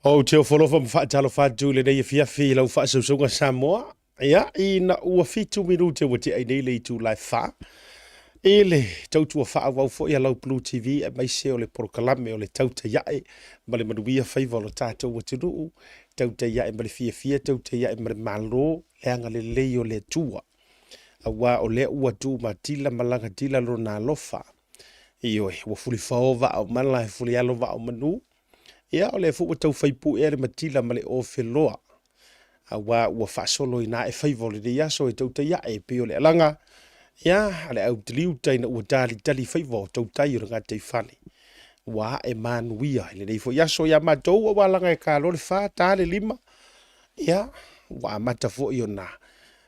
Ou te ofo alofa ma faatalofa atu i lenei afiafi i lau faasausauga Samoa. Ia, ina ua 7 minute ua tea ai nei le itula e 4, i le tautua faaauau foi a lau Blue TV aemaise o le polokalame o le Tautai Ae ma le Manuia Faiva o lo tatou atunuu, tautai ae ma le fiafia, tautai ae ma le malo, le agalelei o le Atua. Aua o lea ua tumatila ma lagatila lona alofa. Ioe, ua fulifao vaa o mala e fulialo vaa o manu. Ia, o lea foi ua tau fai puea le matila ma le ofeloa, aua ua faasolo ina ae faiva o lenei aso e tautai ae e pei o le alaga, ia, a le autaliuta ina ua talitali faiva o tautai o le gataifale. Ua ae manuia i lenei foi aso ia matou aua laga e talo le 4, ta le 5, ia, ua amata foi ona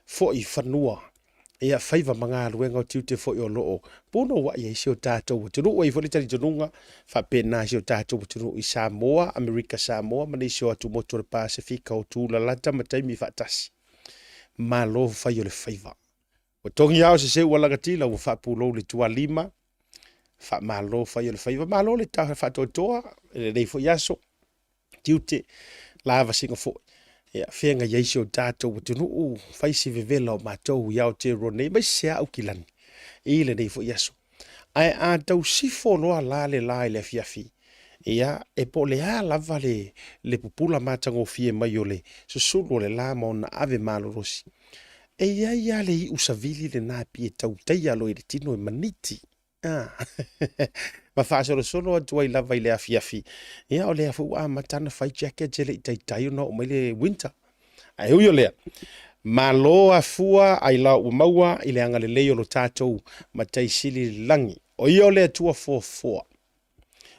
foi i fanua ia faiva ma galuega o tiute foi o lo o punouai ai si o tatou atunuu. E i ai foi le talitonuga faapena i si o tatou atunuu i Samoa, Amerika Samoa ma nisi o atumotu o le Pasefika o tulalata ma taimi faatasi. Malo fai o le faiva. Ua togi ao se seu ua lagatila ua faapulou le tualima. Faamalo fai o le faiva. Malo le faatoatoa i lenei foi aso. tiute lavasiga foi ia feagai ai si o tatou atunuu, fai si vevela o matou i Aotearoa nei, aemaise lava Aukilani i lenei foi aso. Ae a tau sifo loa la le la i le afiafi, ia e po o le a lava le, le pupula matagofie mai o le susulu o le la ma ona ave malolosi, e i ai lava le iu savili lena e pei e tau taia loa i le tino e maniti. Ma faasolosolo atu ai lava i le afiafi, ia o lea foi ua amata ona fai jackets e le i taitai ona oo mai le winter. Ae ui o lea, malo afua ailao ua maua i le agalelei o lo tatou Matai Sili i le lagi. O ia o le Atua foafoa,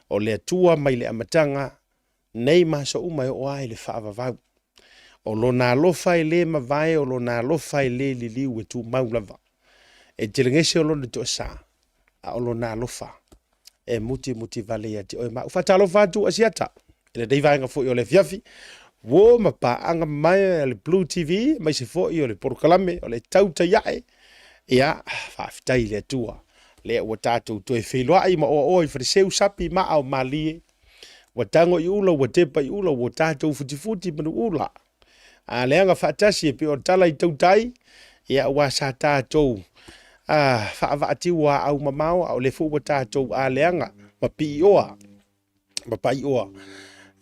o le Atua mai le amataga, nei ma aso uma e oo lava i le faavavau. O Lona alofa e le mavae, o Lona alofa e le liliu e tumau lava. E telegese o Lona toasa, a o Lona alofa e mutimuti vale ia te oe ma au. Faatalofa atu Asiata i lenei vaega foi o le afiafi, uo ma paaga mai a le Blue TV, aemaise foi o le polokalame o le Tautai Ae. Ia, faafetai i le Atua, lea ua tatou toe feiloai ma oaoa i faleseu sapi maa o malie. Ua tago i ula, ua tepa i ula, ua tatou futifuti manu ula. A leaga faatasi e pei o le tala i tautai, ia aua sa tatou faavaatiu aau mamao, a o lea foi ua tatou aleaga ma piioa ma paioa.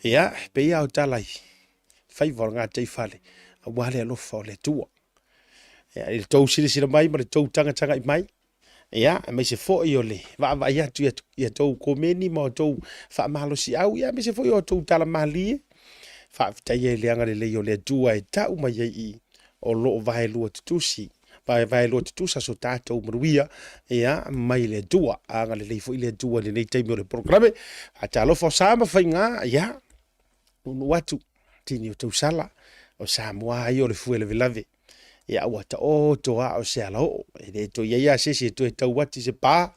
Ia, e pei lava o tala i faiva o le gataifale, aua le alofa o le Atua. Ia, i le tou silasila mai ma le tou tagatagai mai, Ia, aemaise foi o le vaavaai atu i a outou komeni ma outou faamalosiau, ia aemaise foi o outou tala malie. Faafetai ai le agalelei o le Atua e tau mai ai i o lo o vaelua tutusi, vaelua tutusa so tatou manuia, ia, mai le Atua. Agalelei foi le Atua i lenei taimi o le polokalame. Faatalofa o sa ma faiga, ia, nuunuu atu, tini o tausala, o Samoa lava ia o le fue lavelave. Ia ua taoto lava o se alaoo, e le toe i ai lava se isi e toe tau ati se pa,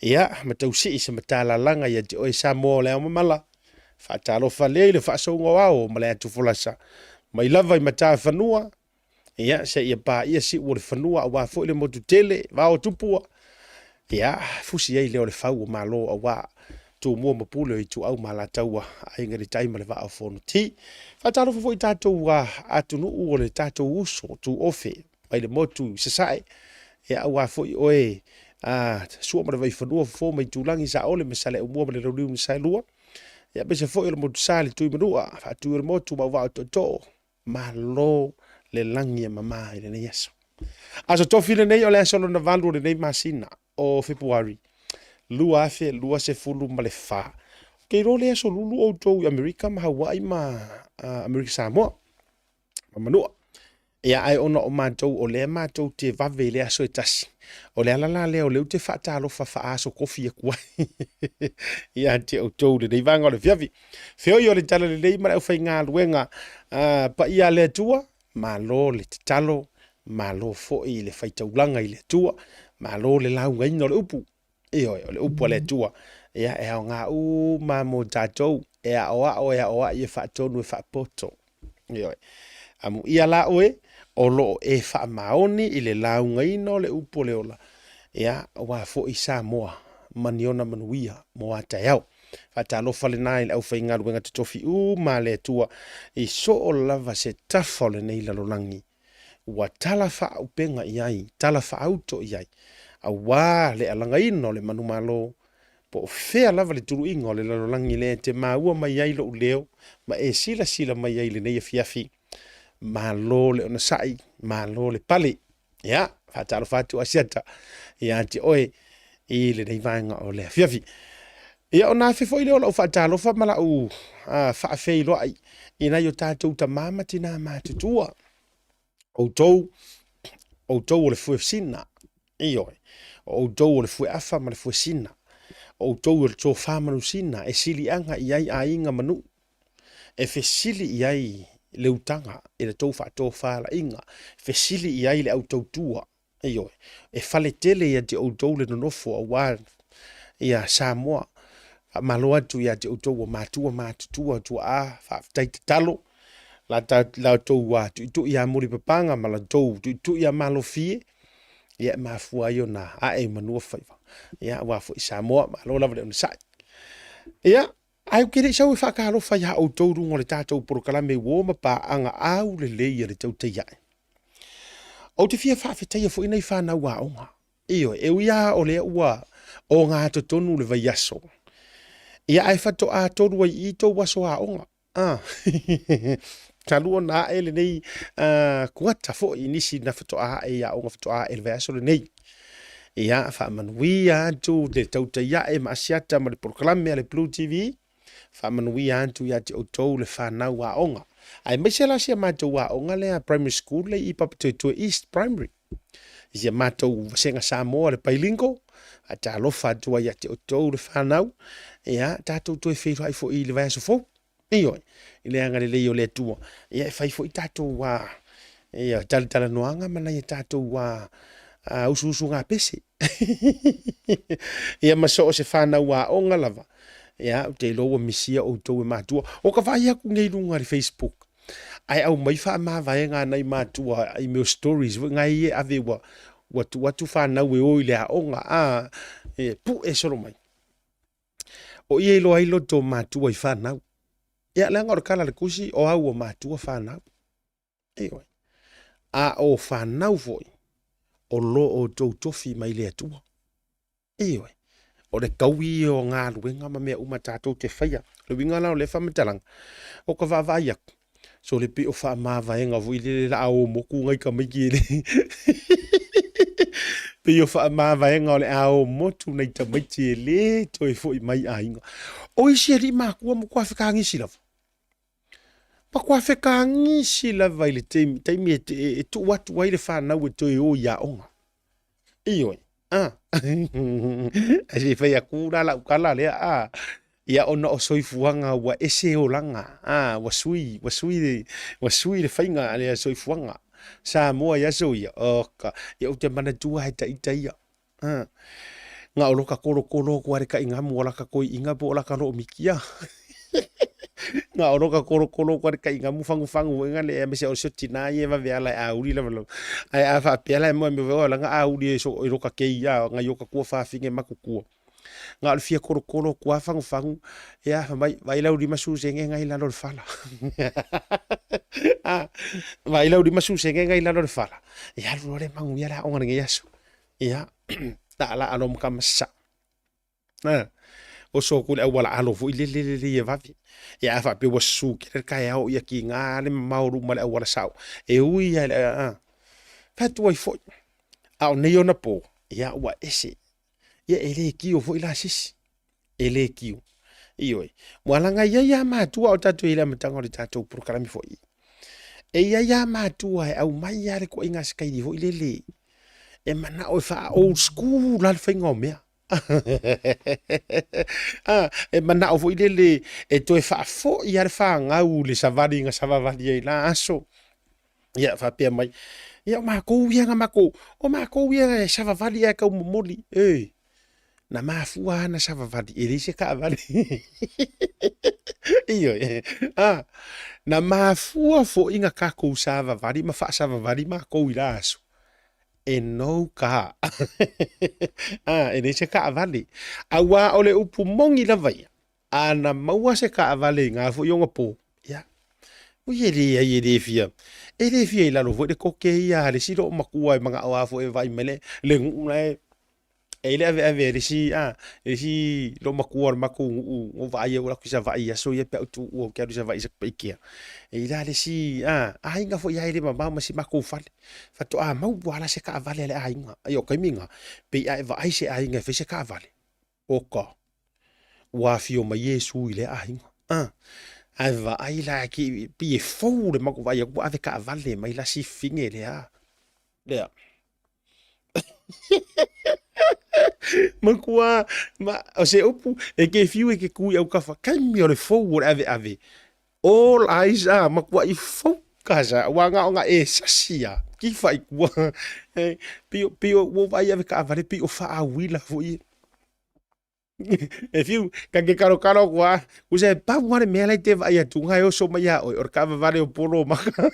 ia ma tau sii se matalalaga ia te oe Samoa o le ao mamala. Faatalofa lea i le faasouga o ao ma le atufolasa, mai lava i matafanua, ia seia paia siu o le fanua aua foi le motu tele, vao tupua, ia fusi ai lea o le fau o Malo aua Tumua ma Pule o Ituau ma Alataua, Aiga i le Tai ma le Vaa o Fonoti. Faatalofa foi i tatou atunuu o le tatou uso tuofe mai le motu i Sasae, ia aua foi oe Sua ma le Vaifanua, Fofo ma Itulagi, Saole ma Saleaaumua ma le Launiu na Saelua, ia aemaise foi o le Motusa le Tuimanua, Faatui o le Motu ma Auvaa o Tootoo. Malo le lagi e mama i lenei aso. Aso Tofi lenei o le aso lona valu o lenei masina o Fepuari 2024. Ou te iloa o le aso lulu outou i Amerika ma Hawaii ma Amerika Samoa ma Manua. Ia, ae ona o matou o lea matou te vave i le aso e tasi, o le ala la lea o lea ou te faatalofa faaaso kofi atu ai ia te outou i lenei vaega o le afiafi. Feoi o le talalelei ma le aufaigaluega paia a le Atua, malo le tatalo, malo foi le faitaulaga i le Atua, malo le laugaina o le upu. Ioe, o le upu a le Atua, ia e aoga uma mo tatou, e aoao, e aoai, e faatonu, e faapoto. Ioe. Amuia la oe, o lo o e faamaoni i le laugaina o le upu o le ola, ia, aua foi Samoa ma ni ona manuia mo a taeao. Faatalofa lena i le aufaigaluega totofi uma a le Atua i soo lava se tafa o lenei lalolagi ua tala faaupega i ai, tala faauto i ai, auā le alagaina o le manumalo, po o fea lava le tuluiga o le lalolagi lea e te maua mai ai lou leo ma e silasila mai ai i lenei afiafi. Malo le onosai, malo le pale. Ia, faatalofa atu Asiata ia te oe i lenei vaega o le afiafi. Ia, ona afe foi lea o lau faatalofa ma lau faafeiloai i nai o tatou tama ma tinā matutua. Outou, outou o le fuesina, ioe, o outou o le fueafa ma le fuesina, o outou o le tofa manusina e siliaga i ai aiga ma nuu, e fesili i ai le utaga i le tou faatofalaiga, fesili i ai le au tautua, Ioe, e fale tele ia te outou le nonofo aua ia Samoa. Faamalo atu ia te outou ua matua matutua tuaa, faafetai tatalo. La ta la outou tuitui ia mulipapaga ma la outou tuitui ia malofie, ia e mafua ai ona ae i manua faiva. Ia aua foi Samoa, malo lava le onosai. Ia, ae ou te le i sau e faatalofa iā outou i luga o le tatou polokalame uo ma paaga aulelei a le tautai ae. Ou te fia faafetaia foi nai fanau aoga. Ioe, e ui lava o lea ua ogatotonu le vaiaso, ia ae faatoa 3 ai i i tou aso aoga. Ah, talu ona ae lenei kuata foi i nisi na faatoa ae i aoga faatoa ae i le vaiaso lenei. Ia, faamanuia atu le tautai ae ma Asiata ma le polokalame a le Blue TV. Faamanuia atu ia te outou le fanau aoga, aemaise la si a matou aoga lea primary school lea i Papatoetoe East Primary. I si a matou vasega Samoa le bilingual, faatalofa atu ai ia te outou le fanau, ia tatou toe feiloai foi i le vaiaso fou. Ioe, i le agalelei o le Atua, ia e fai foi tatou ia talatalanoaga ma nai a tatou usuusugapese. Ia ma so o se fanau aoga lava, ia, ou te iloa ua misia outou e matua. O ka vaai atu nei i luga i le Facebook, ae aumai faamavaega a nai matua i mea o stories foi nai e ave ua, ua tuu atu fanau e o i le aoga, a, e pue solo mai. O i e iloa ai loto o matua i fanau. Ia, leaga o le tala a le tusi, o au o matua fanau. Ioe. A o fanau foi, o lo outou tofi mai le Atua. Ioe. O le taui ia o galuega ma mea uma tatou te faia. O le uiga la o lea faamatalaga, o ka vaavaai atu, sole pei o faamavaega foi lele la a o motu nai tamaiti e le pei o faamavaega o le a o motu nai tamaiti e le toe foi mai aiga. O isi alii matua matua fekagisi lava. Matua fekagisi lava i le taimi, taimi e, e, e tuu atu ai le fanau e toe o i aoga. Ioe, a. Ae se i fai atu la lau tala lea, a. Ia ona o soifuaga ua ese olaga, a, ua sui, ua sui le, ua sui le faiga a le soifuaga. Samoa i aso ia, oka, ia ou te manatua e taita ia. A. Na o loka kolokolo atu lava i le taigamu o laka toeaina po o laka loomiti, a. Na o loka kolokolo atu lava i le taigamu fagufagu foi na le aemaise o si o tina ia e vave ala e auli lava lava. Ae a faapea la e moe mea foi lana auli e so e loka kei a ngai o ka tua fafine matutua. Na o le fia kolokolo atu lava fagufagu ia fai mai vaai lau 50 sene na i lalo o le fala. A, vaai lau 50 sene na i lalo o le fala. Ia alu loa lea manuia le aoga i lenei aso. Ia, laalaa loa ma tama sasaa. A, oso atu i le auala alo foi lele lelei e vave. Ia a faapea ua susu tele le taeao ia tiga le mamao luma le auala sao. E ui lava i le a, fai atu ai foi. A o nei ona po, ia ua ese. Ia e le tio foi la se isi. E le tio. Ioe. Ua laga i ai lava matua o tatou i le amataga o le tatou polokalame foi. E i ai lava matua e aumai lava le ituaiga sikaili foi lele e manao e faa old school lava le faiga o mea. A, e manao foi lele e toe faafoi lava le fanau i le savali na savavali ai i la aso. Ia faapea mai, ia o matou ia na matou, o matou ia e savavali ae tau momoli. E, na mafua lava na savavali, e leai se taavale. Ioe, a, na mafua foi na tatou savavali ma faasavavali matou i la aso, e no car. A, e leai se taavale. Aua o le upu moni lava ia. A na maua se taavale i gā foi ona pō, ia, ui e leai e le fia, e le fia i lalo foi le tote ia a le isi loomatua e manao lava foi e vaai mai le nuu la e e i ai le aveave a le isi a le isi loomatua o le matou nuu na ou vaai ai ua alu atu i Savaii i aso ia pe a ou tuua ou te alu i Savaii i Satupaitea. E i ai la le isi aiga foi lava e le mamao ma si matou fale, faatoa maua lava la se taavale a le aiga. Ia o taimi na, pei a e vaai i se aiga e fai se taavale, oka, ua afio mai Iesu i lea aiga. Ae vaai la pei e fou le matou vaai atu ua ave taavale mai la si fafine lea. Lea. Matua, ma, o se upu, e te fiu e te tu i autafa, taimi o le fou o le aveave. All eyes are, matuai focus a, ua na ona e sasi a, kifa i tua. E, pei, pei ua ou vaai ave taavale, pei o faauila foi. E fiu, ta te talotalo atu lava, tusa e pau lava le mea la e te vaai atu na e oso mai ia oe, o le taavavale o polo o maka.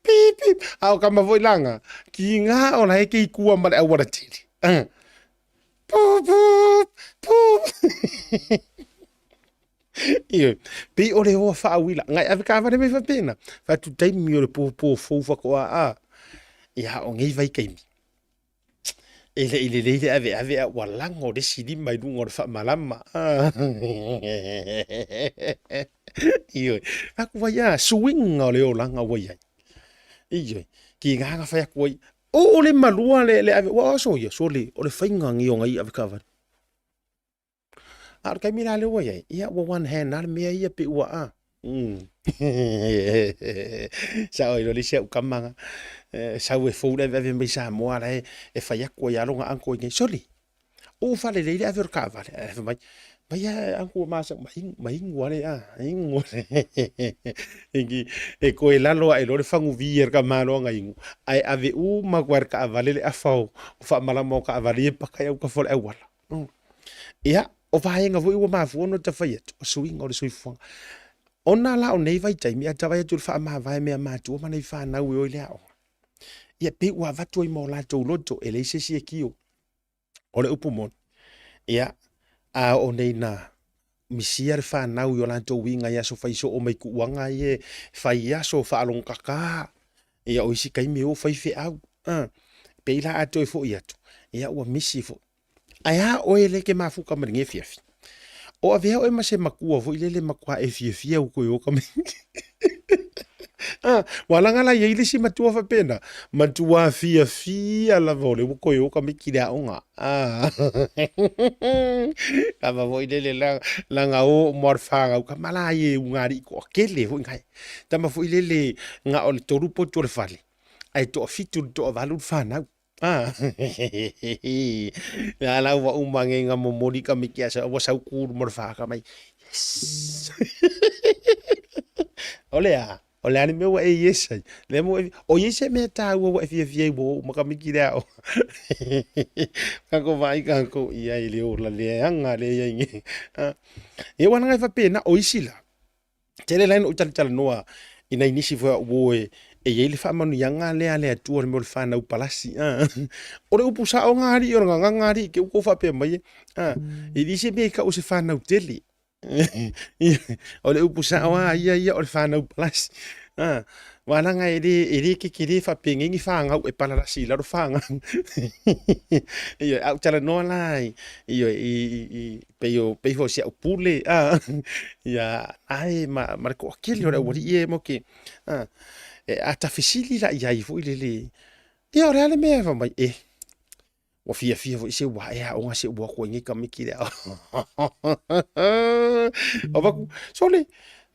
Pip, pip. A o kama foi lana, ki ngā o la e ke i kua ma le auala tele. Pup, pup, pup. Ioe, pei o le hoa faauila, ngai ave taavale mai faapena, fai atu taimi o le pōpō fou faatoa a, ia o nei vaitaimi. E le i lelei le aveave a ua lago le isi lima i luga o le faamalama. Ioe, aku ai a, suiga o le olaga ua i ai. Ioe, ki ngā na whai aku ai, o le malua le, le ave, ua aso ia, sole, o le whainga ngi o ngai ave kavale. A o le taimi la lea ua i ai, ia ua one hand lava le mea ia pei ua a. Sao ai loa le isi au tama na, sau e fou le aveave mai Samoa la e fai atu ai lava lona uncle i inei, sole, ua ou faalelei le ave o le taavale. Ae fai mai, mai lava uncle ua masani, ma inu lava le a, inu lava le E toe lalo ae loa le faguvi a le tamaloa na inu, ae ave uma atu lava e le taavale le afa o faamalama o taavale ia e paka i autafa o le auala. Ia, o vaega foi ua mafua ona ta fai atu, o suiga o le soifuaga. Ona la o nei vaitaimi, a ta vaai atu i le faamavae mea matua ma nai fanau e o i le aoga, ia pei ua avatu ai ma o latou loto, e leai se isi e tio. O le upu moni, ia, a oo nei ina misia le fanau i o latou uiga i aso faisoo mai tuuaga ia e fai i aso faalogotata, ia o isi taimi e o fai feau, pei la a toe foi atu, ia ua misi foi. Ae a oe lea e te mafuta mai lenei afiafi? O avea oe ma se matua foi lele matua e fiafia ua toe o tamaiti. Ah, ua laga la i ai le isi matua faapena, matua fiafia lava o lea ua toe o tamaiti i le aoga. Ah. Kama foi lele la, laga o uma o le fanau, kama la ai e ugalii toatele foi nai. Tama foi lele na o le tolu potu o le fale, ae toafitu i le toavalu le fanau. Ah, la la ua uma nge nga momoli ka miki asa ua sau kuru mo le whaka mai. Yes. O le a, o le a le mea ua e yes ai. Le mo e, o i se mea tāua ua e fiafia i ua uma ka miki le ao. Ka ko vai ka ko ia i le ola le anga le ia inge. Ah. E wana ngai whapena, o isi la. Tele la ina ou talatalanoa i nai nisi foi o au uo e i ai le faamanuiaga lea a le Atua i le mea o le fanau palasi. O le upu sao ga alii o le gagaga alii ke upu faapea mai e. E leai se mea e tau o se fanau tele. O le upu sao lava ia ia o le fanau palasi. Aua leaga e le e le tetele faapenei ni fanau e palalasi i lalo fanau. Ioe, a ou talanoa la ioe i pei o pei foi o si au pule a ia ae ma ma le toatele o le aualii e mo ke a e a ta fesili la i ai foi lele ia o le a le mea e fai mai e ua fiafia foi se ua e aoga se ua atu ai nei tamaiti le avatu sole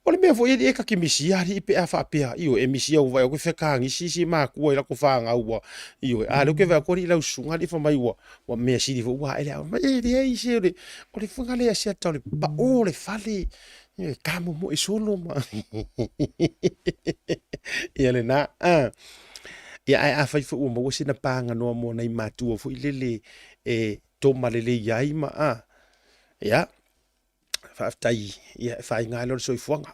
o le mea foi e ta te misia alii pe a faapea ioe e misia ua vaai atu e fekagisi isi matua i latou fanau ua ioe a lea ou te vaai atu alii lau susuga alii fai mai ua ua mea sili foi ua ae le aoga e leai se o le o le fuga lea siata o le pao o le fale e tamomoe solo ma ia lena a ia ae afai foi ua maua sina paganoa mo nai matua foi lele e toma lelei ai ma a ia faafetai ia e faaiga ai loa le soifuaga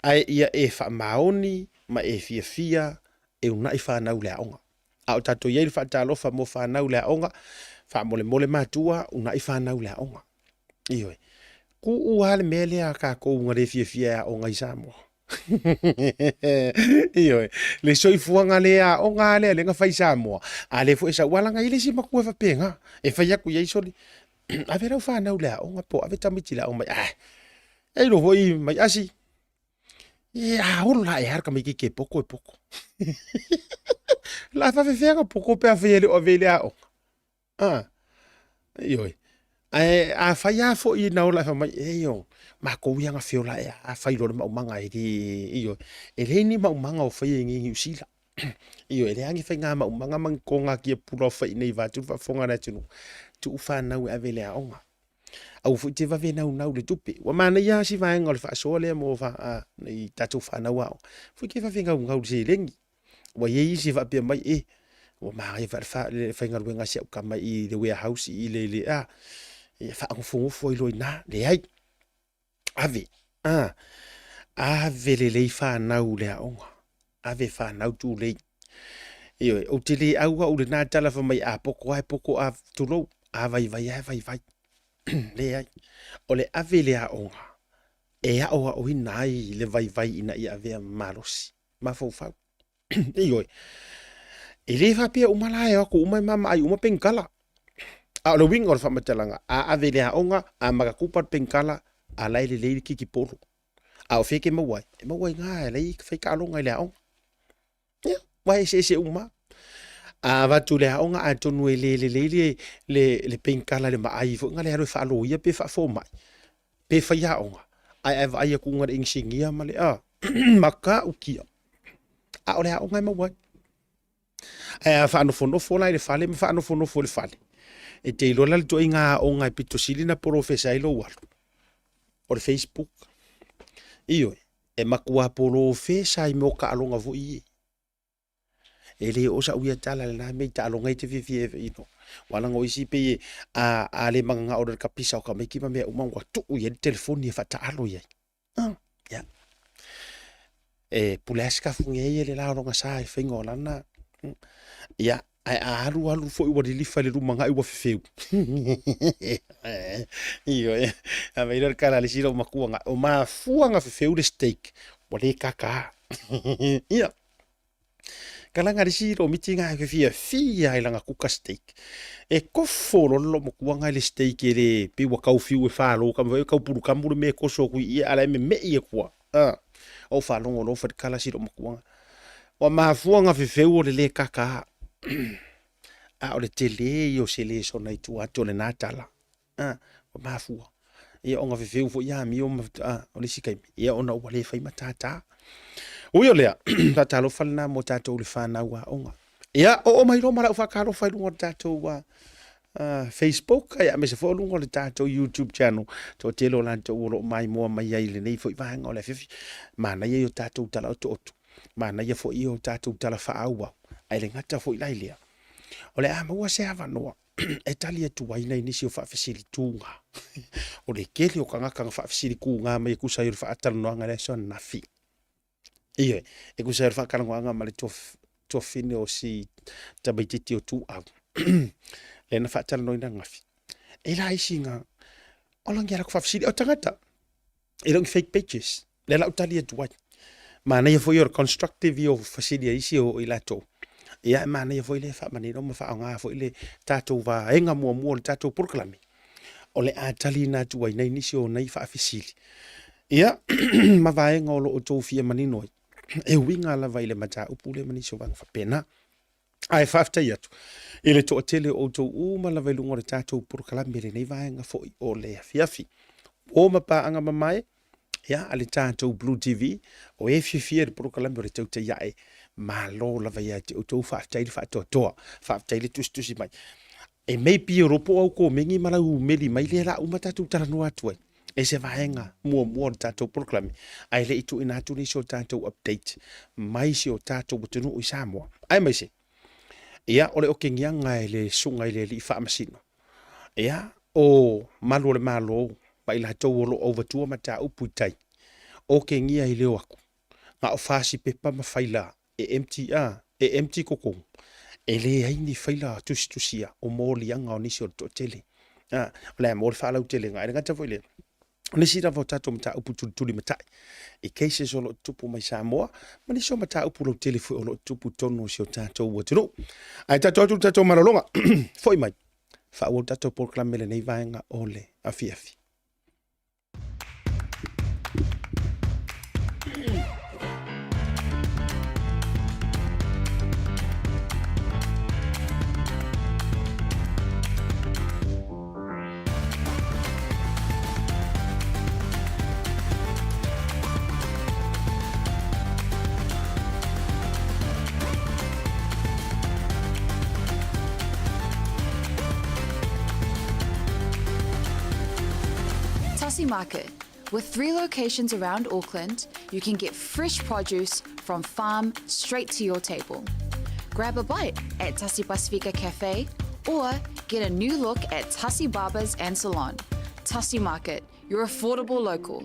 ae ia e faamaoni ma e fiafia e unai fanau i le aoga. A o tatou i ai le faatalofa mo fanau le aoga, faamolemole matua, uunai fanau le aoga. Ioe. Tuu lava le mea lea a tatou na le fiafia e aoga i Samoa. Ioe. Le soifuaga le aoga lava lea lea na fai i Samoa, a lea foi e sau. Aua leaga e i ai le isi matua e faapena, e fai atu i ai sole, ave lau fanau i le aoga po o ave tamaiti i le aoga mai, ah, e iloa foi mai asi, e a ola ea le tamaititi e poto e poto. O le a faafefea ona poto pe afai e le o ave i le aoga. A, ioe. Ae afai lava foi na ola ae fai mai, e io, matou ia na feola ae a fai loa le maumaga e le, ioe. E leai ni maumaga o faia i inei i Niu Sila. Ioe, e leai ni faiga maumaga ma ni toga tiapula o fai i inei vaeatu le faafofoga a le atunuu. Tuu fanau e ave i le aoga. Aua foi te vave naunau i le tupe. Ua manaia lava si vaega o le faasoa lea mo nai tatou fanau aoga. Foi te vave naunau i le seleni. Ua i ai isi e faapea mai, e, ua manaia foi le faigaluega a si au tama i le warehouse i le, le, a, e faanofonofo ai loa i ina. Leai, ave, a, ave lelei fanau i le aoga, ave fanau tulei. Ioe, ou te le au au i lena tala fai mai a poto lava e poto, a, tulou, a vaivai lava e vaivai. Leai, o le ave i le aoga e aoaoina ai le vaivai ina ia avea ma malosi. Mafaufau. Ioe. E le faapea uma la e o atu uma e mamaai uma penikala. A o le uiga o le faamatalaga, a ave i le aoga, a makatupa le penikala, a la e lelei le kikipolo. A o fea e te maua ai? E maua i ina e la e fai taaloga i le aoga. Ia, ua eseese uma. A avatu i le aoga atonu e le lelei le, le, le penikala i le vaai foi na le alu e faaloia pe faafomai pe faiaoga, ae a e vaai atu na le inisinia ma le a matautia, a o le aoga e maua ai. Ae a faanofonofo la i le fale ma faanofonofo i le fale, e te iloa la le ituaiga aoga e pito sili ona polofesa ai lou alu, o le Facebook. Ioe, e matua polofesa ai mea o taaloga foi ia. E le oo sau ia tala i lena mea i taaloga ia e te fiafia ai you know. Aua leaga o isi pei a, a le mananao loa i le kapisa o tamaiti ma mea uma ua tuu i ai le telefoni e faataalo i ai. Ah, ia. E pule lava Sikafugia ia i le la o lona sa i le faiga o lana, ia, ae a alu alu foi ua lilifa i le lumanai ua fefeu. Ioe, a mai lea o le tala a le isi loomatua, o mafua ona fefeu le steak, ua le kaka. Ia, kalaga le isi lomiti na e fiafia ai lana kuka steak. E kofo loa le loomatua na i le steak e le pei ua tau fiu e falo ka mea tau pulukamu le mea e koso atu i i a la e meme'i atu lava. Ah, ou faalogo loa fai le tala si loomatua na. Ua mafua ona fefeu o le le kaka. A o le tele ia o se lesona i tua atu o lena tala. A, ua mafua. Ia ona fefeu foi amio ma, a, o le isi taimi, ia ona ua le fai matata. Ui o lea, faatalofa lena mo tatou le fanau aoga. Ia, oo mai loa ma lau faatalofa i luga o le tatou uh, uh, Facebook, ia, aemaise foi o luga o le tatou YouTube channel. Toatele o latou o lo o maimoa mai ai i lenei foi vaega o le afiafi. Manaia i o tatou tala otooto. Manaia foi i o tatou tala faaauau. Ae le gata foi la i lea. O le a maua se avanoa e tali atu ai nai nisi o faafesili tuga. O le tele o tagata na faafesili tuga mai e tusa ai o le faatalanoaga i le aso ananafi. Ioe, e tusa ai o le faatalanoaga ma le tuafafine o si tamaititi o Tuau. Lea na faatalanoaina ananafi. E la isi na olangia latou faafesili, o tagata, e le o ni fake pages. Lea la ou tali atu ai. Manaia foi o le constructive ia o fesili a isi o i latou. Ia e manaia foi le faamanino ma faaaoga foi le tatou vaega muamua o le tatou polokalame. O le a taliina atu ai nai nisi o nai faafesili. Ia, ma vaega o lo o outou fia manino ai, e uiga lava i le mataupu lea ma nisi o vaega faapena. Ae faafetai atu i le toatele o outou uma lava i luga o le tatou polokalame i lenei vaega foi o le afiafi. O ma paaga mamae, ia, a le tatou Blue TV, o e fiafia i le polokalame o le tautai ae, malo lava ia te outou, faafetai le faatoatoa, faafetai le tusitusi mai. E maybe o lo po au komeni ma lau meli mai lea la uma tatou talanoa atu ai e se vaega muamua o le tatou polokalame ae le i tuuina atu nisi o tatou update mai si o tatou atunuu i Samoa. Aemaise, ia, o le okegiaga e le susuga i le alii faamasino, ia, o malu o le Malo ma i latou o lo o auvatua mataupu i tai, okegia i le o atu, na o fasi pepa ma faila e empty, a, e empty totonu. E leai ni faila tusitusia o moliaga o nisi o le toatele. A, o le a mo le faalautelega. Ae le gata foi i lea, o nisi lava o tatou mataupu tulitulimatai i cases o lo o tutupu mai Samoa ma nisi o mataupu lautele foi o lo o tutupu i totonu o si o tatou atunuu. Ae tatou atu i le tatou malologa, foi mai, faaauau le tatou polokalame i lenei vaega o le afiafi. Tassie Market. With three locations around Auckland, you can get fresh produce from farm straight to your table. Grab a bite at Tassie Pasifika Cafe or get a new look at Tassie Barbers and Salon. Tassie Market, your affordable local.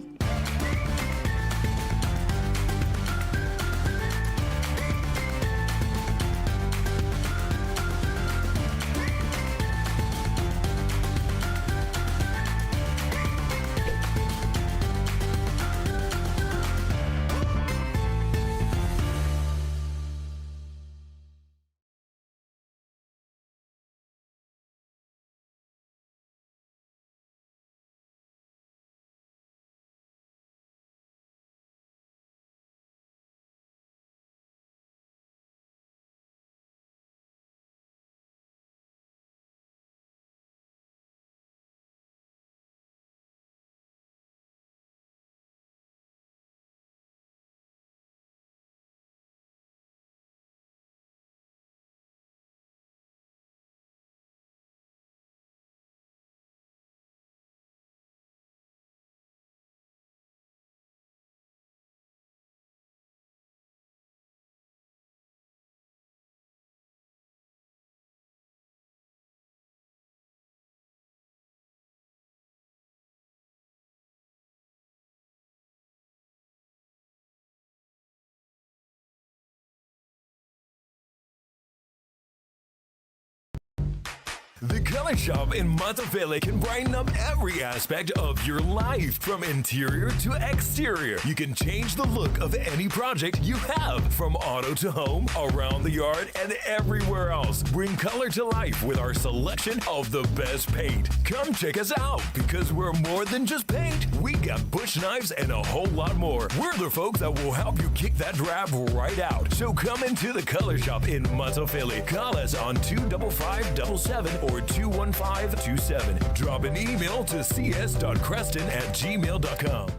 The Color Shop in Matafele can brighten up every aspect of your life, from interior to exterior. You can change the look of any project you have, from auto to home, around the yard, and everywhere else. Bring color to life with our selection of the best paint. Come check us out because we're more than just paint. We got bush knives and a whole lot more. We're the folks that will help you kick that drab right out. So come into the Color Shop in Matafele. Call us on 25577 or 21527. Drop an email to cs.creston at gmail.com.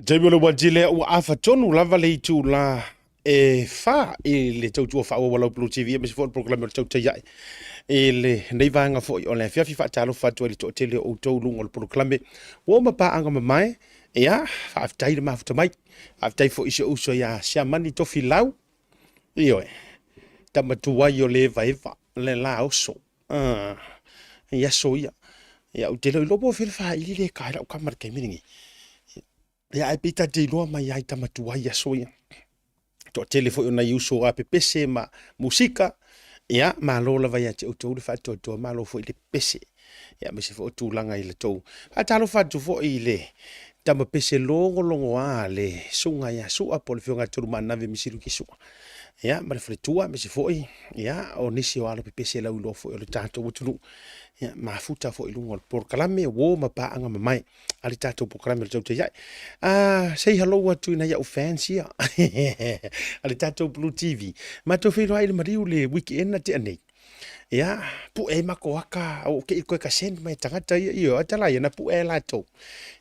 Taimi o le wati lea ua afa tonu lava le itula e fa i le tautua faaauau a lau Blue TV aemaise foi o le polokalame o le Tautai Ae i lenei vaega foi o le afiafi. Faatalofa atu ai i le toatele o outou i luga o le polokalame ua uma paaga mamae. Ia, faafetai le mafuta mai. Faafetai foi i si ou uso ia Siamani Tofilau. Ioe, tama tuai o le evaeva, le la oso. Ah, i aso ia. Ia, ou te le o iloa po o fea le faili le ka ai lau kama i le taimi lenei. Ia, ae pei ta te iloa mai ai tama tuai i aso ia. Toatele foi o nai uso a pepese ma musika. Ia, malo lava ia te outou le faatoatoa, malo foi le pepese. Ia, aemaise foi o tulaga i le tou. Faatalofa atu foi i le tama pese logologoa le susuga ia Sua po o le Afioga ia Tolumaanave Misiluki Sua. Ia, ma le faletua, aemaise foi, ia, o nisi o alo pepese lauiloa foi o le tatou atunuu. Ia, mafuta foi i luga o le polokalame, uo ma paaga mamae a le tatou polokalame o le Tautai Ae. Ah, say hello atu i nai au fans ia a le tatou Blue TV. Matou feiloai i le maliu le weekend na tea nei. Ia, pu'e ai makou aka, o ke i koe ka send mai tagata ia, ioe, o tala ia na pu'e ai latou.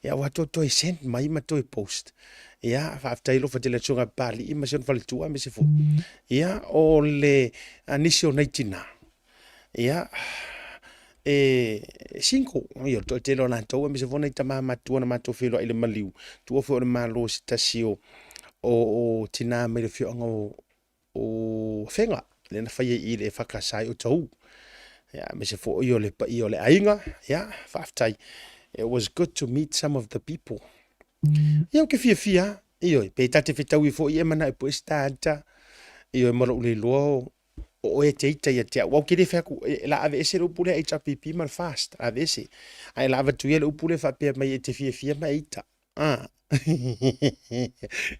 Ia, ua toe toe send mai ma toe post. Ia, faafetai alofa tele atu i Papalii ma si ona faletua aemaise foi. Ia, o le a nisi o nai tina, ia, e single, ia, o le toatele o latou aemaise foi nai tama matutua na matou feiloai i le maliu, tuua foi o le Malo i se tasi o o tina mai le afioaga o o Afega, lea na faia i i le EFKS i Otahuhu. Ia, aemaise foi o le paia o le aiga, ia, faafetai. It was good to meet some of the people. Ia, ou te fiafia lava, ioe, pe ta te fetaui foi e mana'o e pue se tagata, ioe, ma lou le iloa o o oe e te ita ia te au. Aua ou te le fai atu, e, la aveese le upu lea HRPP ma le FAST, aveese. Ae la avatu ia le upu lea faapea mai e te fiafia ma e ita. A.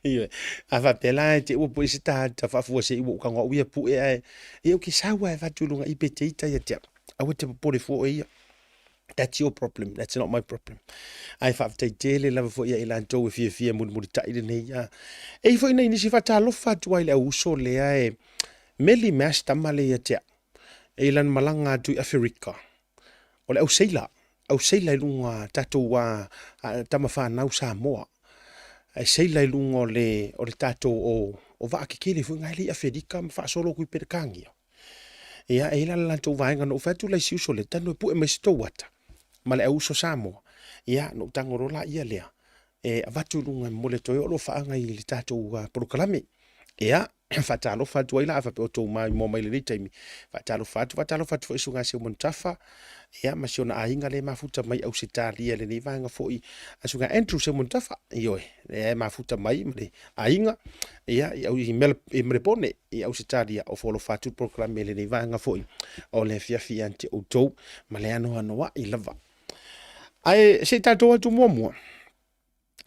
Ioe. A faapea la e te ua pue se tagata faafuasei ua ou tago au ia pue ae ia ou te sau lava e avatu i luga i pe te ita ia te au. Aua te popole fua oe ia. That's your problem, that's not my problem. Ae faafetai tele lava foi ia i latou e fiafia e mulimulitai lenei. A. E i ai foi nai nisi faatalofa atu ai i le au uso lea e meli mai lava si tama lea ia te au. E i lana malaga atu i Aferika. O le au seila, au seila i luga tatou a, a tama fanau Samoa. Ae seila i luga o le, o le tatou o, o vaa kekele foi nai le i Aferika ma faasolo atu i Peretania. Ia, e i ai la le latou vaega na ou fai atu la i si uso lea, tanu e pue mai se tou ata ma le au uso Samoa. Ia, na ou tago loa la ia lea, e avatu i luga e momoli atu ai o alofaaga i le tatou polokalame. Ia, faatalofa atu ai la a faapea o tou maimoa mai lenei taimi. Faatalofa atu, faatalofa atu foi i Susuga Seu Manutafa, ia, ma si ona aiga lea e mafuta mai Ausetalia i lenei vaega foi, a Susuga Andrew Seu Manutafa, ioe, lea e mafuta mai ma le aiga, ia, i, i, Mel, i Melepone, i Ausetalia, o foalofa atu le polokalame i lenei vaega foi o le afiafi ia te outou, ma le anoanoai lava. Ae se i tatou atu muamua,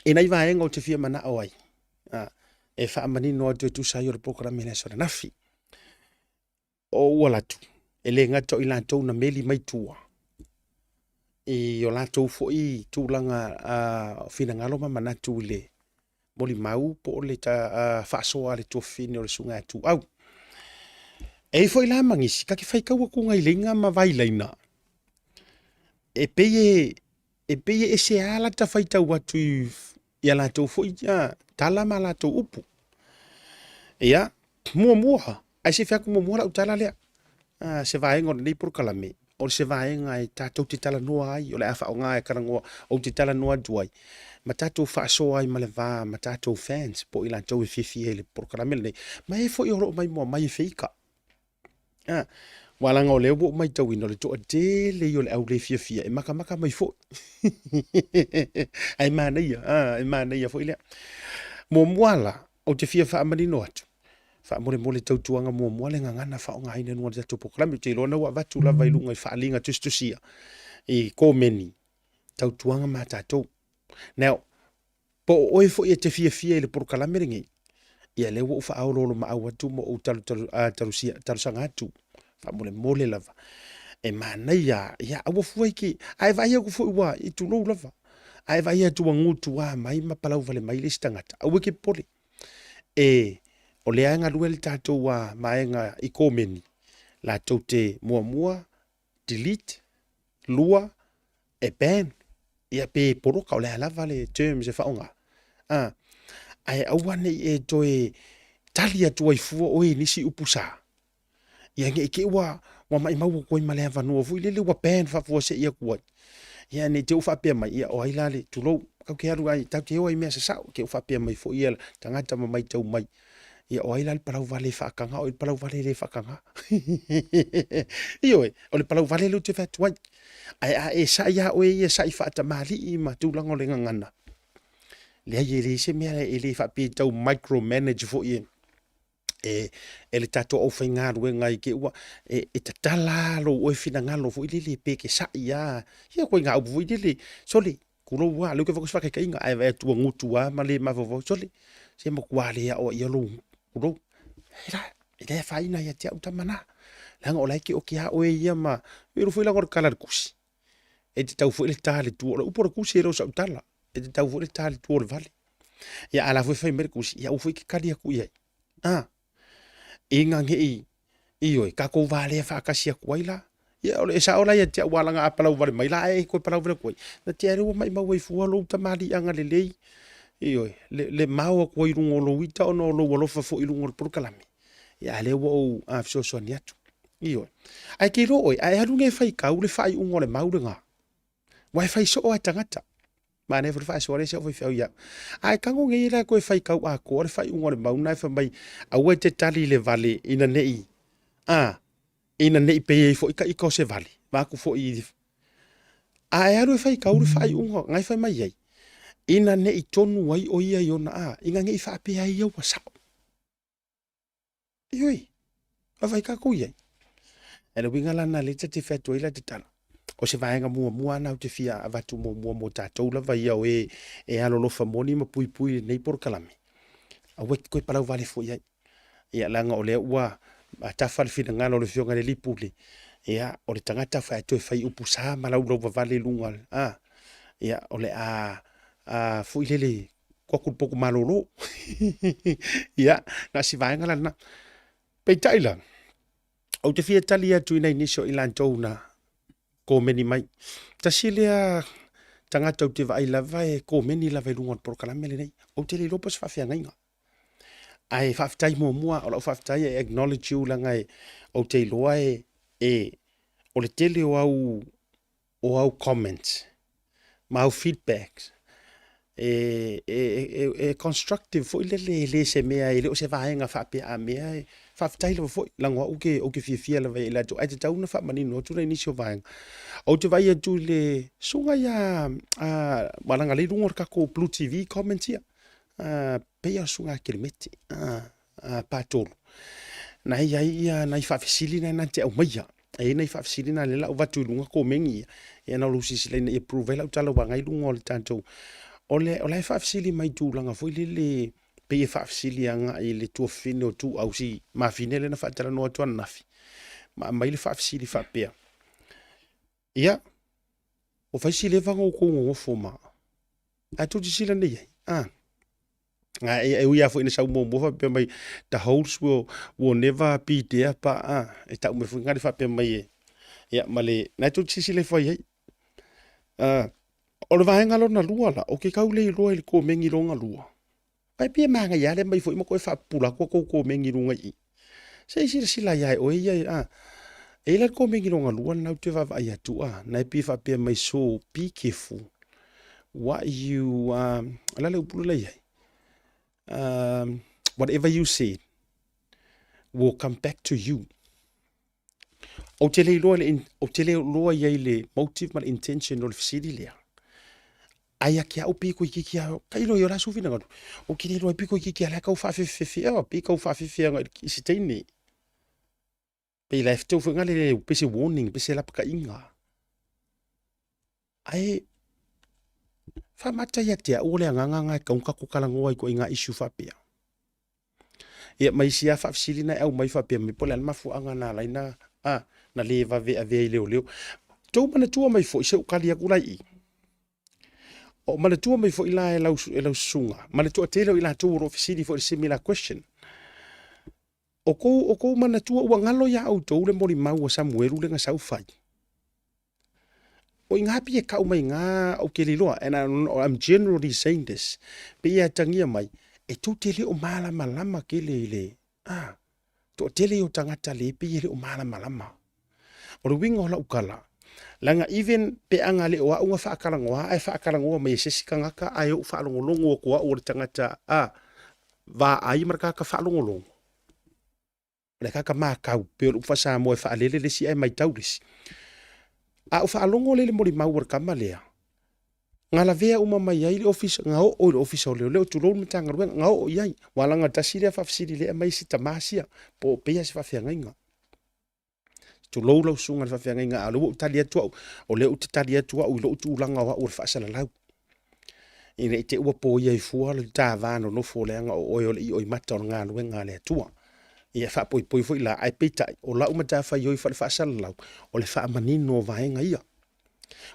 i nai vaega ou te fia manao ai, a, e faamanino atu e tusa ai o le polokalame i le aso ananafi. O ou alu atu, e le gata o i latou na meli mai tua, i o latou foi tulaga uh, finagalo ma manatu i le molimau po o le ta, uh, faasoa a le tuafafine o le susuga ia Tuau. E i ai foi la ma nisi, ka te faitau atu nai leiga ma vailaina, e pei e, e pei e ese lava lata faitau atu i, i a latou foi tala ma a latou upu. Ia, muamua, ae se i fai atu muamua lau tala lea, se vaega o lenei polokalame, o se vaega e tatou te talanoa ai, o le a faaaoga e talanoa, ou te talanoa atu ai, ma tatou faasoa ai ma le va ma tatou fans, po o i latou e fiafia i le polokalame lenei, ma e foi o lo o maimoa mai e feika. A, aua leaga o lea ua ou matauina o le toatele ia o le au le fiafia e makamaka mai foi. Ae manaia, a, e manaia foi lea. Muamua la, ou te fia faamanino atu, faamolemole tautuaga muamua le gagana faaaogaina i luga o le tatou polokalame. Ou te iloa na ua avatu lava i luga i faaaliga tusitusia i komeni, tautuaga ma tatou. Now, Po o oe foi e te fiafia i le polokalame lenei, ia lea ua ou faaoloolomaau atu ma ou talu, talu, talusia, talosaga atu, faamolemole lava. E manaia, ia aua fua i ke, a e vaai atu foi ua, i tulou lava, a e vaai atu ua gutuā mai ma palau vale mai le isi tagata, aua e te popole. E, o lea e galue le tatou vaega i komeni, latou te muamua delete, 2, e ban, ia pe poloka, o le a lava le terms e faaaoga, a, ae aua ne i e toe tali atu ai fua oe i nisi upu sa, ia ne i te i ua, ua maimau atu ai ma le avanoa foi lele ua ban faafuasei atu ai. Ia ne i te i ua faapea mai, ia o ai la le, tulou, tatou te alu ai, tatou te o ai i mea sasao, te i ua faapea mai foi ia tagata ma matau mai. Ia, o ai la le palauvale e faataga, o ai le palauvale e le faataga? Ioe, o le palauvale lea ou te fai atu ai. Ae a e sa'i lava oe ia sa'i faatamalii ma tulaga o le gagana, leai e leai se mea e le faapea e tau micromanage foi e, e, e le tatou aufaigaluega i te ua e, e tatala lou oe finagalo foi lele pe ke sa'i lava. Ia koe ngā upu foi lele, sole, Kulou lava, lea ou te vaai atu se faataitaiga, ae vaai atu ua gutu lava ma le mafaufau, sole, se matua le aoaia lou, kulou. E la, e le afaina ia te au tama na. Leaga o la e ke oke a oe ia ma, e foi laga o le kala le kusi. E te tau foi le ta le tua, o le upu o le kusi e le o sau tala. E te tau foi le ta le tua o le vale. Ia a la foi fai mai le kusi, ia aua foi e te kali atu i ai. A, ina ne i, ioe, tatou valea faatasi atu ai la. Ia, o le sao la ia te au alaga a palau vale mai la, ae e toe palau vale atu ai. Na tea lea ua maimau ai fua lou tamaliiaga lelei, ioe, le, le mao atu ai i luga o lou ita ona o lou alofa foi i luga o le polokalame. Ia, a lea ua ou a, fesoasoani atu. Ioe. Ae te iloa oe, a e alu nei e faitau le faaiuga o le mau lena, Ua e fai soo lava e tagata. Manaia foi le faasoa lea si au faifeau ia au. A e tago nei la e toe faitau atoa le faaiuga o le mau lena e fai mai, aua e te tali i le vale ina ne i, a, ina ne i pei ai foi ta ita o se vale, vaeatu foi i... A e alu e faitau le faaiuga na e fai mai ai, ina ne i tonu ai o ia i ona, a, ina ne i faapea ai ia ua sao. Ioe, vaavaai tatou i ai. E le uiga la lena lea ta te fai atu ai la te tala. O se vaega muamua lena ou te fia avatu muamua mo tatou lava ia o e e alolofa moni ma puipui i lenei polokalame. Aua e te toe palau vale fua i ai. Ia leaga o lea ua tafa le finagalo o le Afioga i le Alii Pule, ia o le tagata fa e toe fai upu sa ma laulauvavale i luga, a, ia o le a, a foi lele tuu atu i le potu malolo. Ia, na o si vaega la lena. Peitai la, ou te fia tali atu i nai nisi o i latou na komeni mai. Tasi lea tagata ou te vaai lava e komeni lava i luga o le polokalame lenei. Ou te le iloa po o se faafeagaiga. Ae faafetai muamua, o lau faafetai e acknowledge you leaga e, ou te iloa e, e, o le tele o au o au comments ma au feedbacks e, e, e, e constructive foi lele, e le se mea, e le o se vaega faapea a mea e faafetai lava foi, leaga o au ke, ou te fiafia lava i latou, ae tatau ona faamanino atu nai nisi o vaega. Ou te vaai atu i le susuga ia, a, ua laga lea i luga o le tatou Blue TV comments ia, a, pei lava o le susuga ia Kelemete, a, Patolu, na i ai ia nai faafesili na na te aumaia. E i ai nai faafesili na lea la avatu i luga komeni ia. Ia na lou silasila ina ia prove ai lau tala ua agai i luga o le tatou. O le, o la e faafesili mai tulaga foi lele pei e faafesili agai i le tuafafine o Tuau si mafine lea na faatalanoa atu ananafi. Ma aumai le faafesili faapea, ia, ua fai si leva ona outou nonofo ma, ae tou silasila nei i ai, a. E ui lava foi ina sau muamua faapea mai the holes will, will never be there pa a e tau mai foi ngale faapea mai e ia ma le na e tou te silasila ifo ai ai. O le vaega lona lua la, o ke kau le iloa i le komeni lona lua. Ai pei e manaia lava le aumai foi ma toe faapupula atu a tou komeni i luga i i. Se i silasila ia e oe ia a. E i ai la le komeni lona lua lena ou te vaavaai atu a, na e pei e faapea mai so be careful what you o le a le upu la i ai? Whatever you said will come back to you. Ou te le iloa le, ou te le iloa i ai le motive ma le intention o le fesili lea. Ae ia te au pei toeitiiti lava, tailo ia o le a sou finagalo, ou te le iloa ai pei toeitiiti lava la e tau faafefefe, ea, pei tau faafefe agai i se teine. Pei la e fetau foi ngale le pei se warning, pei se lapataiga. Ae faamata ia te au o le agaga lena e tatau ona tatou talanoa ai ituaiga issue faapea. Ia ma isi lava faafesili na e aumai faapea mai po o le a le mafuaaga na ala ai na, a, na le vave avea i leoleo. Tou manatua mai foi se i ou tali atu la i i. O manatua mai foi la e lau, e lau susuga ma le toatele o i latou o lo o fesili foi i le similar question. O kou, o kou manatua ua galo iā outou le molimau a Samuelu le na sau fai. O i gā pei e kau mai gā ou te le iloa, and I'm generally saying this, pei e atagia mai, e tou te le o malamalama tele i le, a, toatele ia o tagata le pei e le o malamalama. O le uiga o lau tala, leaga even pe ana le o au na faatalanoa ae faatalanoa mai e se isi tagata ae ou faalogologo atu au o le tagata, a, vaai ma le tagata faalogologo, O le akaka matau, pei o le upu faa-Samoa e faalele le isi ae matau le isi. A ou faalogo lea i le molimau a le tama lea, na lavea uma mai ai le ofisa, na oo i le ofisa o leoleo, tulou le Matagaluega, na oo i ai. Ua laga tasi lea faafesili lea e aumai si tama sia, po o pei lava se faafeagaiga. Tulou lau susuga i le faafeagaiga, a o lea ua ou tali atu au, o lea ou te tali atu au i lou tulaga o au o le faasalalau. Ina i te i ua poia ai fua le ta va nonofo leaga o oe o le ioimata o le galuega a le Atua. Ia faapoipoi foi la, ae peitai, o lau matafaioi faale-faasalalau, o le faamanino o vaega ia.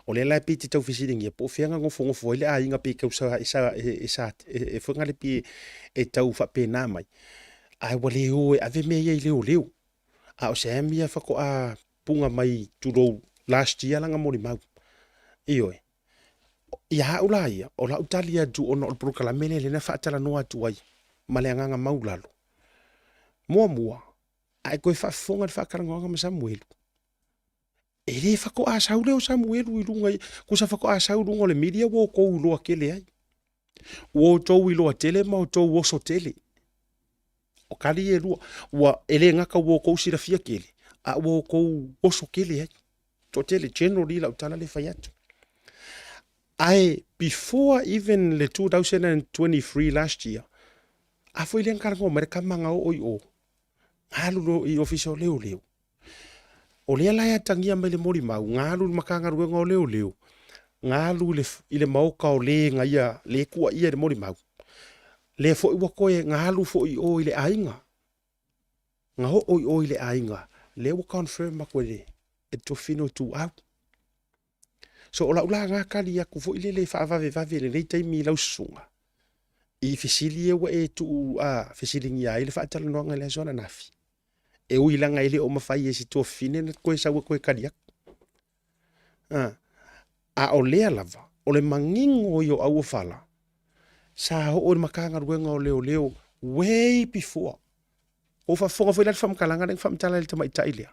O lea la e pei e te tau fesiligia po o fea na nofonofo ai le aiga pe tau sa, sa, e, sa, e, e, foi le pei e tau faapena mai, ae ua le o e ave mea ia i leoleo. A o Sam ia faatoa puna mai tulou last year lana molimau. Ioe. Ia au la ia, o lau tali atu ona o le polokalame lea lea na faatalanoa atu ai ma le agaga maulalo. Muamua, a e toe faafofoga i le faatalanoaga ma Samuelu, e le faatoa sau lea o Samuelu i luga, tusa faatoa sau i luga o le media ua outou iloa tele ai. Ua outou iloa tele ma outou oso tele. O tali ia e lua. Ua, e le gata ua outou silafia tele, a ua outou oso tele ai. Toatele, generally lau tala lea e fai atu. Ae before even le 2023 last year, a foi lea na talanoa mai le tama na oo i o, na alu i ofisa o leoleo. O lea la e atagia mai le molimau, na alu i le Matagaluega o Leoleo, na alu i le, i le maota o le na ia, le tuuaia i le molimau. Lea foi ua toe, na alu foi i o i le aiga. Na oo i o i le aiga, lea ua confirm atu e le, e le Tofino Ituau. So o lau la na tali atu foi lele faavavevave i lenei taimi i lau susuga, i fesili ia ua e tuu a fesiligia ai le faatalanoaga i le aso ananafi. E ui leaga e le o mafai e si tuafafine ona toe sau e toe tali atu. A, a o lea lava, o le manino ia o auofala, sa oo i le Matagaluega o Leoleo way before. Ua ou faafofoga foi la i le faamatalaga lea na faamatala e le tamaitai lea,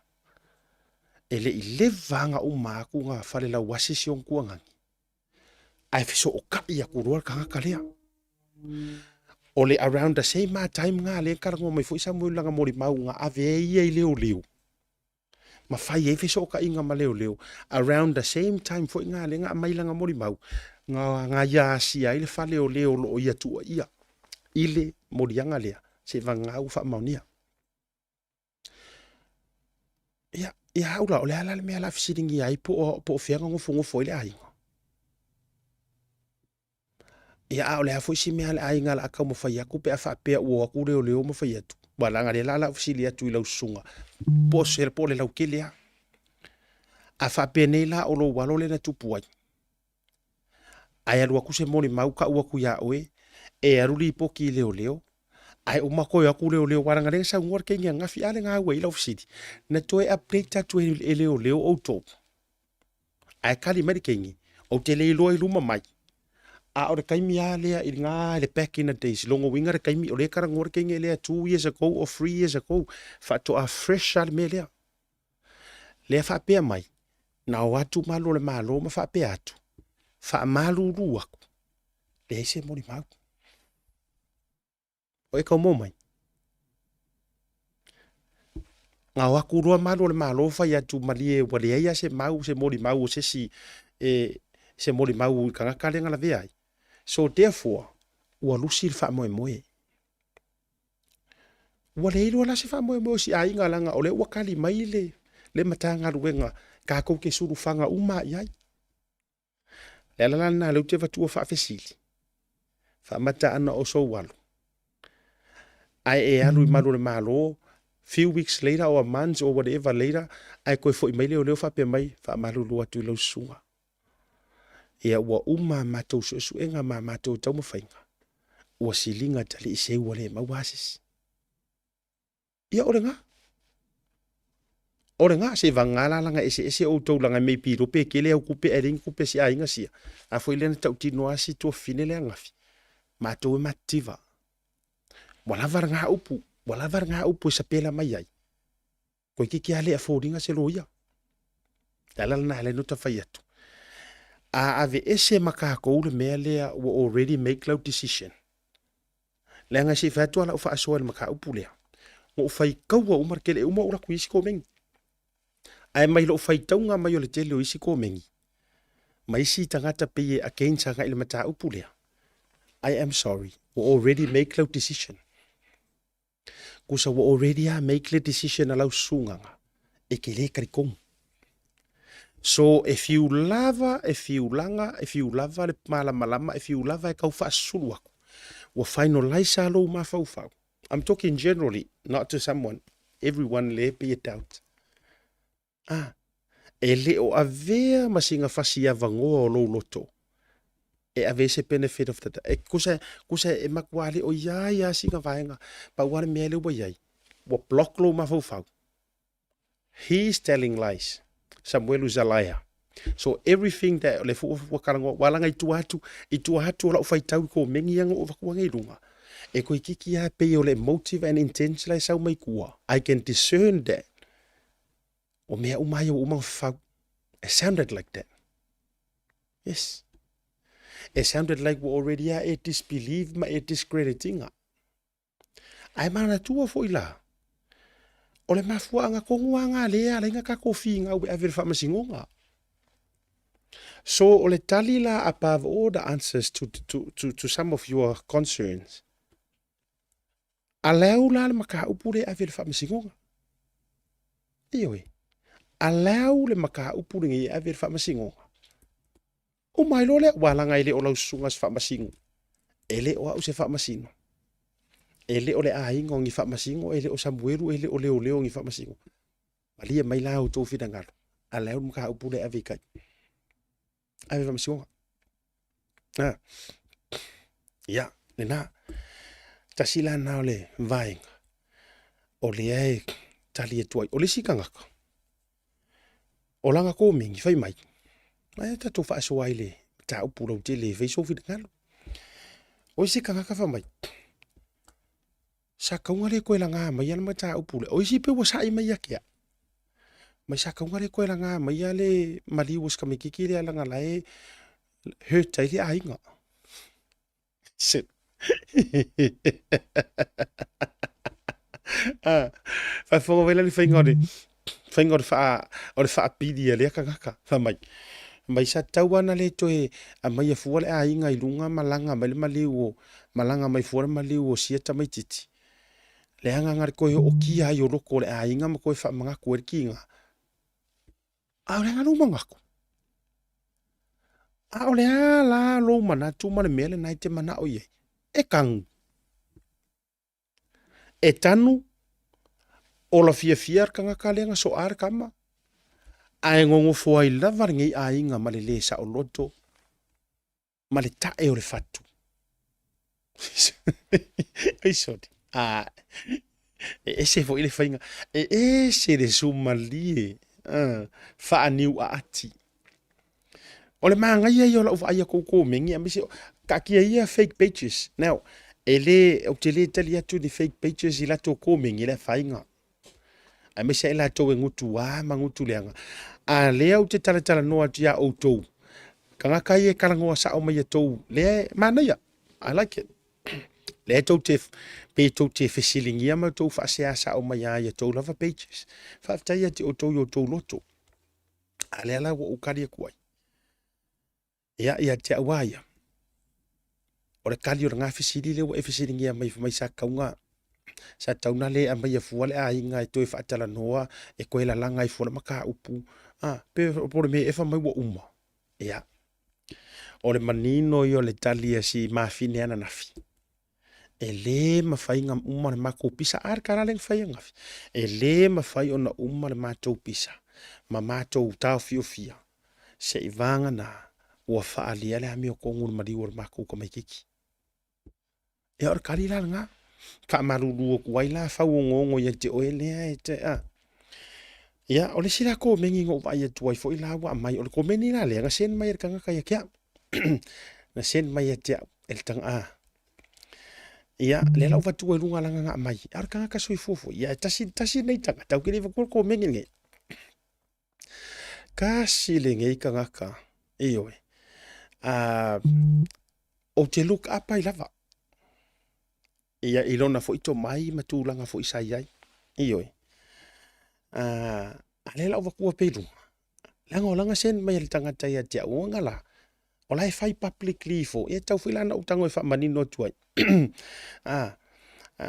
e le i leva lava ona uma atu ona falelauasi si ona tuagani, ae fesootai atu loa le tagata lea. O le around the same lava time lena lea na talanoa mai foi Samuel i lana molimau na ave ai ia i leoleo ma fai ai fesootaiga ma leoleo, around the same time foi lena lea na aumai lana molimau na, na ia asia ai le fale o le o lo o ia tuuaia i le moliaga lea, seivagana ua faamaonia. Ia, ia au la, o le a la le mea o le a fesiligia ai po o, po o fea na nofonofo ai le aiga? Ia, a o le a foi si mea a le aiga o le a taumafai atu pe a faapea ua o atu leoleo ma fai atu? Aua leaga lea la o le a ou fesili atu i lau susuga, po o se, po o le lautele lava. A faapea nei la o lou alo lea na tupu ai, ae alu atu se molimau tau atu ia oe, e alu lipoti i leoleo, ae uma toe o atu leoleo, aua leaga o lea na saunoa le teine ananafi, a lea na au ai i lau fesili, na toe update atu e leoleo outou. Ae tali mai le teine, ou te le iloa i luma mai, a o le taimi lava lea i lena i le back in the days, lona uiga le taimi o lea e talanoa le teine lea 2 years ago or 3 years ago, faatoa fresh lava le mea lea. Lea faapea mai, na o atu malu o le Malo ma faapea atu, faamalulu atu, leai se molimau. O e kaumo mai. Na o atu loa malu o le Malo fai atu malie ua leai lava se mau, se molimau o se isi e, se molimau i tagata lea na lavea ai. So therefore, ua lusi le faamoemoe. Ua leai loa la se faamoemoe o si aiga leaga o lea ua tali mai le, le Matagaluega tatou te sulufaga uma i ai. Le ala la lena lea ou te avatua faafesili, faamata ana o sou alu, ae e alu i malu o le Malo, few weeks later or a month or whatever later, ae toe foi mai leoleo faapea mai, faamalulu atu i lau susuga. Ia ua uma a matou suesuega ma a matou taumafaiga, ua siliga talii seu ua le maua se isi. Ia o lena. O lena, seivaga la laga eseese outou laga maybe iloa pe tele au tupe ae leai ni tupe a si aiga sia. A foi lea na tautino lava si tuafafine lea ananafi, matou e matitiva. Ua lava lena upu, ua lava lena upu e sapela mai ai, toeitiiti lava le foliga se loia. Le ala lena e ala ai ona fai atu, a aveese ma tatou le mea lea ua already make lau decision, Leaga se i fai atu lava lau faasoa i le mataupu lea, na ou faitaua uma le tele, e uma ou alu atu i isi komeni. Ae mai lou faitauga mai o le tele o isi komeni, ma isi tagata pei e against agai i le mataupu lea, I am sorry, ua already make lau decision. Kusa ua already lava make le decision a lau susugaga, e te le talitonu. So e fiu lava, e fiu laga, e fiu lava le malamalama, e fiu lava e tau faasusulu atu, ua finalize lava lou mafaufau. I'm talking generally, not to someone. Everyone le be a doubt. Ah, e le o avea ma singa fasi avangoa o lou loto. E ave se benefit of the doubt. E kusa, kusa e makua le o ia ia singa vaenga. Pa ua le mea le ua iai. Ua block lou mafaufau. He's telling lies. Samuel is a liar. So everything that le fu ua kalangoa, ua langa i tua atu, i tua atu o lau faitau i ko mengi anga o vakuanga i lunga. E koe kiki a pei o le motive and intention lai sau mai kua. I can discern that. O mea uma ai o uma fau. It sounded like that. Yes. It sounded like we already are e disbelieve ma e discreditinga. Ae manatua foi la, o le mafuaaga tonu lava na lea e ala ai ona tatou finau e ave i le faamasinoga. So o le tali la above all the answers to, to, to, to some of your concerns, allow la le mataupu lea e ave i le faamasinoga. Ioe, allow le mataupu lenei e ave i le faamasinoga. Uma ai loa lea, ua laga e le o lau susuga se faamasino. E le o au se faamasino. E le o le aiga o ni faamasino, e le o Samuelu, e le o leoleo ni faamasino. Malie mai la outou finagalo, a le au le mataupu lea e ave i tai. Ave i faamasinoga. Ah. Ia, lena. Tasi la na o le vaega o lea e tali atu ai. O le isi tagata, O lana komeni, fai mai, ae tatou faasoa ai le mataupu lautele e fai sou finagalo. O isi tagata fai mai, sa tauga le koe laga mai le mataupu lea. O isi pei ua sa'i mai ia te au, mai sa tauga le koe laga mai le maliu o si tamaititi lea leaga la e hurt ai le aiga. Se Ah, faafofoga mai la le faiga o le faiga o le faa o le faapili a lea tagata fai mai mai sa tatau lava ona le toe aumaia fua le aiga i luga ma laga mai le maliu o malaga mai fua le maliu o sia tamaititi leaga na le toe ootia ai o loko o le aiga ma toe faamanatu ai le tiga. A o le a lou manatu? A o le a la lou manatu ma le mea lena e te manao i ai? E tanu. E tanu, ola fiafia le tagata lea na soa le tama, ae nonofo ai lava lenei aiga ma le lē saoloto ma le tae o le fatu. Ai sori. Ah, e ese foi le faiga. E ese le sumalie. Ah, faaniu aati. O le manaia ia o lau vaai atu komeni aemaise taatia ia fake pages. Now, e le, ou te le tali atu ni fake pages i latou komeni e le afaina. Aemaise ai latou e gutu a ma gutu leaga. A lea ou te talatalanoa atu iā outou, tagata ia e talanoa sao mai ia tou, lea e manaia, I like it. Lea tou te, pe tou te fesiligia ma tou faasea sao mai a ia tou lava pages. Faafetai ia te outou i outou loto. A lea la ua ou kali atu ai. Ia, ia te au a ia. O le kali o lena fesili lea ua e fesiligia mai fai mai sa tauga sa tau na le aumaia fua le aiga e toe faatalanoa e toe lalaga ai fua le mataupu. A, pe po o le mea ea fai mai ua uma. Ia, o le manino ia o le tali a si mafine ananafi. E lē mafai ona uma le matou pisa, a le tala lea na fai ananafi, e lē mafai ona uma le matou pisa ma matou taofiofia seivagana ua faaalia le amiotonu i le maliu o le matou tamaititi. Ia o le tali la lena, faamalulu atu ai la fauogoogo ia te oe lea e te, a. Ia, o le isi la komeni na ou vaai atu ai foi la ua aumai, o le komeni la lea na send mai e le tagata ia te au. Na send mai ia te au e le tagata, a. Ia, lea la ua avatu ai i luga lana na aumai, a o le tagata soifua foi, ia e tasi, tasi lenei tagata, ou te le i avatua le komeni lenei. Tasi lenei tagata, ioe, a, ou te look up ai lava, ia i lona foi tomai ma tulaga foi sa i ai, ioe. A, a lea la ua avatua pea i luga, leaga o lana send mai a le tagata ia te au, ona la, o la e fai publicly ifo, ia e tatau foi la ona ou tago e faamanino atu ai a, a,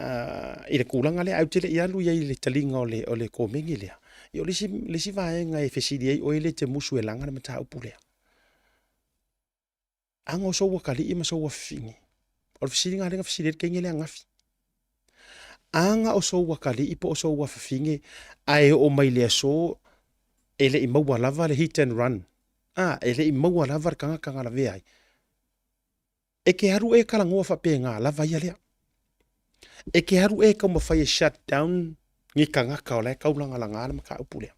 i le tulaga lea, ae ou te le i alu i ai i le taliga o le, o le komeni lea. Ia o le isi, le isi vaega e fesili ai oe le te musu e laga le mataupu lea. Aga o sou atalii ma sou afafine. O le fesiliga lea na fesili ai le teine lea ananafi. A na o sou akalii po o sou afafine ae oo mai le aso e le i maua lava le hit and run, a, e le i maua lava le tagata na lavea ai. E te alu e talanoa faapena lava ia lea. E te alu e taumafai e shut down ni tagata o la e taulagalaga le mataupu lea.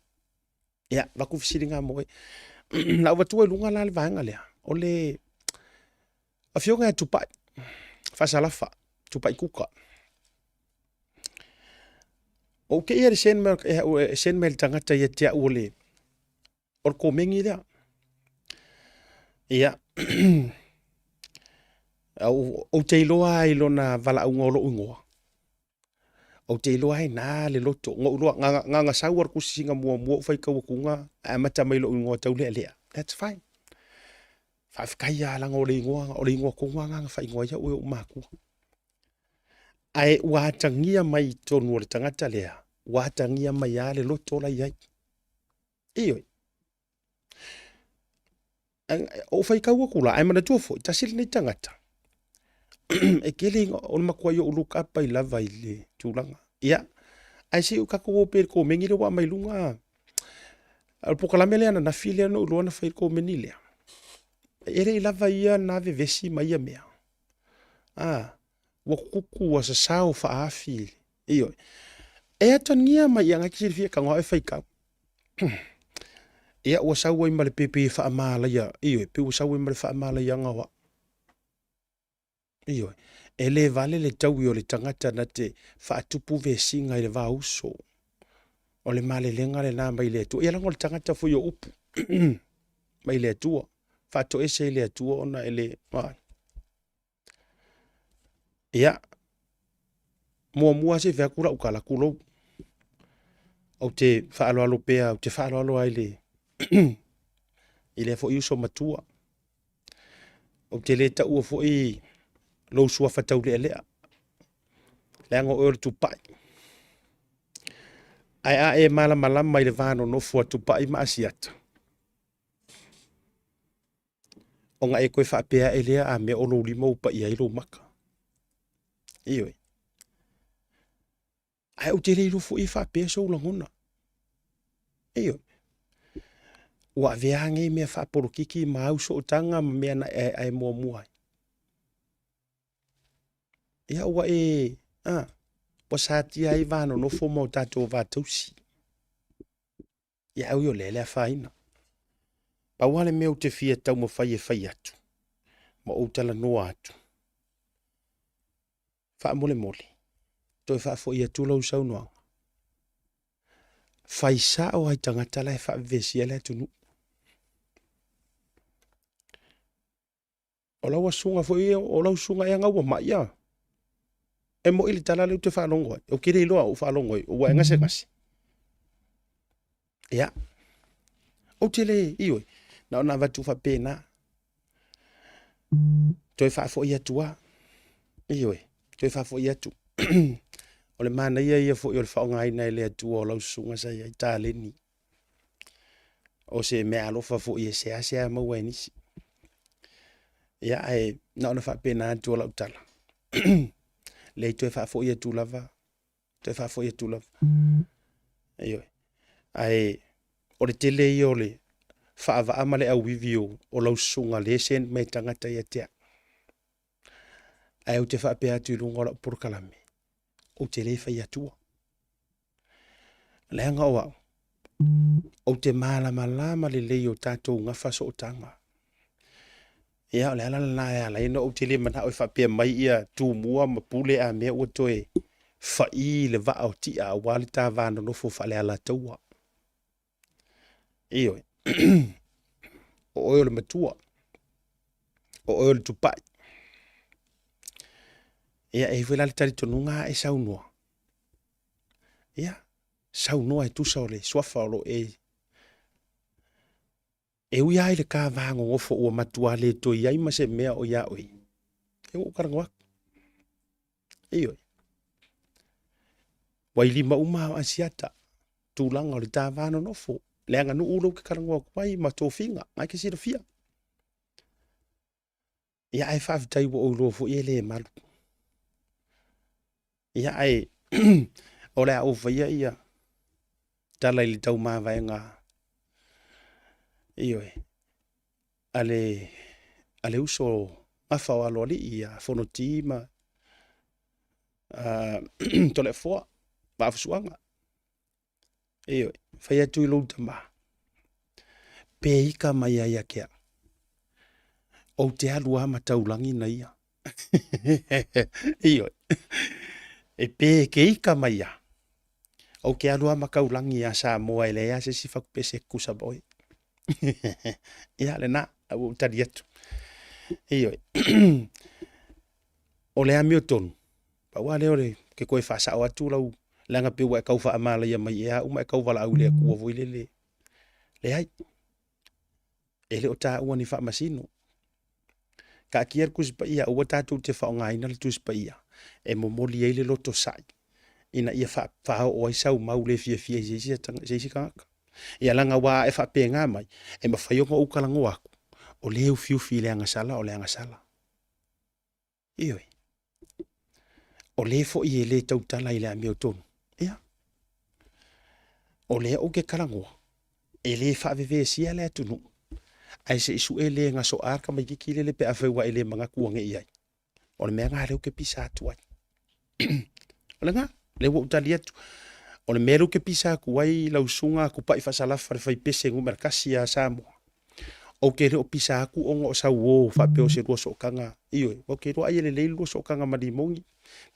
Ia, avatu fesiliga mo oe. Na ou avatua i luga la le vaega lea, o le afioga ia Tupai, Faasalafa, Tupai Kuka. Ou te ia le send mai, e send mai le tagata ia te au o le, o le komeni lea. Ia, ou te iloa ai lona valaauga o lou igoa. Ou te iloa ai na le loto. Na ou iloa, na ona sau lava o le tusisiga muamua ou faitau atuga ae amata mai i lou igoa taulealea. That's fine. Faafetai lava leaga o le igoa, o le igoa tonu lava lena na faaigoa ai au e ou matua. Ae ua atagia mai i totonu o le tagata lea, ua atagia mai lava le loto la e i ai. Ioe. Ou faitau atu la, ae manatua foi, tasi lenei tagata, e tele o le matuai ou look up ai lava i le tulaga. Ia, ae se i o tatou o pea i le komeni lea ua aumai i luga. O le polokalame lea ananafi lea na ou iloa na fai le komeni lea. E le i lava ia na vevesi ma ia mea. A, ua kuku, ua sasao faaafi. Ioe. E atagia mai ia, na te silafia e tago lava oe faitau. Ia ua sau ai ma le pepe e faamalaia, ioe, pe ua sau ai ma le faamalaiaga o au. Ioe, e le vale le taui o le tagata na te faatupu vesiga i le va uso. O le malelega lena mai le Atua. Ia leaga o le tagata foi o upu mai le Atua, faatoese i le Atua ona e le... Ia, muamua se i fai atu lau tala, tulou. Ou te faaaloalo pea, ou te faaaloalo lava i le i lea foi uso matua. Ou te le taua foi lou suafa taulealea, leaga o oe o le tupai. Ae a e malamalama i le va nonofo a Tupai ma Asiata, ona e toe faapea ae lea, a mea o lou lima ua paia ai lou maka. Ioe. Ae ou te le iloa foi e faapea sou lagona. Ioe. Ua avea lava nei mea faapolokiki ma au sootaga ma mea na e aeae muamua ai. Ia ua e, a, ua satia ai va nonofo ma o tatou va tausi. Ia au i o lea le afaina. Pau lava le mea ou te fia taumafai e fai atu, ma ou talanoa atu, faamolemole, toe faafoi atu lau saunoaga. Fai sao lava i tagata la e faavevesia le atunuu. O lau asuga foi, o lau susuga ea na ua mai a? E moi le tala lea ou te faalogo ai. Ou te le iloa ou faalogo ai, ua e gasegase. Ia, ou te le, ioe, na ona avatu faapena. Toe faafoi atu lava. Ioe, toe faafoi atu. O le manaia ia foi o le faaaogaina e le Atua o lau susuga sa i ai taleni. O se meaalofa foi e seasea maua e nisi. Ia, ae na ona faapena atu o lau tala. Leai, toe faafoi atu lava, toe faafoi atu lava. Ioe. Ae o le tele ia o le faavaa ma le auivi o, o lau susuga lea e send mai tagata ia te au. Ae ou te faapea atu i luga o lau polokalame, ou te le fai atua. Leaga o au, ou te malamalama lelei i o tatou gafa sootaga. Ia, o le ala lena e ala ai ona ou te le manao e faapea mai ia Tumua ma Pule a mea ua toe fa'i le vaa o Ti'a aua le ta va nonofo faale-Alataua. Ioe. O oe o le matua. O oe o le tupai. Ia, e i ai foi la le talitonuga a e saunoa, Ia, saunoa e tusa o le suafa o lo o e E ui lava i le ta va nonofo ua matua le toe i ai ma se mea o iā oe, e ua ou talanoa atu. Ioe. Ua i lima uma o Asiata, tulaga o le ta va nonofo, le aganuu lea ou te talanoa atu ai ma tofiga, na e te silafia. Ia ae faafetai ua ou iloa foi e le malu. Ia ae O le a ou faia ia tala i le taumavaega ioe a le a le uso gafa o Aloalii ia Fonoti ma Toleafoa Vaafusuaga. Ioe, fai atu i lou tama, pe ika mai ai ia te au, ou te alu lava ma taulagi na ia. Ioe, e pe ke ika mai ia, ou te alu lava ma taulagi ia Samoa e leai lava se isi fatupese e tutusa ma oe. Ia, lena, a ua ou tali atu. Ioe, o le amiotonu, pau lava lea o le ke toe faasao atu lau leaga pei ua e tau faamalaia mai ea au ma e tau valaau i le Atua foi lele. Leai, e le o taua ni faamasino. Taatia le Tusi Paia, aua tatou te faaaogaina le Tusi Paia e momoli ai le loto sa'i ina ia faaoo ai sau mau le fiafia i se isi tagata. Ia leaga ua a e faapena mai, e mafai ona ou talanoa atu, o lea e ufiufi i le agasala o le agasala. Ioe. O le foi e le tautala i le amiotonu. Ia. O lea ou te talanoa, e le faavevesia le atunuu, ae se i sue le gasoa le tamaititi lele pe afai ua e le manatu ane i ai. O le mea lena lea ou te pisa atu ai. O lena, lea ua ou tali atu. O le mea lea ou te pisa atu ai lau susuga Tupai Faasalafa le faipese numera tasi a Samoa, Ou te le o pisa atu ona o sau uo faapea o se lua sootaga. Ioe, ou te iloa ai e lelei le lua sootaga ma Limoni,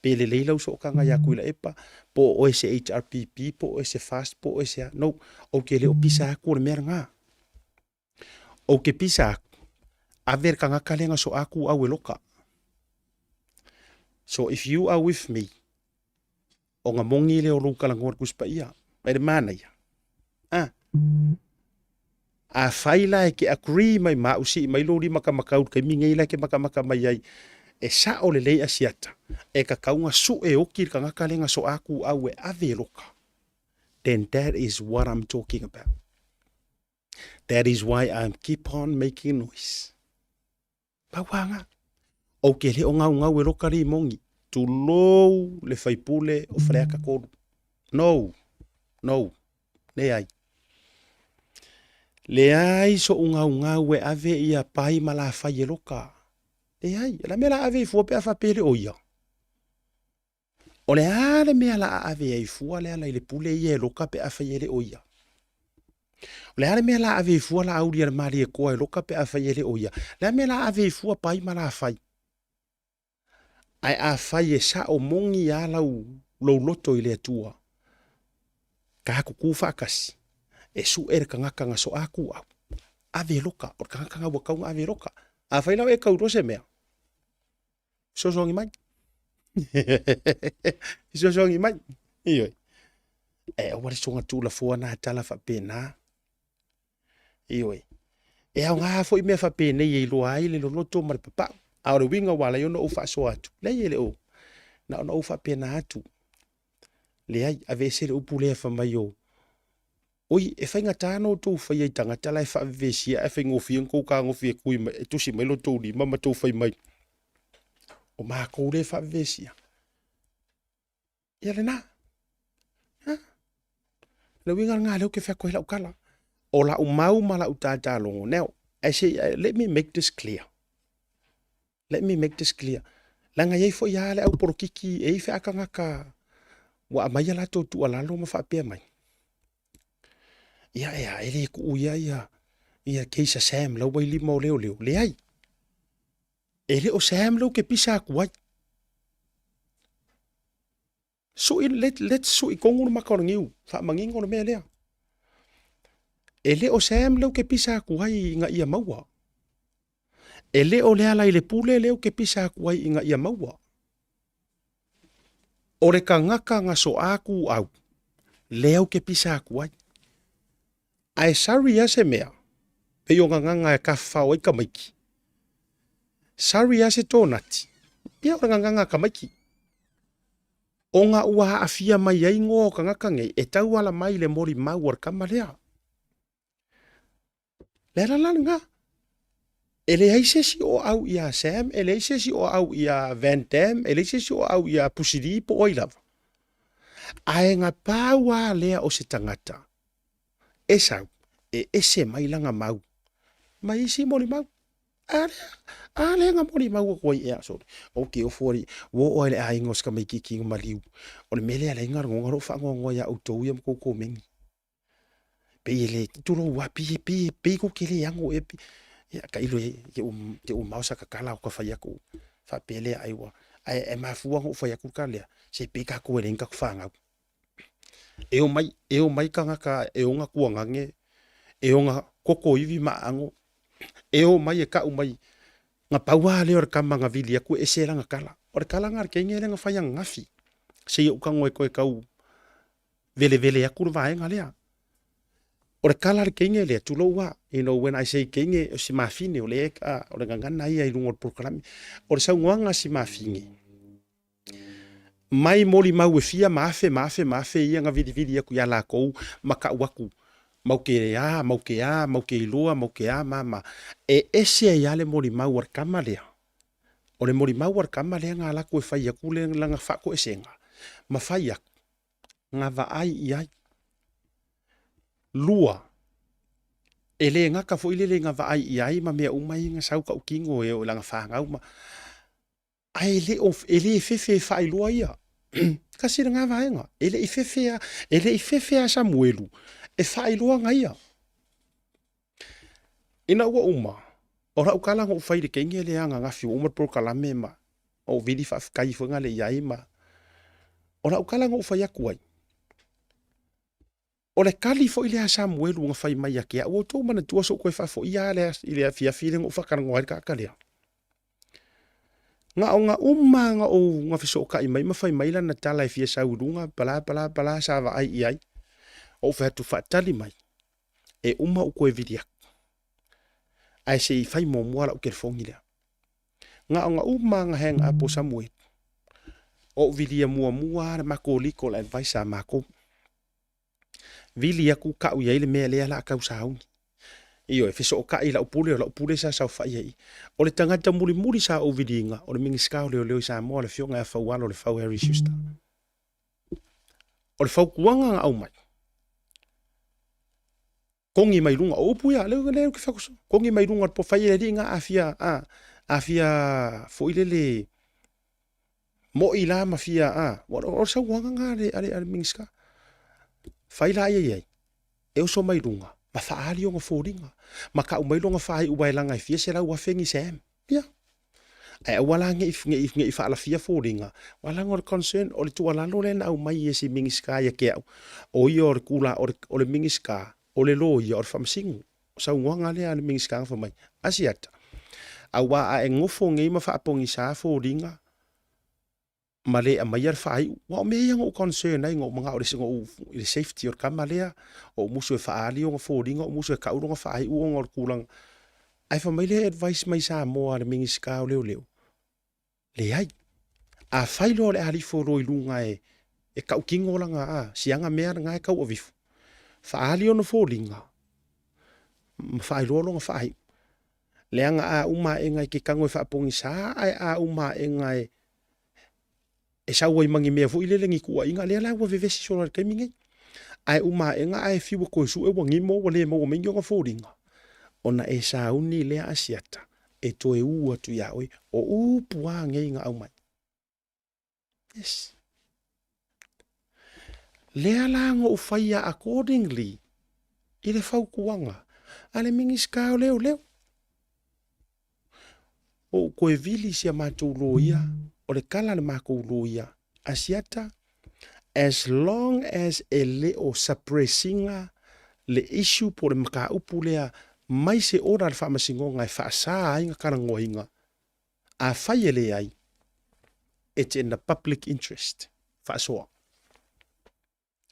pe lelei lau sootaga ia Tuilaepa, po o oe se HRPP, po o oe se FAST, po o oe se a. No, ou te le o pisa atu o le mea lena. Ou te pisa atu, ave le tagata lea na soa atu au e loka. So if you are with me, ona moni lea o lou talanoa i le Tusi Paia. Mai le manaia. Ah. Afai la e ke agree mai ma au sii mai lou lima kamakau i le taimi nei la e ke makamaka mai ai, e sao lelei Asiata, e tatau ona sue oki le tagata lea na soa atu au e ave e loka. Then that is what I'm talking about. That is why I keep on making noise. Pau lava na. Ou te le o gaugau e loka limoni. Tulou le faipule o Faleata 3. No. No. Leai. Leai so'u gaugau e ave ia pai ma lafai e loka. Leai. O le a mea la ave i fua pe a faapea e le o ia? O le a le mea la a ave ai fua le ala i le pule ia e loka pe afai e le o ia? O le a le mea la ave ai fua Laauli a le Malietoa e loka pe afai e le o ia? O le a le mea la ave ai fua Pai ma Lafai? Ae afai e sao moni a lau lou loto i le Atua, tatou tu faatasi, e suʻe le tagata na soa atu au, ave e loka, o le tagata na ua tatau ona ave e loka. Afai la o e tau se mea, fesoasoani mai. Fesoasoani mai. Ioe. E aua le soga tuulafoa na tala faapena. Ioe. E aoga foi mea faapenei e iloa ai le loloto ma le papau. A o le uiga ua ala ai ona ou faasoa atu, leai e le o, na ona ou faapena atu. Leai, aveese le upu lea fai mai o, Oi, e faigata ona outou faia i tagata la e faavevesia ae faigofie ona tou tagofi e tui mai, e tusi mai lo tou lima ma tou fai mai, o matou lea e faavevesia. Ia lena. Ha? Le uiga lena lea ou te fai atu ai lau tala. O lau mau ma lau tatalogo. Now, I say, let me make this clear. Let me make this clear. Leaga e i ai foi lava le au polokiki, e i ai feakagaka ua aumai a latou tuualalo ma faapea mai, ia e a, e le tuu ia ia ia case a Sam la ua i lima o leoleo. Leai, e le o Sam lea ou te pisa atu ai. Sui, let, let's sui tonu le maka o le niu, faamanino le mea lea. E le o Sam lea ou te pisa atu ai ina ia maua. E le o Lealailepule lea ou te pisa atu ai ina ia maua. O le tagata na soa atu au, lea ou te pisa atu ai. Ae sari a se mea, pei o gagaga e tafafao ai tamaiti. Sari a se tonati, ia o le gagaga a tamaiti. Ona ua aafia mai ai igoa o tagata nei e tauala mai i le molimau a le tama lea. Le ala la lena. E leai se isi o au iā Sam, e leai se isi o au iā Van Damme, e leai se isi o au iā Pusili po o ai lava. Ae na pau lava lea o se tagata e sau e ese mai lana mau mai isi molimau. A lea, a lea na molimau atu ai ea, sorry, ou te ofo alii, ua oo lava i le aiga o si tamaitiiti na maliu. O le mea lea e ala ai ona lagona lou faanoanoa ia outou ia ma tou komeni. Pei e le, tulou lava, pei, pei, pei tou te le ano ea, ia tailo i ai, te i ua mamao sata tala ou te fai atu faapea lea ai ua, ae mafua ona ou fai atu le tala lea, se pei tatou e leai ni tatou fanau. E omai, e omai tagata e ona tuagane, e ona toto ivi ma aano, e omai e tau mai, na pau lava lea o le tama na vili atu e ese lana tala. O le tala lena a le teine lea na fai ananafi, se i ou tago e toe tau velevele atu le vaega lea. O le tala a le teine lea, tulou lava, you know when I say teine, o si mafine, o lea, o le gagana ia i luga o le polokalame. O le saunoaga a si mafine, mai molimau e fia ma afe ma afe ma afe ia na vilivili atu ia lakou ma tau atu, mau te a, mau te a, mau te iloa, mau te a ma ma. E ese ai lava le molimau a le tama lea. O le molimau a le tama lea na alu atu e fai atu lana faatoesega ma fai atu, na vaai i ai. Lua, e le gata foi lele na vaai i ai ma mea uma ia na sau tautino e oo i lana fanau ma, ae le o, e le fefe e faailoa ia. Tasi lena vaega, e le i fefe a, e le i fefe a Samuelu e faailoaga ia. Ina ua uma, o lau tala na ou fai i le teine lea ananafi ua uma le polokalame ma ou vili faafetai foi na le i ai ma, o lau tala na ou fai atu ai, o le tali foi lea a Samuelu na fai mai ia te au, ua outou manatua se i ou toe faafoia lava i le afiafi lea na ou faatalanoa ai le tagata lea. Na o na uma lava na ou na fesootai mai ma fai mai lana tala e fia sau i luga, bla bla bla sa vaai i ai, ou fai atu faatali mai, e uma ou toe vili atu. Ae se i fai muamua lau telefoni lea. Na o na uma lava na hang up o Samuel. Ou vilia muamua lava le matou legal advice a matou. Vili atu kau i ai le mea lea la tau sauni. Ioe, fesootai i lau pule, o lau pule sa saofai ai i. O le tagata mulimuli sa ou viliina, o le Minisita o Leoleo i Samoa, le Afioga ia Faualo Lefau Harry Schuster. O le fautuaga na aumai, kogi mai luga, o upu ia, lea ou te fai atu, kogi mai luga o le po, fai e le alii na a fia, a, a fia foi lele, moi la ma fia, a, o le saunoaga na a le, a le Minisita. Fai la ia i ai, e oso mai luga, ma faaali ona foliga, ma tau mai lona faaiu ae leaga e fia 100,000 ni Sam. Ia. Ae aua la ne i, ne i, ne i faalafia foliga, aua leaga o le concern, o le tuualalo lea na aumai e si Minisita ia te au, o ia o le tula, o le, o le Minisita, o le loia, o le faamasino. O saunoaga lea a le Minisita na fai mai, Asiata, aua a e nofo nei ma faapogisa foliga, ma le aumaia le faaiu. Aua o mea ia na ou concern ai, na ou manao i le, i le safety o le tama lea, o ou musu e faaali ona foliga, o ou musu e tau lona faaiu ona o le tulaga. Ae fai mai le advice mai Samoa a le Minisita o Leoleo, leai. Afai loa o le a lifo loa i luga e, e tautino lana, a, siaga mea lena e tau aveifo, faaali ona foliga ma faailoa lona faaiu. Leaga a uma aega e te tago e faapogisa, ae a uma aega e e sau ai ma ni mea foi lele ni tuuaiga, lea la ua vevesi solo i le taimi nei. Ae uma aega ae fiu e toe sue ua gimo ua le maua mai ni ona foliga, ona e sauni lea Asiata e toe u atu iā oe, o upu lava nei na aumai. Yes. Lea la na ou faia accordingly i le fautuaga a le Minisita o Leoleo. Ou toe vili si a matou loia, o le tala a le matou loia, Asiata, as long as e le o suppress ina le issue po o le mataupu lea mai se order a le Faamasinoga e faasa ai na talanoaina, afai e leai, it's in the public interest. Faasoa.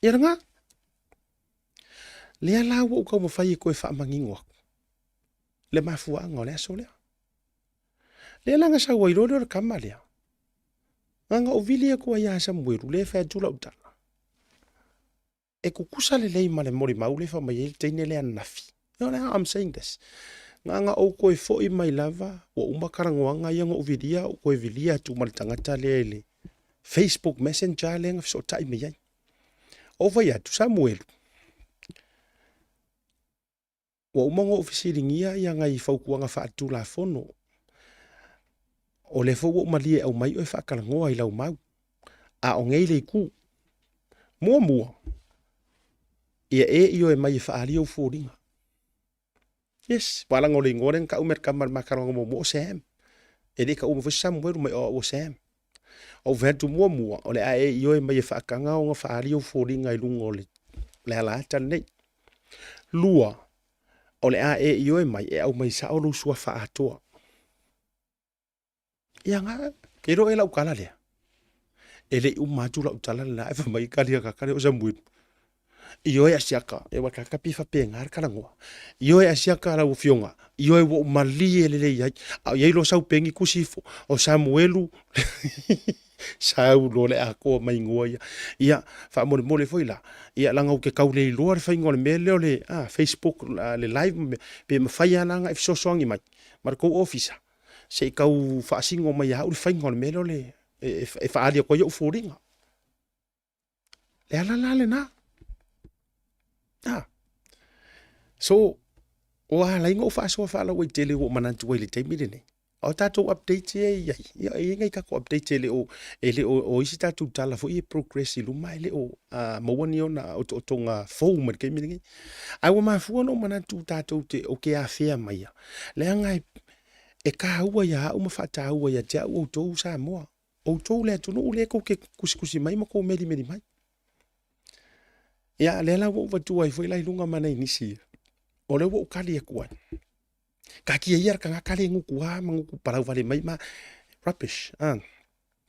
Ia lena. Lea la ua ou taumafai e toe faamanino atu le mafuaaga o le aso lea. Lea la na sau ai loa lea o le tama lea. Na na ou vili atu ai ia Samuelu, lea e fai atu lau tala. E tutusa lelei ma le molimau lea e fai mai ai le teine lea ananafi. You know, I'm saying this. Na na ou toe foi mai lava, ua uma talanoaga ia na ou vilia, ou toe vilia atu ma le tagata lea i le Facebook Messenger lea na fesootai mai ai. Ou fai atu, Samuelu, ua uma ona ou fesiligia ia nai fautuaga faaletulafono, o lea foi ua ou malie e aumai oe faatalanoa i lau mau, a o nei le itu. Muamua, ia e ioe mai e faaali ou foliga. Yes, aua leaga o le igoa lea na tau mai e le tama i le ma talanoaga muamua o Sam. E le i taua mai foi se Samuelu mai o au o Sam. Ou fai atu muamua, o le a e ioe mai e faataga ona faaali ou foliga i luga o le, le alaata lenei. Lua, o le a e ioe mai e aumai sao lou suafa atoa. Ia na, ke iloa e lau tala lea. E le i uma atu lau tala lena ae fai mai kali akaka lea o Samuelu. Ioe asiaka, e ua tata pei e faapena le talanoa. Ioe asiaka lau afioga, ioe ua ou malie lelei ai. A o i ai loa sau peni tusi ifo, o Samuelu, sau loa le atoa mai igoa ia. Ia, faamolemole foi la, ia leaga ou te tau le iloa le faiga o le mea lea o le Facebook, le live ma mea, pe mafai lava la ona e fesoasoani mai ma le tou ofisa se i tau faasino mai ia au le faiga o le mea lea o le e faaali atu ai ou foliga. Le ala la lena. Ah. So, ua ala ai ona ou faasoa faalauaitele ua ou manatu ai i le taimi lenei. O tatou updates ia e i ai, ia e i ai nai tatou updates e le o, e le o, o isi tatou tala foi e progress i luma e le o maua ni ona otootoga fou mai le taimi lenei. Ae ua mafua ona ou manatu tatou te, ou te afea maia, leaga e, e taua ia au ma faataua ia te au outou Samoa. Outou le atunuu lea tou te tusitusi mai ma tou melimeli mai. Ia, lea la ua ou avatua ai foi la i luga ma nai nisi ia, o lea ua ou tali atu ai. Taatia ia le tagata lea e gutu lava ma gutu palau vale mai ma rubbish, ah.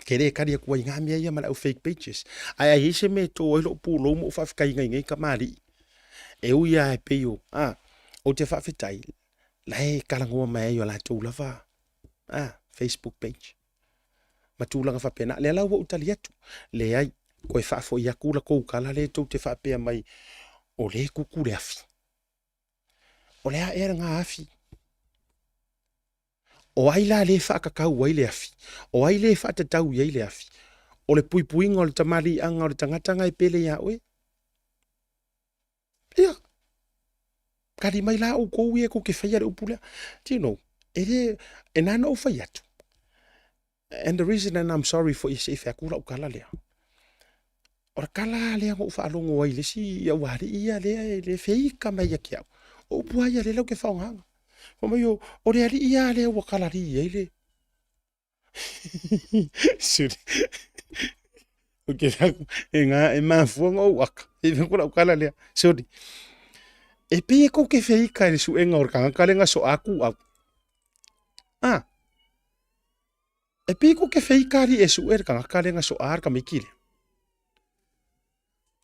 Ke le tali atu ai i ngā mea ia ma le au fake pages. Ae a i ai se mea e tō ai lou pulou ma ou faafetaiga i nei kamali'i, e ui lava e pei o, ah, ou te faafetai, la e talanoa mai ai i o latou lava, ah, Facebook page. Ma tulaga faapena. Lea la ua ou tali atu, leai, toe faafoi atu la tou tala lea tou te faapea mai, o lea e kuku le afi. O le a ea lena afi? O ai la lea e faatatau ai le afi? O ai lea e faatatau i ai le afi? O le puipuiga o le tamaliiaga o le tagata na e pele iā oe? Ia, tali mai la outou ia tou te faia le upu lea. Do you know, e le, e na ona ou fai atu. And the reason and I'm sorry foi se i fai atu lau tala lea. O le tala lava lea na ou faalogo ai i le isi aualii ia lea e le feika mai ia te au. O upu lava ia lea latou te faaaogaina. Fai mai o le alii lava lea ua kalali ai le, Suri. Ou te fai atu, e ngā, e mafua ona ou aka. E fai atu lau tala lea, sorry. E pei e tou te feika i le suega o le tagata lea na soa atu au. Ah, e pei tou te feika alii e sue le tagata lea na soa le tamaiti lea.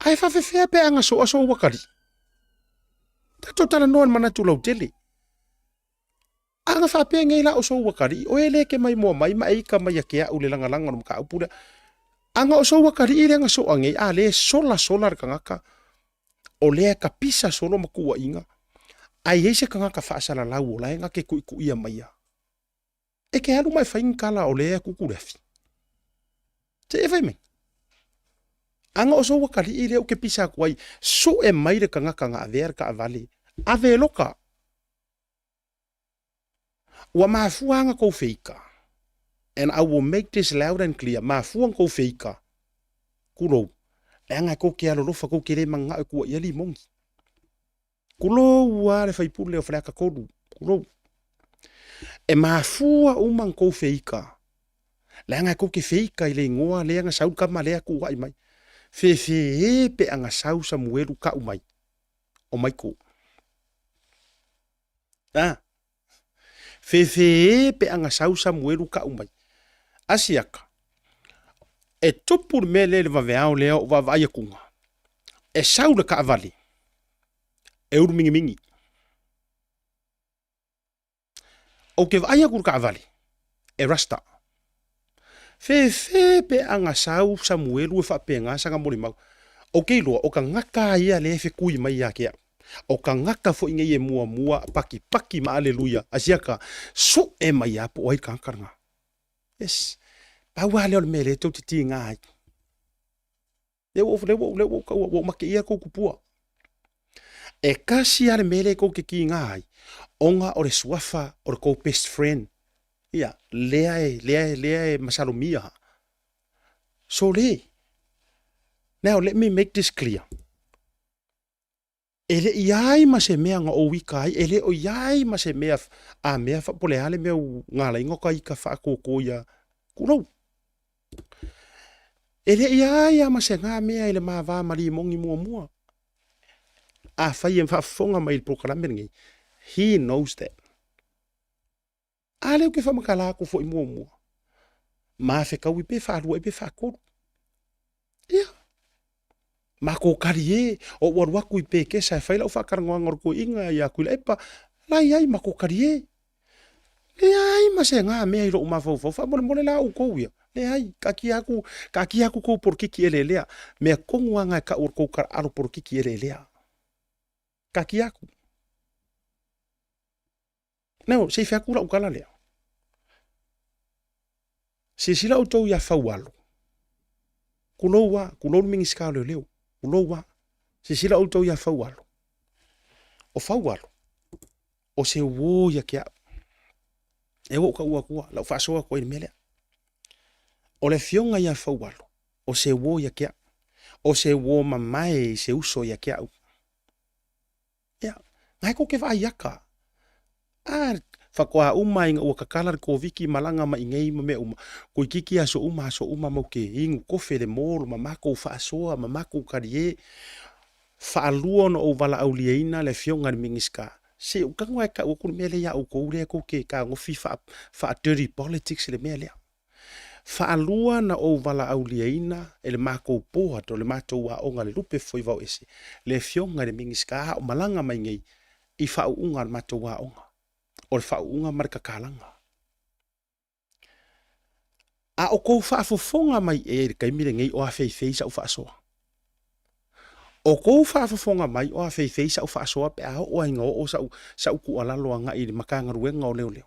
Ae faafefea pe a na soa sou atalii? Tatou talanoa i le manatu lautele. A na faapea nei la o sou atalii, o e le ke maimoa mai ma e ika mai ia te a'u le lagalaga o le mataupu lea. A na o sou atalii lea na soa nei, a lea e sola sola le tagata, o lea e tapisa solo ma tuuaiga, a i ai se tagata faasalalau o la e na te tuituia maia, e te alu ma e fai ni tala o lea e kuku le afi. Se e fai mai. A na o sou atalii lea ou te pisa atu ai, sue mai le tagata na avea le taavale, ave e loka. Ua mafua ana kou feika, and I will make this loud and clear, mafua ana kou feika, kulou, leaga e kou ke alolofa, kou ke le mananao e kuaia limoni. Kulou a le faipule o Faleata 3, kulou. E mafua uma ana kou feika, leaga e kou ke feika i le igoa lea na sau le tama lea kuai mai. Fefe e pe ana sau Samuelu kau mai, o Maiko. A. Fefe e pe ana sau Samuelu kau mai. Asiaka. E tupu le mea lea i le vaveao lea o vaavaai akuga. E sau le kaavale. E ulu mingimingi. Ou te vaai atu i le kaavale. E rasta. Fefe pe ana sau Samuelu e faapena sana molimau. Ou te iloa o tagata a ia lea e fetui mai ia te au. O tagata foi nei e muamua pakipaki ma aleluia asiaka sue mai a po o ai le tagata lena. Yes. Pau lava lea o le mea lea tou te tiga ai. Lea ua lea ua lea ua ua ua make ia kou kupua. E kasi a le mea lea kou te kiga ai, ona o le suafa o le kou best friend. Ia, lea e, lea e, lea e masalomia. Sole. Now, let me make this clear. E le i ai ma se mea na ou ika ai, e le o i ai ma se mea a mea fa, po le a le mea u ngalainga o ka ika whaakōkō ia kulou. E le i ai a ma se ngā mea i le mā ma limongi muamua. A whai e whaafofoga mai i le polokalame lenei, he knows that. A lea ou te faamatala atu foi muamua, ma fetaui pe faalua pe faatolu. Ia, matou kali e, o ou alu atu i Pekesa e fai lau faatalanoaga o le toeaina ia Tuilaepa, la e i ai matou kali e. Leai ma se ga mea i lou mafaufau, faamolemole la outou ia. Leai, taatia atu, taatia atu tou polokiki eleelea. Mea tonu lava na e tau o le tou tala alo polokiki eleelea. Taatia atu. Now, se i fai atu lau tala lea. Silasila outou ia Faualo. Kulou a, kulou le Minisita o Leoleo. Kulou a. Silasila outou ia Faualo. O Faualo, o se uo ia ke au. E ua ou taua atua, lau faasoa atu ai i le mea lea. O le afioga ia Faualo, o se uo ia ke au. O se uo mamae i se uso ia ke au. Ia, na e kou ke vaai aka. A, faatoa uma ina ua kakala le Koviki malaga mai i nei ma mea uma, toeitiiti aso uma aso uma mau ke inu kofe le mall ma matou faasoa ma matou talie. Faalua ona ou valaauliaina le afioga i le Minisita, se ou tago lava e tau atu le mea lea ia outou lea tou te tagofi faa, faa dirty politics le mea lea. Faalua na ou valaauliaina e le matou board o le matou aoga le Lupe foi Vaoese, le afioga i le Minisita a o malaga mai nei i faauuga a le matou aoga, o le faauuga ma le tatalaga. A o kou faafofoga mai ea i le taimi lenei o afeifei sa'u faasoa? O kou faafofoga mai o afeifei sa'u faasoa pe a oo lava ina oo sa'u, sa'u tuualalo agai i le Matagaluega o Leoleo?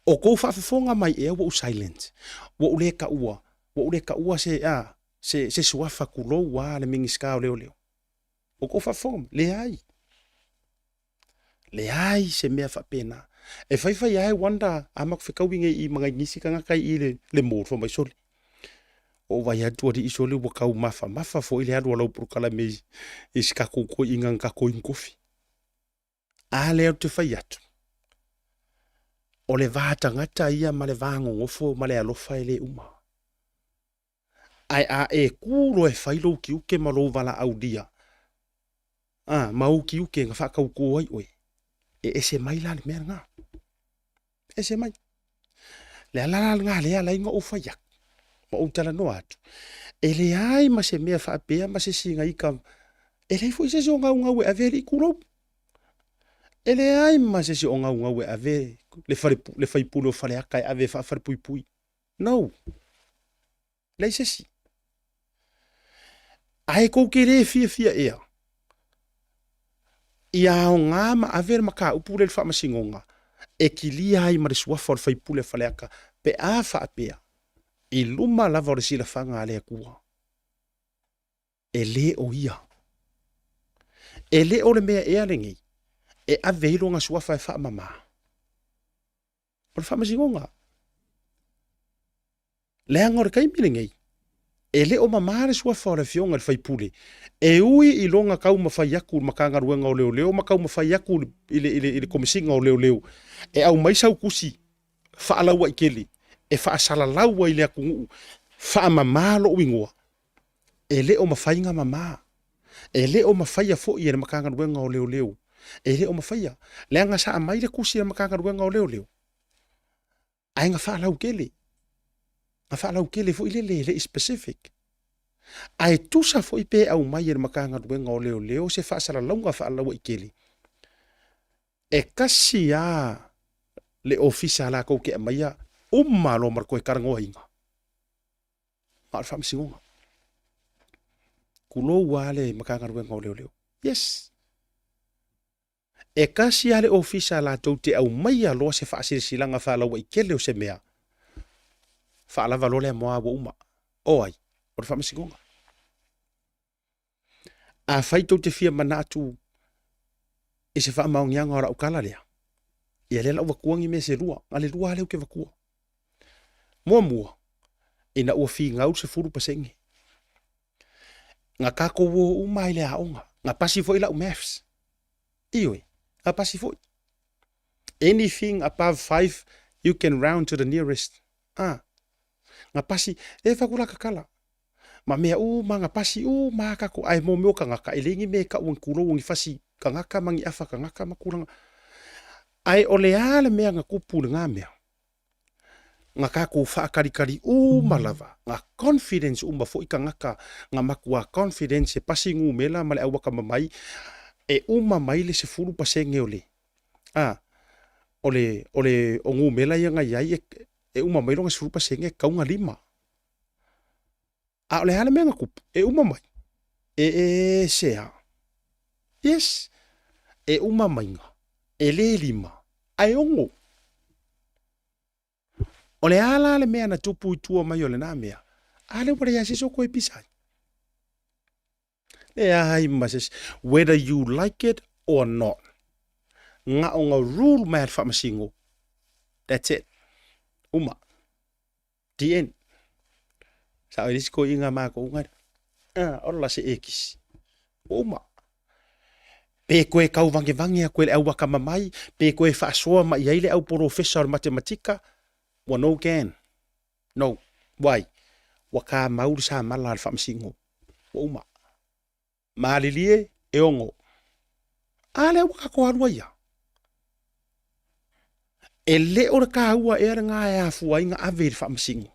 O kou faafofoga mai ea ua ou silent, ua ou le taua, ua ou le taua se, a, se, se suafa tulou a le Minisita o Leoleo. O kou faafofoga mai? Leai. Leai se mea faapena. E faifai lava e wonder a matou fetaui nei i ma nai nisi tagata i i le, le mall fai mai sole. Ua ou vaai atu alii sole ua tau mafamafa foi le alu a lau polokalame i, i si tatou toeaina na tatou inu kofi. A lea ou te fai atu, o le va tagata ia ma le va nonofo ma le alofa e le uma. Ae a e kū loa e fai lou tiute ma lou valaaulia, a, ma ou tiute na faatautō ai oe, e ese mai la le mea lena. Ese mai. Le ala la lena lea ala ai ona ou fai atu, ma ou talanoa atu, e leai ma se mea faapea ma se isi na ika, e leai foi se isi o gaugau e ave alii tulou. E leai ma se isi o gaugau e ave le fale, le faipule o Faleata e ave e faafalepuipui. No. Leai se isi. Ae kou te le fiafia ea ia aoga ma ave le mataupu lea i le faamasinoga e kilia ai ma le suafa o le faipule a Faleata pe a faapea i luma lava o le silafaga a le Atua e le o ia. E le o le mea ea lenei e ave ai lona suafa e faamama. O le faamasinoga. Leaga o le taimi lenei, e le o mama le suafa o le Afioga i le sui usufono e ui i lona taumafai atu i le Matagaluega o Leoleo ma taumafai atu i le, i le, i le Komesina o Leoleo e aumai sau tusi faalauaitele e faasalalau ai i le atunuu, faamama lou igoa. E le o mafai ona mama. E le o mafaia foi e le Matagaluega o Leoleo. E le o mafaia. Leaga sa aumai le tusi a le Matagaluega o Leoleo, ae na faalautele. Na faalautele foi lele e le i specific. Ae tusa foi pe aumai e le Matagaluega o Leoleo se faasalalauga faalauaitele, e tasi lava le ofisa latou te aumaia uma loa ma le toe talanoaina. A o le faamasinoga. Tulou lava le Matagaluega o Leoleo. Yes. E tasi lava le ofisa latou te aumaia loa se faasilasilaga faalauaitele o se mea, faalava loa lea moa ua uma. O ai? O le faamasinoga. Afai tou te fia manatu i se faamaoniaga o lau tala lea, ia lea la ua vatua ni mea se lua, na le lua lava lea ou te vatua. Muamua, ina ua finau le 10%, na tatou o uma lava i le aoga, na pasi foi lau maths, ioe, na pasi foi. Anything above 5, you can round to the nearest. Ah, na pasi, e fai atu la tatala. Ma mea uma, na pasi uma lava tatou, ae mo mea o tagata, e leai ni mea e tau o ni tulou o ni fasi tagata ma ni afa tagata ma tulaga. Ae o le a le mea na tupu i lena mea? Na tatou faatalitali uma lava, na confidence uma foi tagata, na matua confidence e pasi numera ma le au akamamai, e uma mai le 10% o le, a, o le, o le, o numera ia na i ai, e uma mai lona 10% e tatau ona 5. A o le a le mea na tupu? E uma mai. E ese lava. Yes. E uma maiga. E le lima, ae ono. O le a la le mea na tupu i tua mai o lena mea? A lea ua leai se isi o toe pisa ai. Leai ma se isi. Whether you like it or not. Na o na rule mai a le Faamasino. That's it. Uma. The end. Sa o le isi toeaiina matou na, ah, ola la se ekisi. Ua uma. Pe toe tau vangevange atu e le au akamamai, pe toe faasoa mai i ai le au polofesa o le matematika, ua no can. No. Why? Ua kamau le samala a le Faamasino. Ua uma. Malilie e ono. A lea ua tatou alu ai a. E le o le taua ea lena e afua ai na ave i le faamasino.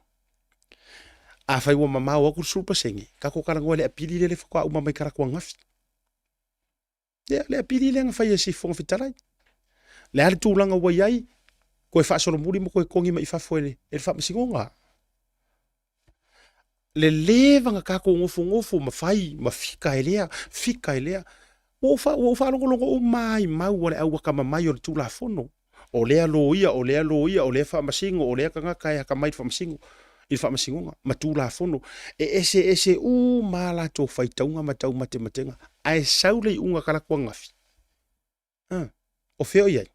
Afai ua mamao atu le 10%, tatou talanoa i le apili lea le faatoa uma mai talaatu ananafi. Ia, le apili lea na fai e si Fofoga Fetalai. Le a le tulaga ua i ai, toe faasolomuli ma toe togi mai i fafo e le, e le faamasinoga. Le leva na tatou nofonofo ma fai ma fika e lea, fika e lea. Ua ou, ua ou faalogologo uma lava i mau a le au atamamai o le Tulafono. O lea loia, o lea loia, o lea faamasino, o lea tagata e atamai i le faamasino, i le faamasinoga ma Tulafono. E eseese uma a latou faitauga ma taumatematega, ae sau le iuga talaatu ananafi. A, o fea o i ai?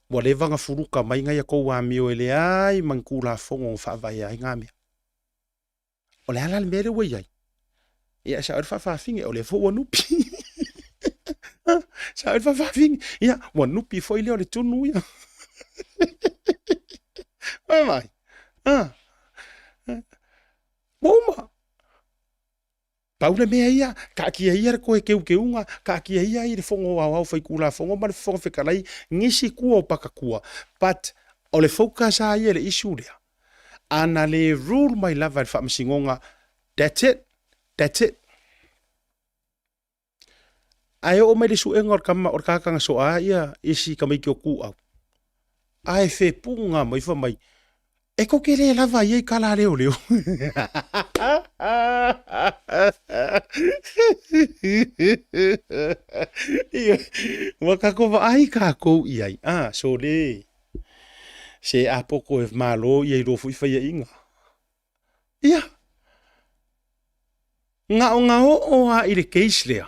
Ua leva ona fuluka mai nai a tou amio e leai ma ni Tulafono na faavaea ai na mea. O le a la le mea lea ua i ai? Ia, sa oe le faafafine, o lea foi ua nupi. Sa oe le faafafine, ia, ua nupi foi lea o le tunu ia. Vai mai. Ah. Ua uma. Pau le mea ia, taatia ia le toe teuteuga, taatia ia i le Fono Aoao Faitulafono ma le Fofoga Fetalai nisi tua o pakatua, but o le focus lava ia i le issue lea, ana le rule mai lava e le Faamasinoga, that's it, that's it. Ae oo mai le suega o le tama o le tagata na soa ia isi tamaiti o Tuau, ae fepuga mai fai mai, e tou te le lava ai i tala a leoleo. Ua tatou vaai tatou i ai, a, sole, se apoto e malo ia i lua foi faiaiga. Ia, na o na oo lava i le case lea,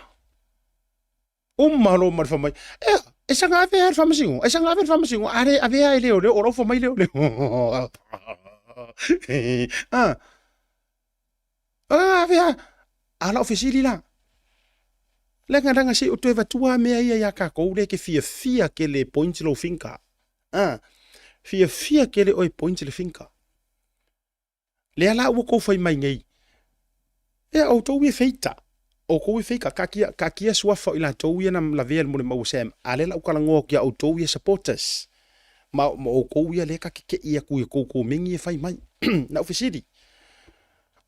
Uma loa ma le fai mai, ea, e saga ave lava i le faamasinoga, e saga ave i le faamasinoga, a le avea e leoleo, o lau fai mai leoleo. Ah, ah, avea, a lau fesili la, leaga leaga se i ou toe avatua mea ia ia tatou lea e te fiafia tele e point lou finger. Ah, fiafia tele oe e point le finger. Lea la ua tou fai mai nei, Ea, outou ia e feita, outou ia e feika, kaatia, kaatia suafa o i latou ia na lavea i le molimau a Sam, a lea la ou talanoa atu ia outou ia supporters, ma, ma outou ia lea ka keke'i atu i a tou komeni e fai mai. Na ou fesili,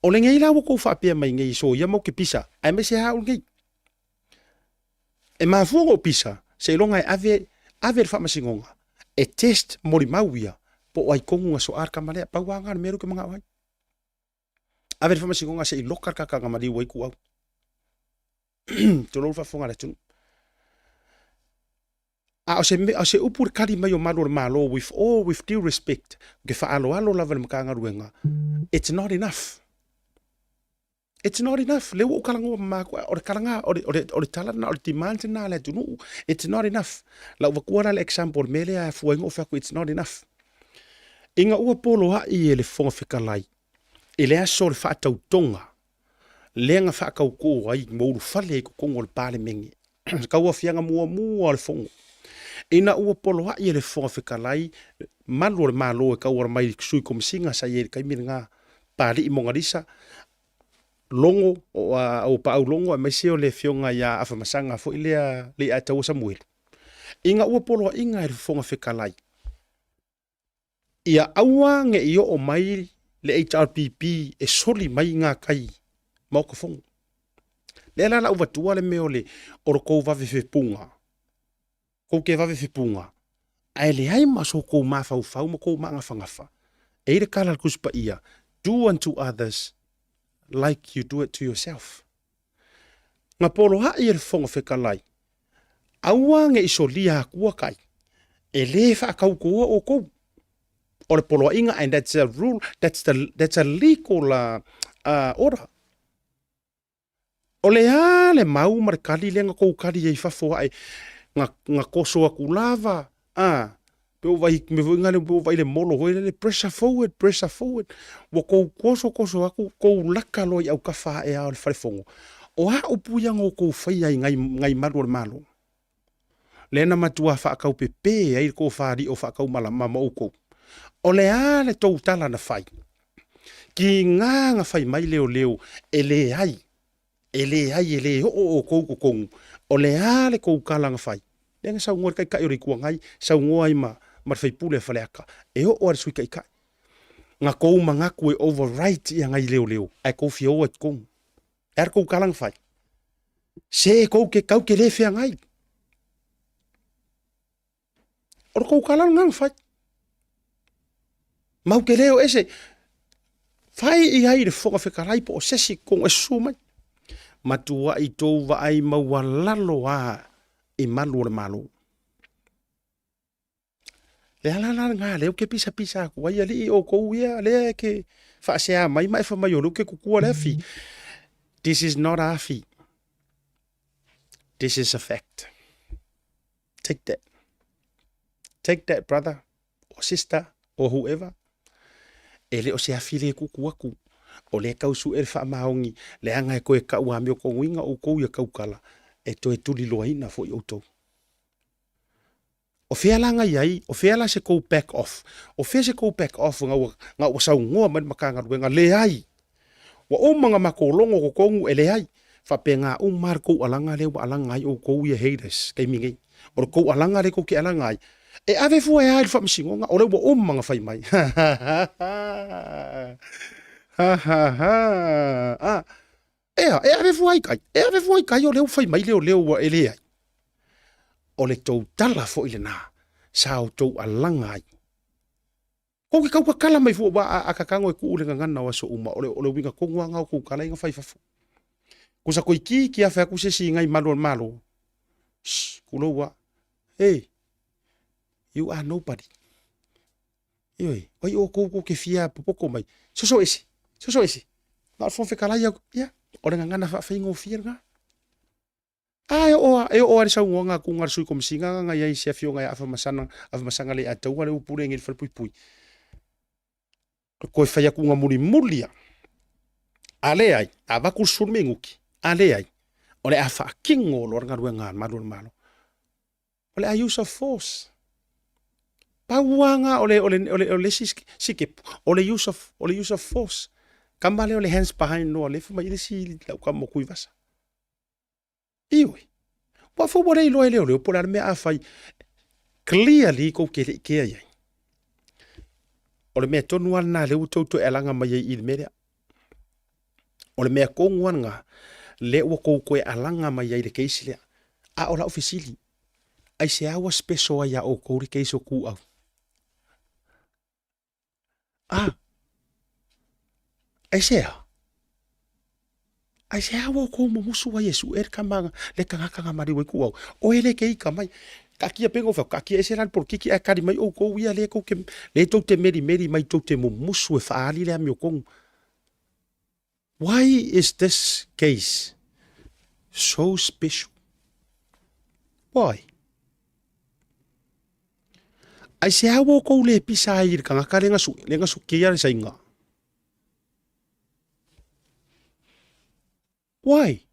o lenei la ua tou faapea mai nei soia mau ke pisa, aemaise lava au lenei. E mafua ona ou pisa, seiloga e ave, ave i le faamasinoga, e test molimau ia, po o ai tonu na soa le tama lea. Pau lava lena o le mea lea ou te manao ai. Ave i le faamasinoga se i loka le tagata na maliu ai ku au. Tulou le faafofoga a le atunuu. A o se, o se upu i le tali mai o malu o le Malo, with all with due respect, ou te faaaloalo lava i le Matagaluega, it's not enough. It's not enough. Lea ua ou talanoa ma matou, o le talaga, o le, o le, o le tala lena, o le demand lena a le atunuu. It's not enough. Lau avatua la le example o le mea lea e afua ai ona ou fai atu it's not enough. Ina ua poloai e le Fofoga Fetalai i le aso o le faatautoga lea na faatauto ai ma ulufale ai i totonu o le Palemene, le tauaofiaga muamua o le Fono, ina ua poloai e le Fofoga Fetalai malu o le Malo e tauala mai i le Sui Komesina sa i ai i le taimi lena, Papalii Monalisa, Logo, o Paau Logo aemaise o le Afioga ia Afamasaga foi lea Leiataua Samuelu. Ina ua poloaiga e le Fofoga Fetalai, ia aua ne i oo mai le HRPP e soli mai gatai Maota Fono. Lea la lau vatua le mea o le o le tou vave fepuga, tou te vave fepuga, ae leai ma so tou mafaufau ma tou magafagafa. E i ai le tala a le Tusi Paia, do unto others like you do it to yourself. Na poloai e le Fofoga Fetalai, aua ne i solia atua kai, e le faatautoa outou. O le poloaiga, and that's a rule, that's, the, that's a legal uh, uh, order. O le a le mau ma le kali lea na tou kali ai i fafo ae, na, na toso atu lava, a, pe ua vai, me foi ngale pe ua vai le molo foi lele, pressure forward, pressure forward. Ua tou toso toso atu, tou laka loa i aukafa ae a o le fale fono. O a upu ia na outou faia i ngai, ngai malu o le Malo? Lea na matua faataupepe ai le tofa alii o faataumalama ma outou. O le a le tou tala na fai? Kiga na fai mai leoleo e leai, e leai e le oo outou i totonu, o le a le tou tala na fai? Lea na saunoa le Taitai o le Itu Agai, saunoa ai ma, ma le sui usufono a Faleata, e oo lava i le Sui Taitai. Na tou manatu e override ia nai leoleo, ae tou fia o ai i totonu. E a le tou tala na fai? Se tou te tau te le feagai. O le tou tala lena na fai. Mau te le o ese. Fai i ai le Fofoga Fetalai po o se isi totonu e susu mai. Matuai tou vaai maualalo lava i malu o le Malo. Le ala la lena lea ou te pisapisa atu ai alii outou ia lea e te faasea mai ma e fai mai o lea ou te kukua le afi. This is not afi. This is a fact. Take that. Take that brother or sister or whoever. E le o se afi le kuku aku. O lea tau suʻe le faamaoni, leaga e toe kau amiotonuina outou ia taukala, e toe tuliloaina foi outou. O fea la na i ai, o fea la se kou back off? O fea se kou back off na ua, na ua saunoa mai le Matagaluega? Leai! Ua uma ona matou logo totonu e leai. Faapena uma lava le tou alaga lea ua alaga ai outou ia haters taimi nei. O le tou alaga lea tou te alaga ai, e ave fua e a i le faamasinoga, o lea ua uma ona fai mai. Ha ha ha ha! Ha ha ha! Ah, Ea, e ave fua i tai, e ave fua i tai o lea ua fai mai leoleo ua e leai. O le tou tala foi lena sa outou alaga ai. Kou ke kau kakala mai fua, wa a, a kakago e kuu le gagana o aso uma, o le, o le uiga tonu lava na o kou tala ia na fai i fafo. Kusa koi ki ki a fai atu se isi i ngai malu o le Malo. Shh, kulou a. Hey, you are nobody. Ioe, o ai outou kou ke fia popoto mai. Soso ese, soso ese. Na o le Fofoga Fetalai au, ia, o le gagana faafaigofie lena. A e oo e oo lava i le saunoaga atu a le Sui Komesina na i ai i se afioga ia Afamasana, Afamasaga Leiataua lea ua pule nei i le Falepuipui. O le toe fai atuga mulimuli lava. A leai, a avatu le 10 minute, a leai, o le a faatino loa le galuega a le Malu o le Malo. O le a use of force. Pau lava lena o le, o le, o le, o le isi sikepu, o le use of, o le use of force. Kama lea o le hands behind loa, lea e fai mai ai le isi lau tama o Tuivasa. Ioe. Ua fou ua le iloa e leoleo po o le a le mea a fai. Clearly kou te le ikea i ai. O le mea tonu lava lena lea ua tou toe alaga mai ai i le mea lea. O le mea tonu lava lena lea ua tou toe alaga mai ai i le case lea. A o lau fesili, aisea ua special ai ia outou le case o Tuau? A! Aisea? Aisea ua outou mumusu ai e suʻe le tama le tagata na maliu ai kuʻu au? Oe le ke ika mai. Taatia pea na ou fai atu, taatia ese la le polokiki ae kali mai outou ia lea tou te, lea tou te melimeli mai tou te mumusu e faaali le amiotonu. Why is this case so special? Why? Aisea ua oukou le pisa ai i le tagata le na sukia le saiga? Why?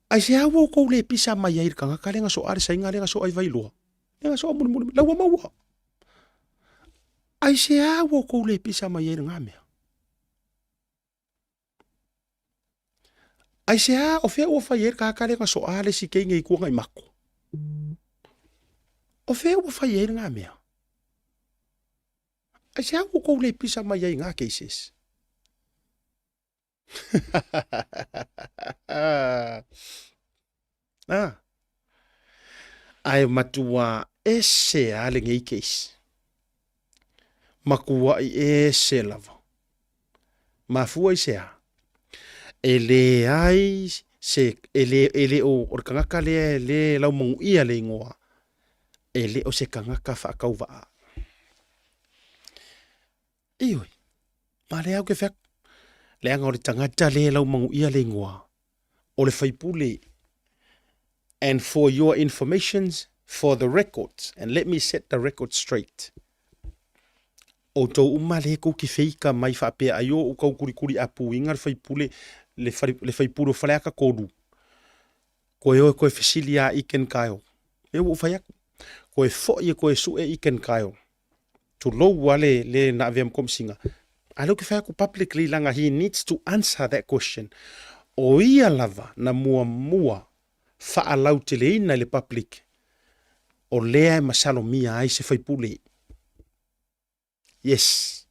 Aisea ua oukou le pisa mai ai i le tagata le na soa le saiga le na soa i Vailoa? Le na soa mulimuli mai, la ua maua. Aisea ua oukou le pisa mai ai i lena mea? Aisea o fea ua fai ai le tagata lea na soa le isi teine i tua i mako? O fea ua fai ai lena mea? Aisea ua outou le pisa mai ai i na cases? Ah. Ae matua ese lava lenei case. Matuai ese lava. Mafua i se a? E leai se, e le, e le o, o le tagata lea e le laumanuia le igoa, e le o se tagata faatauvaa. Ioe, ma lea au ke fai atu, leaga o le tagata lea e laumanuia le igoa, o le faipule. And for your informations, for the records, and let me set the record straight. Outou uma lea tou te feika mai faapea ai o tau kulikuli apuiga le faipule, le, fale, le faipule o Faleata 3. Koe oe koe fesili a Iken Kyle. E ua ou fai atu. Koe foi e koe sue Iken Kyle. Tulou a le, le na avea ma komesina. A lea ou te fai atu publicly leaga he needs to answer that question. O ia lava na muamua faalauteleina i le public o lea e masalomia ai se faipule. Yes.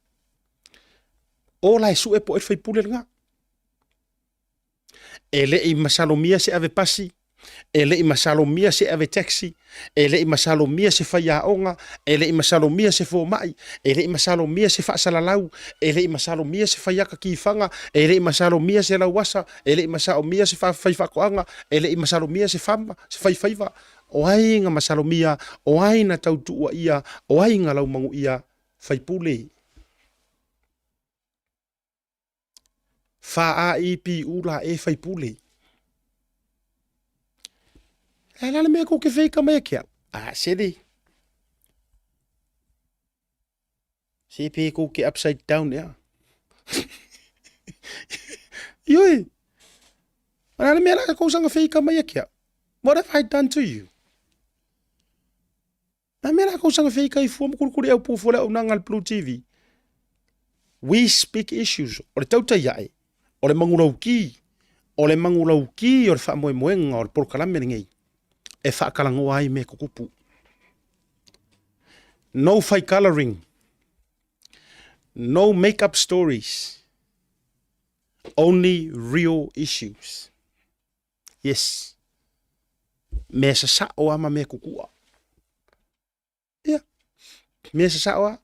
O la e sue po o ai le faipule lena. E le i masalomia se ave pasi, e le i masalomia se ave taxi, e le i masalomia se faiaoga, e le i masalomia se fomai, e le i masalomia se faasalalau, e le i masalomia se faiaka kifaga, e le i masalomia se lauasa, e le i masalomia se faifaatoaga, e le i masalomia se fama, se faifaiva. O ai na masalomia, o ai na tautuuaia, o ai na laumanuia? Faipule. FAIPU la e faipule. E la le mea kou ke feika mai ke au. A sele. Se pe kou ke upside down ea. Ioi. Ana le mea la kou sanga feika mai ke au. What have I done to you? Na mea la kou sanga feika i fua ma kulikuli au pufo le au nanga le Blue TV. We speak issues. O le tautai ae, o le mangulauki, o le mangulauki o le faamoemoega o le polokalame lenei e faatalanoa ai mea tutupu. No fai coloring, no make up stories, only real issues. Yes. Mea sasao lava ma mea kukua. Ia. Mea sasao lava.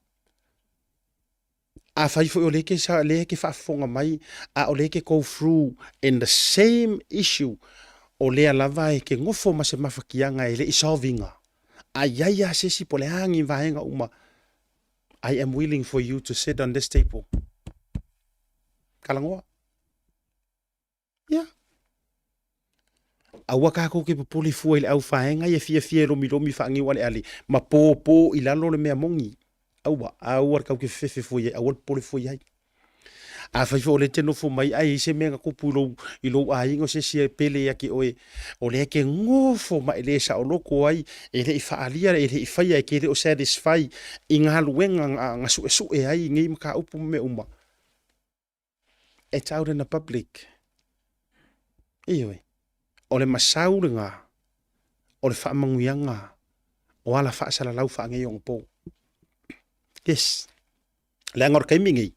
Afai foi o lea ke sa, lea ke faafofoga mai, a o lea ke go through in the same issue, o lea lava e ke gofo ma se mafatiaga e le i solve ina. A i ai lava se isi po o le a ni vaega uma, I am willing for you to sit on this table. Talanoa. Ia. Aua kākou ke popole fua i le aufaenga ia fiafia e lomilomi faaniu aleale ma pōpō i lalo le mea moni. Aua, aua le kau ke fefefe fua i ai, aua le popole fua i ai. Afai foi o lea e te nofo mai ae i ai se mea na tupu i lou, i lou aiga o se isi e pele ia te oe, o lea e te nofo ma e le saoloto ai, e le i faaalia, e le i faia, e te le o satisfy i galuega na suesue ai i nei mataupu ma mea uma. It's out in the public. Ioe. O le masau lena o le faamanuiaga o ala faasalalau faaneionapo. Yes. Leaga o le taimi nei,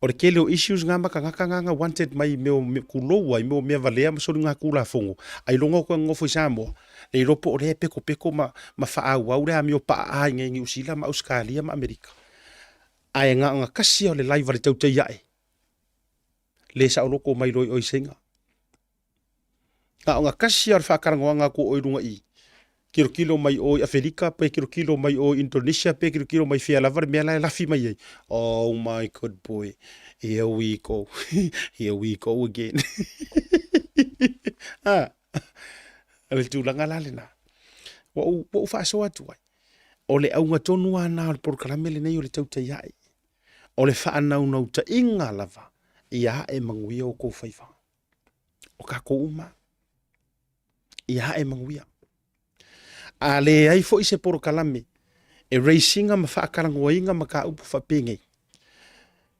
o le tele o issues na ma tagata na na wanted mai i mea o kulou ai, mea o mea valea ma soligatulafono, ailoga o toe nonofo i Samoa, le iloa po o lea e pekopeko ma, ma faaauau le amio paaa i inei i Niu Sila ma Ausetalia ma Amerika. Ae na ona tasi lava o le live a le tautai ae, le saoloko mai loa i oe i seiga. Na ona tasi lava o le faatalanoaga atu o oe i luga i i. Tilotilo mai o i Afelika, pe tilotilo mai o i Indonesia, pe tilotilo mai fea lava le mea la e lafi mai ai. Oh my good boy, here we go, here we go again. Ah, o le tulaga la lena. Ua ou, ua ou faasoa atu ai. O le auga tonu lava na o le polokalame lenei o le tautai ae. O le faanaunautaiga lava ia ae manuia o kou faiva. O kākou uma, ia ae manuia. A leai foi se polokalame e raise ina ma faatalanoaina mataupu faapenei,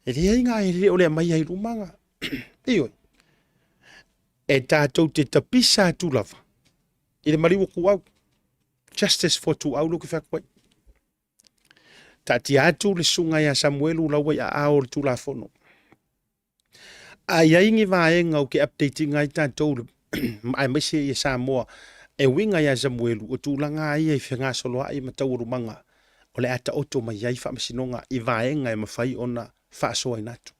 e leai na e le o le aumai ai i luma na. Ioe. E tatou te tapisa atu lava i le maliu o Tuau. Justice for Tuau lea ou te fai atu ai. Taatia atu le susuga ia Samuelu laua i aao o le Tulafono. A i ai ni vaega ou te update ina ai tatou aemaise ia Samoa e uiga ia Samuelu o tulaga ia i fegasoloai ma taualumaga o le a taoto mai ai faamasinoga i vaega e mafai ona faasoaina atu.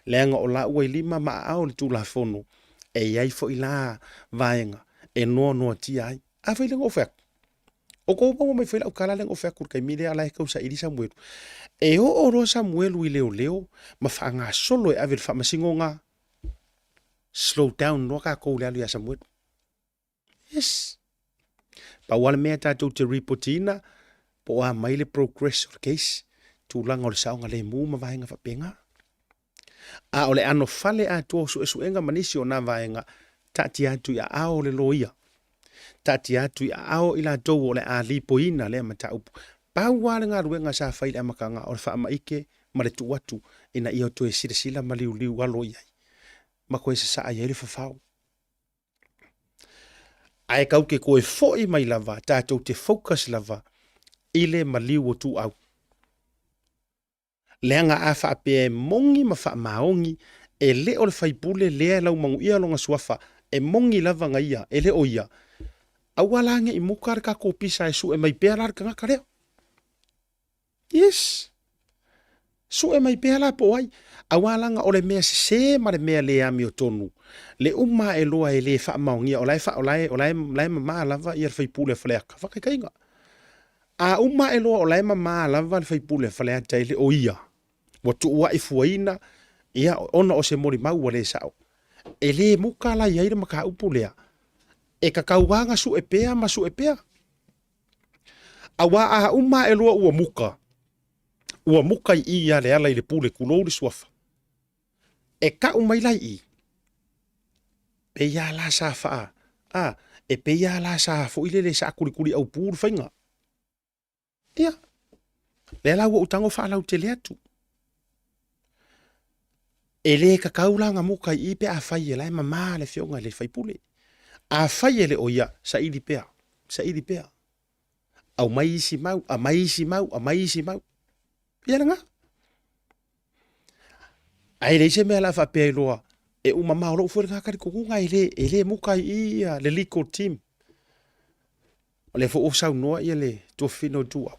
Leaga o laua i lima ma aao le Tulafono e i ai foi la vaega e noanoatia ai. Afai lea na ou fai atu, O kou maua mai foi lau tala lea na ou fai atu i le taimi lea la e tau saili Samuelu. E oo loa Samuelu i leoleo ma faagasolo e ave i le faamasinoga, slow down loa tatou i le alu ia Samuelu. Yes. Pau lava le mea tatou te report ina, po o a mai le progress o le case, tulaga o le saogalemu ma vaega faapena. A o le anofale atoa o suesuega ma nisi o nā vaega, taatia atu i aao o le loia. Taatia atu i aao i latou o le a lipoiina lea mataupu. Pau lava le galuega sa fai i le amataga o le faamaite ma le tuu atu ina ia toe silasila ma liuliu alo i ai ma toe sasaa i ai le fafao. Ae tatou te toe foi mai lava, tatou te focus lava i le maliu o Tuau. Leaga a faapea e moni ma faamaoni, e le o le faipule lea e laumanuia lona suafa, e moni lava na ia, e le o ia. Aua la ne i muka le tatou pisa e sue mai pea la le tagata lea. Yes. Sue mai pea la po o ai. Aua laga o le mea sese ma le mea le amiotonu, le uma ae loa e le faamaonia, o la e, o la e, o la e, o la e mama lava ia le faipule a Faleata. Faataitaiga. A uma ae loa o la e mama lava le faipule a Faleata e le o ia, ua tuuai fuaina, ia, ona o se molimau ua le sao. E le muka la i ai le mataupu lea, e tatau lava ona sue pea ma sue pea. Aua a uma ae loa ua muka, ua muka i i ia Lealailepule, tulou le suafa, e kau mai la i i, pei lava la sa faa, a, e pei lava la sa foi lele sa kulikuliaupu le faiga. Ia, lea la ua ou tago faalautele atu. E le tatau la ona muka i i pe afai e la e mama le afioga i le faipule. Afai e le o ia, saili pea, saili pea. Aumai isi mau, aumai isi mau, aumai isi mau. Ia lena. Ae leai se mea la faapea ai loa e uma ma o lou foi lena talitonuga e le, e le muka i i ia le legal team. O lea foi ua saunoa ia le tuafafine o Ituau,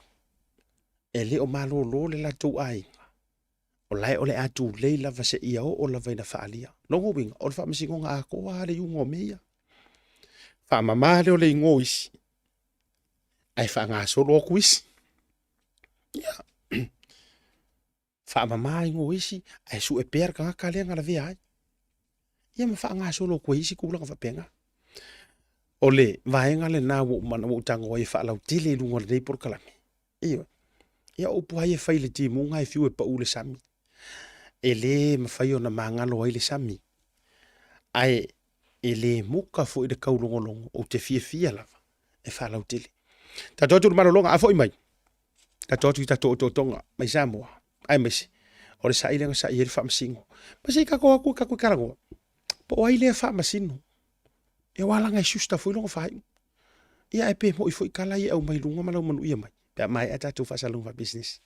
e le o malolo le latou aiga, o la e o le a tulei lava seia oo lava ina faaalia. Lona uiga, o le faamasinoga atoa lava le iuga o mea ia. Faamama lea o le igoa o isi, ae faagasolo atu isi. Ia, faamama igoa o isi, ae sue pea le tagata lea na lavea ai. Ia ma faagasolo atu ai isi tulaga faapena. O le vaega lena ua ou mana, ua ou tago ai e faalautele i luga o lenei polokalame. Ioe. Ia o upu lava ia e fai i le timuga e fiu e pau le sami. E le mafai ona magalo ai le sami. Ae e le muka foi le taulogologo, ou te fiafia lava e faalautele. Tatou atu i le malologa, a foi mai, tatou atu i tatou otootoga mai Samoa, aemaise o le sa'i lea na sa'i ai le faamasino. Ma se i tatou atu tatou talanoa, po o ai lea faamasino? E aua laga e siusta foi lona faaiu. Ia ae pe mo'i foi tala ia e aumai luga ma laumanuia mai, pe a maea tatou faasalalauga faapisinisi.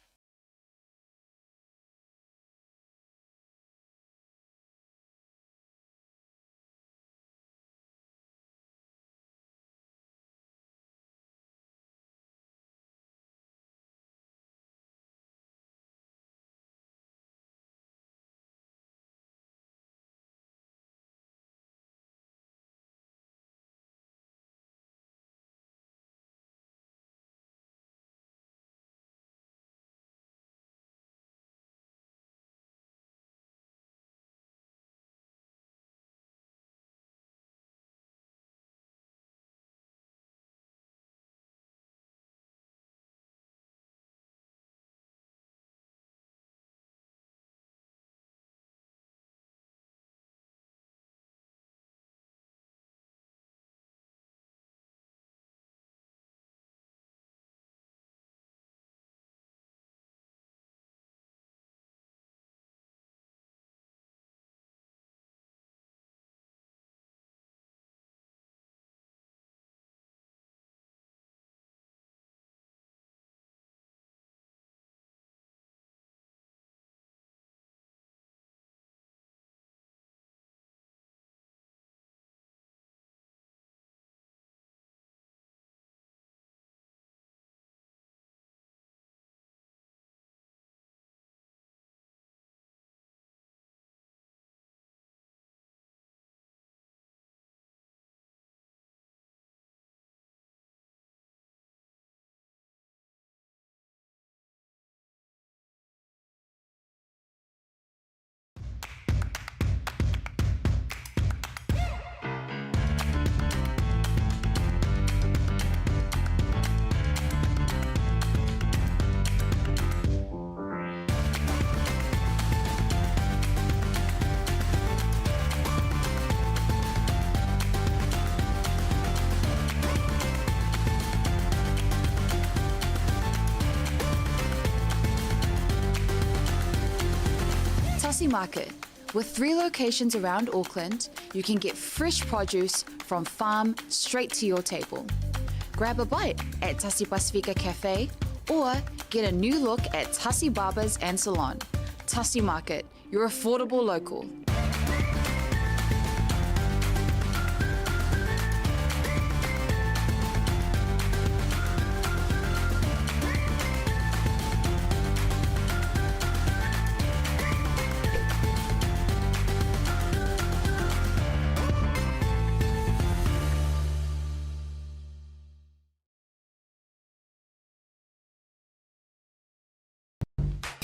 Tassie Market. With three locations around Auckland, you can get fresh produce from farm straight to your table. Grab a bite at Tassie Pasifika Cafe or get a new look at Tassie Barbers and Salon. Tassie Market, your affordable local.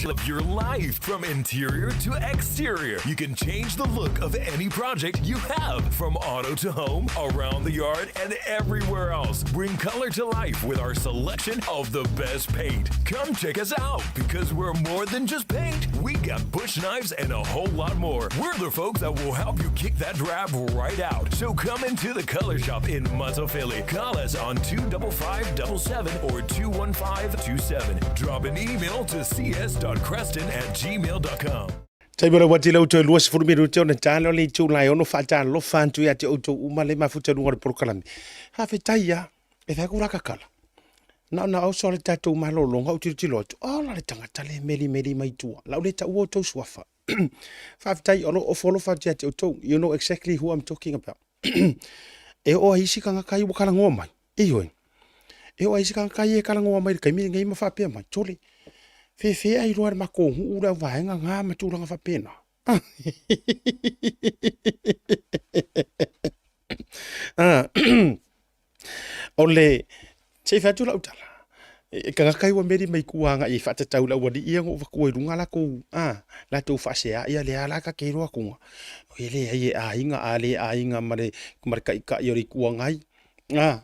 Of your life from interior to exterior. You can change the look of any project you have from auto to home, around the yard, and everywhere else. Bring color to life with our selection of the best paint. Come check us out because we're more than just paint. We got bush knives and a whole lot more. We're the folks that will help you kick that drab right out. So come into the color shop in Philly. Call us on 25577 or 21527. Drop an email to cs.creston at gmail.com. Taimi o le uati le outou e 20 minute ona talo le itu lai ono faatalofa atu ia te outou uma le mafuta luga o le polokalame. Faafetai ia, e fai ku rakakala. Na ona oso le tatou malologa ou tilotilo atu, ola le tagata le melimeli mai tua. Lau le taua outou suafa. Faafetai o lo o ofo alofa atu ia te outou. You know exactly who I'm talking about. E oo ai isi tagata ia ua talanoa mai, ioe, e oo ai isi tagata ia e talanoa mai i le taimi lenei ma faapea mai, sole, fefe ai loa le matou nuu le auvaega na ma tulaga faapena. O le, se i fai atu lau tala, e tagata ia ua meli mai tua agai e faatatau i le aualii ia na ou avatua i luga latou, a, latou faasea, ia lea la ta te iloa atuga, e leai e aiga, a le aiga ma le, ma le taitai o le Itu Agai, a,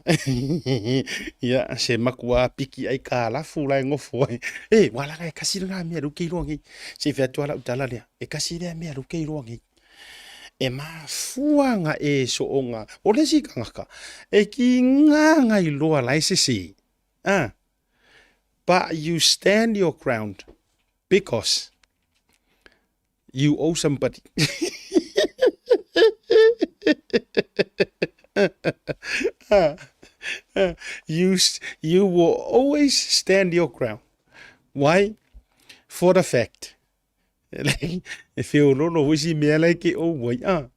ia, se matua piki aitalafu la e nofo ai. E, ua laga e tasi lena mea lea ou te iloa nei. Se i fai atu lava lau tala lea, e tasi lea mea lea ou te iloa nei. E mafua na e soona o le isi tagata e kiga na iloa la e sese. Ah, but you stand your ground because you owe somebody. You, you will always stand your ground. Why? For the fact E wheororo foi si mea lai ke ou ai, a.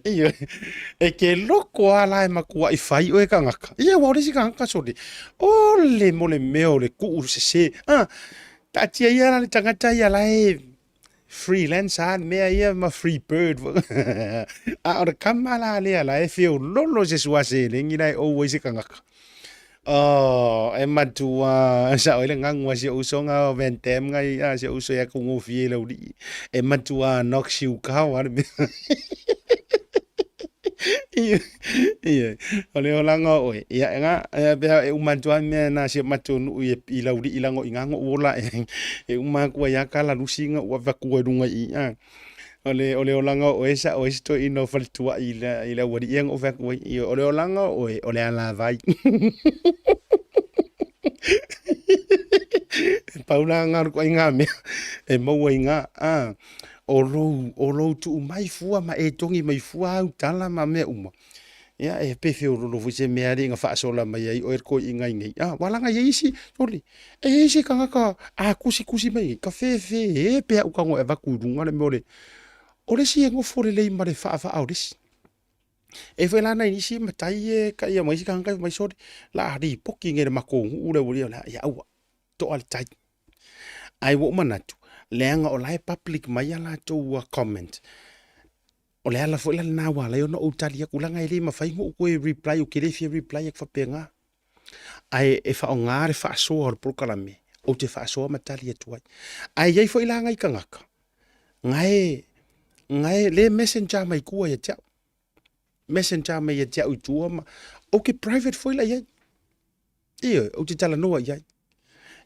Ioe, e ke loko a la e makuaʻi fai oe kangaka. Ia, ua ole si kangaka sole. Ole mo le mea o le kuu sese. A, taatia ia la le tangata ia la e freelance a le mea ia ma free bird. A o le kama la lea la e feololo se suaselegi la e ou ai se kangaka. Oh, e matua, sa oi le ngangu a si ou uso nga o Van Damme nga i a si ou uso ia kungofie i laulii. E matua knock siu kao a le mea. Ia, o le olaga o oe. Ia, nga, e pea e uma atu ai mea na si o matou nuu i, i laulii lago i ngago u ola e, e uma aku ai a kala lusi nga ua vaku ai lunga i a. O le, o le olaga o oe sa oe se toeaina o faletuai i le, i le aualii ia na ou fai atu ai. Ioe, o le olaga o oe, o le alavai. E pau la ngā ruku ai ngā mea e maua i ngā, a, o lou, o lou tuu mai fua ma e togi mai fua au tala ma mea uma. Ia, e pefeololo foi se mea alii na faasola mai ai oe le toeaina i nei. A, ua laga i ai isi, sole, e i ai se tagata a tusitusi mai ai, ka fefe e pe au tago e avatu i luga le mea o le, o le isi e nofo lelei ma le faavaa o le isi. E foi la nai nisi matai e kaia mai isi tagata mai sole, la lipoti nei le matou nuu le aualii o le a, ia aua, toa le tai. Ae ua ou manatu, leaga o la e public mai a latou comment, O le ala foi la lena ua ala ai ona ou tali atu, leaga e le mafai ona ou toe reply, ou te le fia reply atu faapena. Ae e faaaoga le faasoa o le polokalame, ou te faasoa ma tali atu ai. Ae i ai foi la nai tagata, na e, na e le messenger mai tua ia te au. Messenger mai ia te au i tua ma, ou te private foi la i ai. Ioe, ou te talanoa i ai.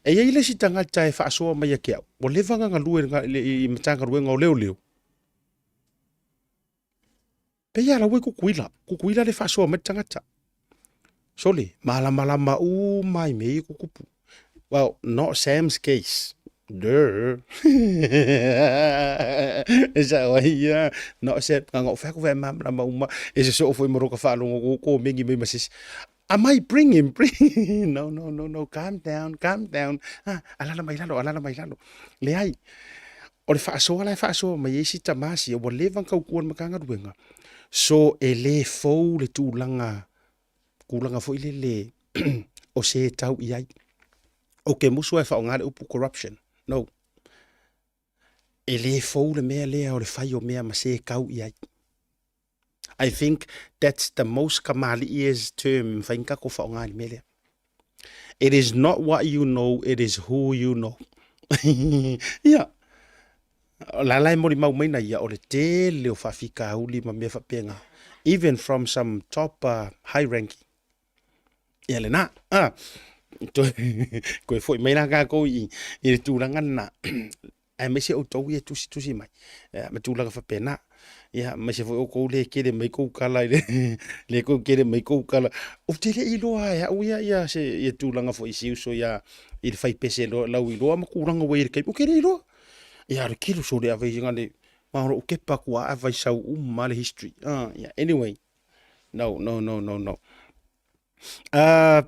E i ai le isi tagata e faasoa mai ia te au, ua leva ona galue i Matagaluega o Leoleo, Pei lava ua i Kukuila, Kukuila le faasoa mai le tagata. Sole, malamalama uma i mea ia e tutupu. Well, not Sam's case. Duh. E sao ai ia, na o se nganga o whako whai māmalama uma, e se soo foi moroka whaalongo ko ko mengi mai masisi. Amai, bring him, bring him. No, no, no, no, calm down, calm down. Ah, alala mai lalo, alala mai lalo. Leai, o le faasoa la e faasoa mai ai si tama sia, ua leva ona tautua i le Matagaluega. So, e le fou le tulaga, tulaga foi lele o se tau i ai. Ou te musu lava e faaaoga le upu corruption. No. E le fou le mea lea o le fai o mea ma se tau i ai. I think that's the most kamaliʻiest term e mafai ona tatou faaaoga i le mea lea. It is not what you know, it is who you know. Ia, o la la e molimau mai na ia o le tele o faafitauli ma mea faapena, even from some top high ranking. Ia lena, ah, toe, toe foi mai la kākou i, i le tulaga lena. Aemaise outou ia e tusitusi mai, ia, ma tulaga faapena. Ia, aemaise foi outou lea e kele mai kou kala i le, lea kou kele mai kou kala. Ou te le i iloa e au ia, ia se, ia tulaga foi i si uso ia, i le fai pese loa, lau iloa ma tulaga ua i ai i le taimi. Ou te le iloa. Ia, le kilo so le ave i ngale, ma o lou kepa atu a ave sau uma le history. Ah, yeah. Anyway, no, no, no, no, no. Uh,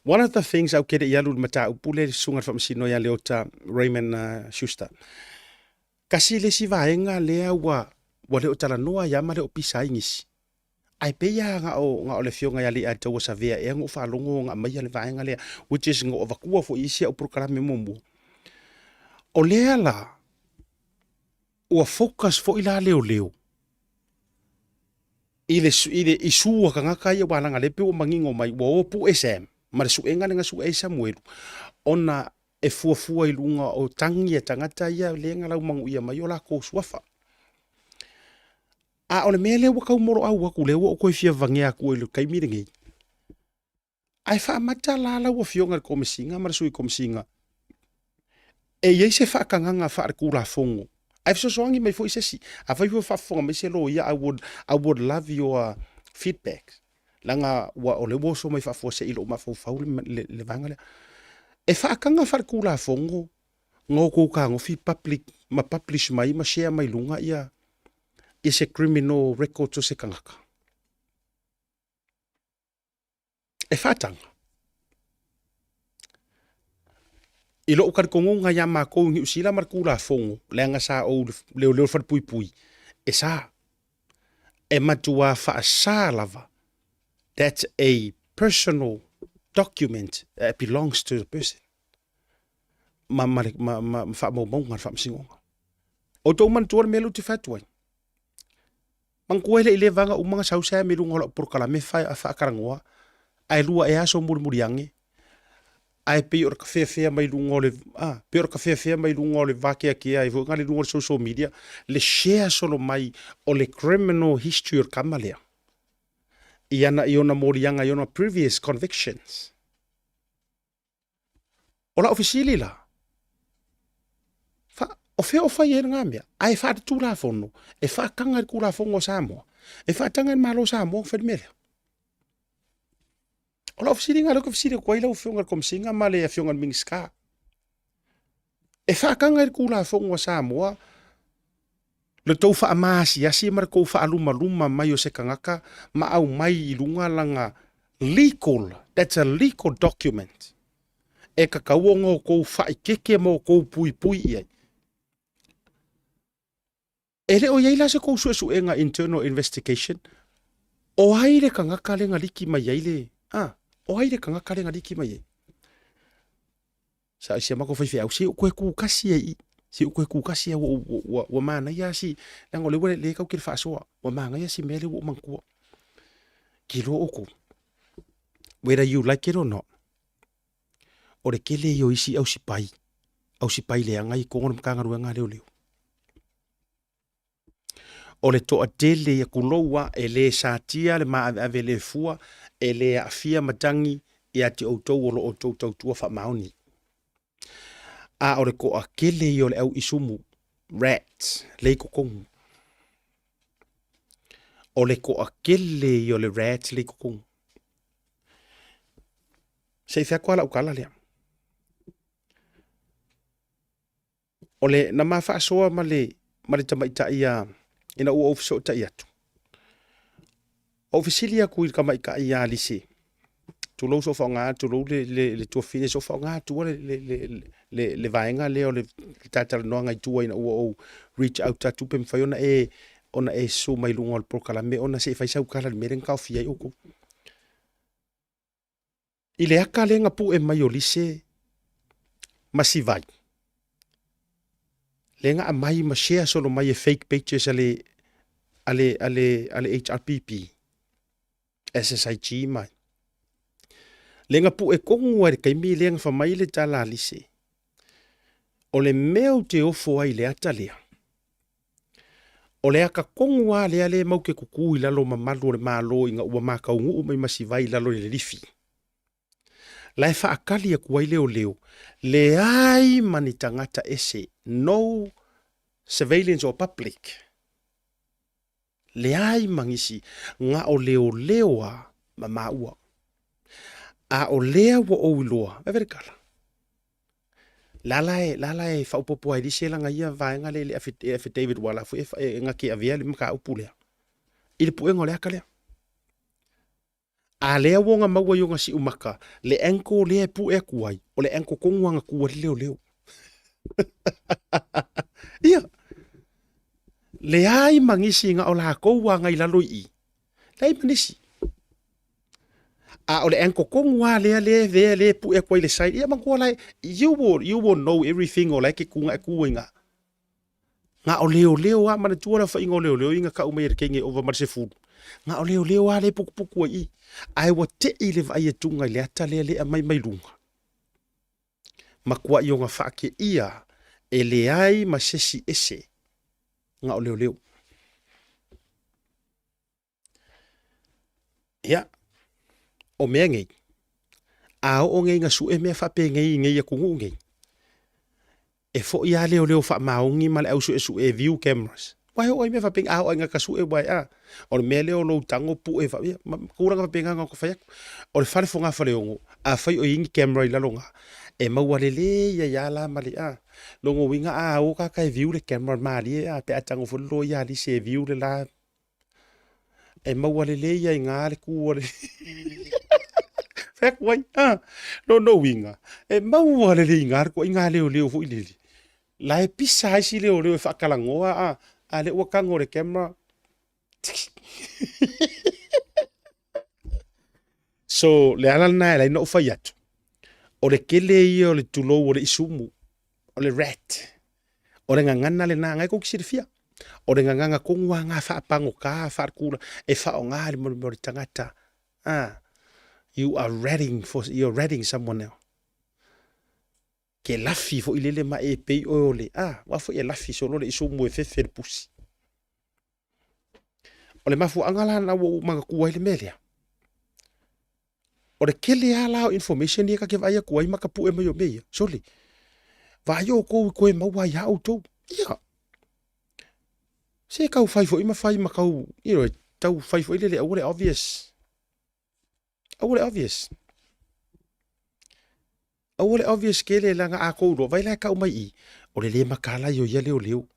one of the things au kere i alu le mataupu le susuga le faamasino ia Leota Raymond uh, Schuster. Kasi le isi vaega lea ua, ua le o talanoa ia ma le o pisa ai nisi. Ae pei lava na o, na o le afioga ia Leiataua Savea ea na ou faalogo na aumaia le vaega lea, which is na ou avatua foi i isi au polokalame muamua. O lea la, ua focus foi la leoleo i le, i le i su a tagata ia aua leaga lea pei ua manino mai ua o pue Sam ma le suega lea na sue ai Samuelu ona e fuafua i luga o tagi a tagata ia lea na laumanuia mai o latou suafa. A o le mea lea ua tau moloau atu lea ua ou toe fia vagea atu ai i le taimi lenei, Ae faamata la lau Afioga i le Komesina ma le Sui Komesina e i ai se faatagaga faaletulafono ae fesoasoani mai foi se isi. Afai foi o faafofoga mai se loia, I would, I would love your feedback leaga ua, o lea ua oso mai faafuasei i lou mafaufau le, le, le vaega lea. E faataga faaletulafono na outou fetagofi public ma publish mai ma share mai luga ia, ia se criminal records o se tagata. E faataga. I lou talitonuga iā makou i Niu Sila ma le Tulafono, leaga sa ou leoleo i le falepuipui, e sa. E matuā faasa lava that's a personal document that belongs to the person. Ma, ma, ma, ma, ma faamaumauga a le Faamasinoga. Outou manatua le mea lea ou te fai atu ai. Manatua e le i leva ana uma na sau Sam i luga o lau polokalame faatalanoa, ae lua ea aso mulimuli ane, ae pei o le tafeafea mai luga o le, a, pei o le tafeafea mai luga o le vakeakea ai foi na le luga o le social media, le share solo mai o le criminal history o le tama lea i ana, i ona moliaga, i ona previous convictions. O lau fesili la, fa, o fea o fai ai lena mea? Ae faaletulafono, e faataga i le Tulafono a Samoa, e faataga i le Malo o Samoa ona fai le mea lea. O lau fesili lena lea ou te fesili atu ai lau Afioga i le Komesina ma le Afioga i le Minisita. E faataga i le Tulafono a Samoa le tou faamaasiasi ma le tou faalumaluma mai o se tagata ma aumai i luga lana legal, that's a legal document e tatau ona outou faaeteete ma outou puipui i ai. E le o i ai la se tou suesuega internal investigation, o ai le tagata lea na liki mai ai le, a, o ai le tagata lea na liki mai ai? Sa si a matou faifeau, se i ou toe tu tasi ai i i, se i ou toe tu tasi ai ua, ua, ua, ua manaia si, leaga o lea ua lea tatou te faasoa, ua manaia si mea lea ua ou manatua. Ke iloa outou, whether you like it or not, o le tele ia o isi ausipai, ausipai leaga i totonu o le Matagaluega a Leoleo. O le toatele ia tulou a, e le satia le maaveave le fua, e le aafia matagi ia te outou o lo outou tautua faamaoni. A o le toatele ia o le au isumu, rats, le i totonu. O le toatele ia o le rats le i totonu. Se i fai atu lava lau tala lea. O le na ma faasoa ma le ma le tamaitai a ina ua ou fesootai atu. Ou fesili atu i le tamaitai ia Lise, tulou sou faaaoga tulou le, le, le tuafine sou faaaoga atua le, le, le, le, le vaega lea o le talatalanoaga i tua ina ua ou reach out atu pe mafai ona e ona e susu mai luga o le polokalame ona se i fai sau tala i le mea lea na taofia ai outou. I le aka lea na pue mai o Lise ma Sivai, lea na aumai ma share solo mai e fake pages a le, a le, a le, a le HRPP, SSIG mai. Lea na pue tonu lava i le taimi lea na fai mai le tala a Lise, o le mea ou te ofo ai i le ata lea, O le ata tonu lava lea lea matou te tutu i lalo o mamalu o le Malo ina ua ma taunuu mai ma si vai i lalo i le lifi. La e faatali atu ai leoleo, leai ma ni tagata ese, no surveillance or public. Leai ma nisi, na o leoleo lava ma maua. A o lea ua ou iloa, vave le tala. La la e, la la e faaopoopo ai lisi lana ia vaega lea i le affidavit ua la foi e, e na te avea le mataupu lea i le puega o le aka lea. A lea ua ona maua i ona siumaka le ankle lea e pue atu ai, o le ankle tonu lava na tu ai le leoleo. Ia, leai ma nisi na o lakou lava na i lalo i i, leai ma nisi. A o le ankle tonu lava lea lea lea lea e pue atu ai i le side, ia manatua la e, you will know everything o la e ke ku na e ku ai na. Na o leoleo lava, manatua le aofaiga o leoleo ia na tau mai e le teine e ova ma le 10. Na o leoleo lava lea e putuputu ai i i. Ae ua tei le vaai atuga i le ata lea lea e aumai mai luga. Matuai ona faateia e leai ma se isi ese na o leoleo. Ia, o mea nei, a oo nei ina sue mea faapenei i nei atunuu nei, e foi lava leoleo faamaoni ma le au suesue e view cameras. Ua e oo ai mea faapena, a oo ai ina ta sue ua e a. O le mea lea o lou tago pue fa, ia, ma tulaga faapena na ona fai atu. O le fale fogafaleogo, afai o i ai ni camera i lalo na, e maua lelei ai lava la ma le, a. Lona uiga a o tagata e view le camera malie a, pe a tago foi le loia a Lisi e view le la E maua lelei ai ngā le kū a le Fai atu ai, ah, lona uiga, e maua lelei ngā le kuai ngā leoleo foi lele. La e pisa ai si leoleo e faatalanoa, ah, a lea ua tago le camera. So, le ala lena e ala ai ona ou fai atu, o le kele ia o le tulou o le isumu, o le rat, o le gagana lena, na e kou te silafia. O le gagana tonu lava na faapagota, faalekula, e faaaoga i le mea o le tagata. Ah, you are ratting for, you are ratting someone else. Ke lafi foi lele ma e pei oe o le, ah, aua foi e lafi solo le isumu e fefe le pusi. O le mafuaaga la lena ua ou manatua ai le mea lea, o le tele lava la o information ia ta te vaai atu ai ma tapue mai o mea ia, sole, vaai outou i toe maua ai lava outou. Ia, se tau fai foi ma fai ma tau, you know, tau fai foi lele aua le obvious. Aua le obvious. Aua le obvious kele leaga a kou iloa, vai la e kau mai i, o le le mataala ia o ia leoleo.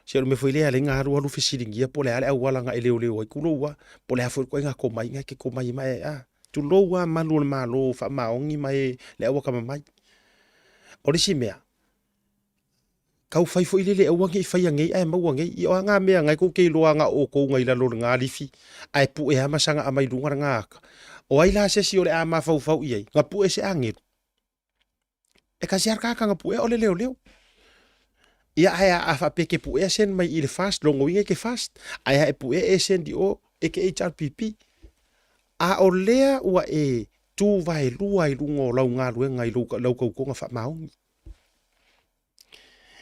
Se o le mea foi lea e ala ai ona alualu fesiligia po o le a le auala na e leoleo ai, tulou lava, po o le a foi le ituaiga tomai na e te tomai ai ma e, a, tulou lava malu o le Malo faamaoni ma e le auatamamai. O le isi mea, tau fai foi lele aua ne i faia nei ae maua nei. Ia o a ngā mea ngai kou te iloa na o outou ngai lalo o le ngā lifi, ae pue lava ma saga aumai luga le ngā aka. O ai la se isi o le a mafaufau i ai, na pue se agelu. E kasi lava le tagata na puea o le leoleo. Ia ae a faapea e te puea send mai i le fast, lona uiga e te fast, ae a e puea e send i o e te HRPP. A o lea ua e tu vaelua i luga o lau galuega i lau tautoga faamaoni.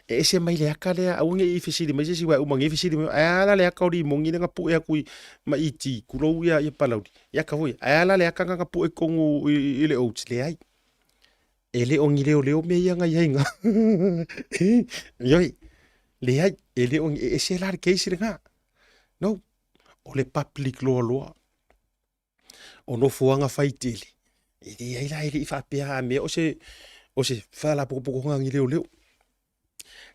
E ese mai le aka lea, aua ne i fesili mai se isi, aua e uma nei fesili mai, ae a la le aka o limoni lea na pue atu i ma iti, tulou ia, ia Palauli, i aka foi, ae a la le aka na pue i totonu i le oats, leai. E le o ni leoleo mea ia na i ai na. Ioe, leai, e le o ni, e ese la le case lena. No, o le public loa loa. O nofoaga faitele, e leai la e le i faapea a mea o se, o se faalapotopotoga a ni leoleo.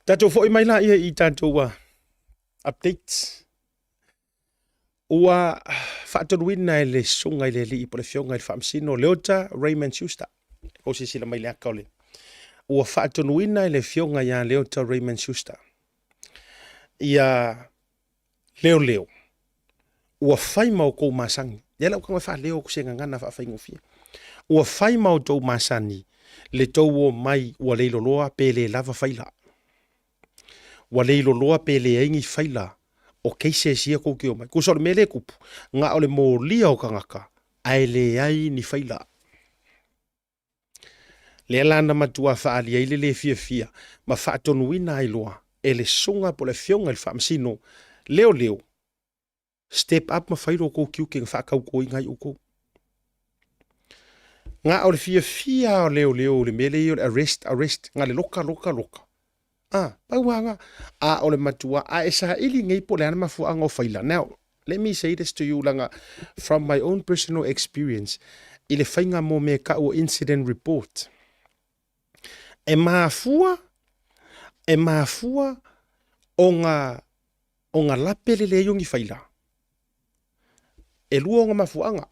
Tatou foi mai laia i tatou updates. Ua faatonuina e le susuga i le alii po o le afioga i le Faamasino Leota Raymond Schuster. Kou silasila mai le aka o le ua faatonuina e le afioga ia Leota Raymond Schuster ia leoleo ua fai ma outou masani. Lea la ua tago e faaleo atu se gagana faafaigofie. Ua fai ma outou masani le tou omai ua leiloloa pe le lava faila. Ua leiloloa pe leai ni faila o cases ia tou te omai. Tusa o le mea lea e tupu, na o le molia o tagata ae leai ni faila. Lea la na matua faaali ai le le fiafia ma faatonuina ai loa e le susuga po o le afioga i le Faamasino Leoleo, step up ma fai lo outou tiute na faatautoina ai outou. Na o le fiafia o leoleo i le mea lea o le arrest, arrest, na le loka, loka, loka. Ah, pau lava na. A o le matua, a e saili nei po o le a le mafuaaga o faila. Now, let me say this to you, leaga from my own personal experience, i le faiga mo mea e tau o incident report. E mafua, e mafua ona ona lape le leai o ni faila. E lua ona mafuaaga.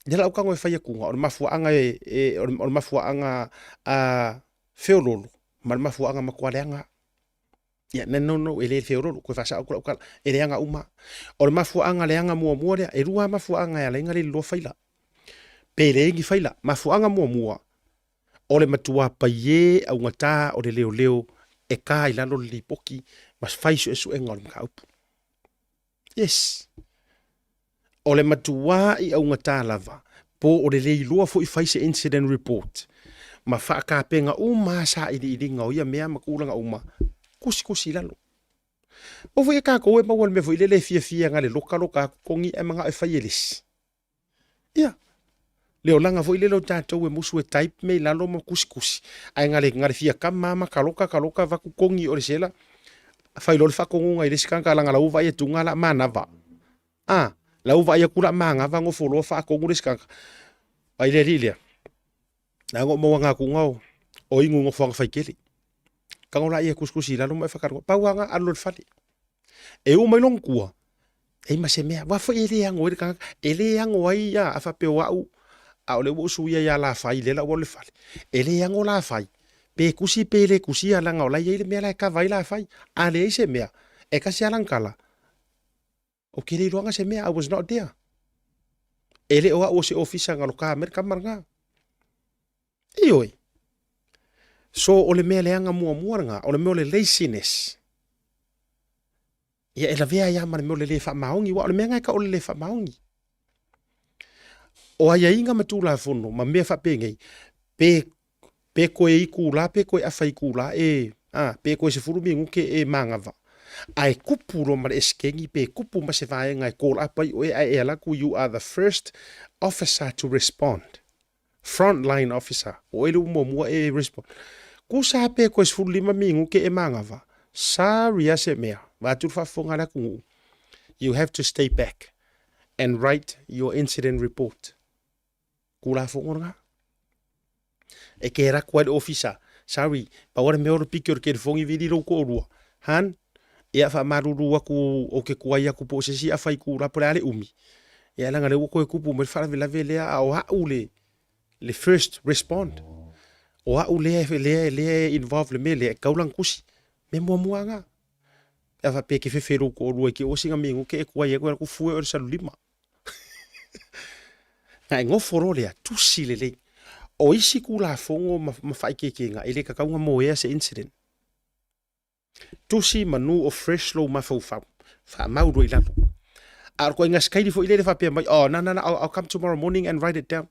Lea la ou tago e fai atuga, o le mafuaaga e, e, o le mafuaaga a feololo ma le mafuaaga matua leaga. Ia, no, no, no, e le feololo, koe faasao atu lau tala, e leaga uma. O le mafuaaga leaga muamua lea, e lua lava mafuaaga e ala ai ona leiloa faila. Pe leai ni faila. Mafuaaga muamua, o le matua paie augata o le leoleo e ta i lalo le lipoti ma fai suesuega o le mataupu. Yes. O le matuā i augata lava, po o le le iloa foi fai se incident report, ma faatapena uma lava sailiiliga o ia mea ma tulaga uma, tusitusi i lalo. Aua foi e tatou e maua i le mea foi lele e fiafia na le loka loka atu togi ae manao e fai e le isi. Ia, le olaga foi lele o tatou e musu e type mea i lalo ma tusitusi, ae na le, na le fia kama lava ma taloka taloka avatu togi o le sela, fai loa le faatonuga i le isi tagata leaga la ua vaai atu la manava. A, la ua vaai atu la manava nofo loa faatonu le isi tagata. Ai le alii lea, leaga o maua atu o, o inu i nofoaga faitele. Tago laia e tusitusi i lalo ma e whakarua. Pau anga alu loa i le fale. E oo mai lona tua, e ai ma se mea. Aua foi e le ano ai le tagata. E le ano ai ia, a faapea o au, a o lea ua ou suia ia Lafai lea la ua alu i le fale. E le ano Lafai, pe tusi pe le tusia leaga o la e i ai le mea la e kava ai Lafai. A leai se mea, e tasi lava lana tala, Ou te le iloaga se mea, I was not there. E le o au o se ofisa na loka mai le kama lena. Ioe. So o le mea leaga muamua lena, o le mea o le laziness. Ia e lavea ai lava ma le mea o le le faamaoni, aua o le mea lena e tau o le le faamaoni. O aiaiga ma Tulafono ma mea faapenei, pe pe koe itulā pe koe afa itulā e, a, pe koe 10 minute e manava. Ae kupu loa ma le esekeni pe kupu ma se vaega e call up ai oe ae e ala atu you are the first officer to respond. Front line officer. O oe le ua muamua e respond. Kusa pe koe 15 minute e manava. Sorry a se mea. Vaeatu le faafofoga a le atunuu. You have to stay back and write your incident report. Kulafono lena. E ke raku ai le ofisa. Sorry, pau a le mea o le piki o le telefoni vili lou toalua. Han, ia faamalulu atu ou te tuai atu po o se isi afa itula po o le a le umi. Ia leaga o lea ua toe tupu mai le faalavelave lea a o au le le first respond. O au lea lea lea e involve i le mea lea e tatau la ona tusi. Mea muamua lena. Pe a faapea e te fefe i lou toalua i te oo sina minute e tuai atu e alu atu fue oe i le salulima. Na e nofo loa lea, tusi lelei. O isi Tulafono ma, ma faaikeikeiga, e le tatau ona moea se incident. Tusi manu o fresh lou mafaufau, faamau loa i lalo. A o le ituaiga sikaili foi lele faapea mai, oh, na, na, na, I'll, I'll come tomorrow morning and write it down.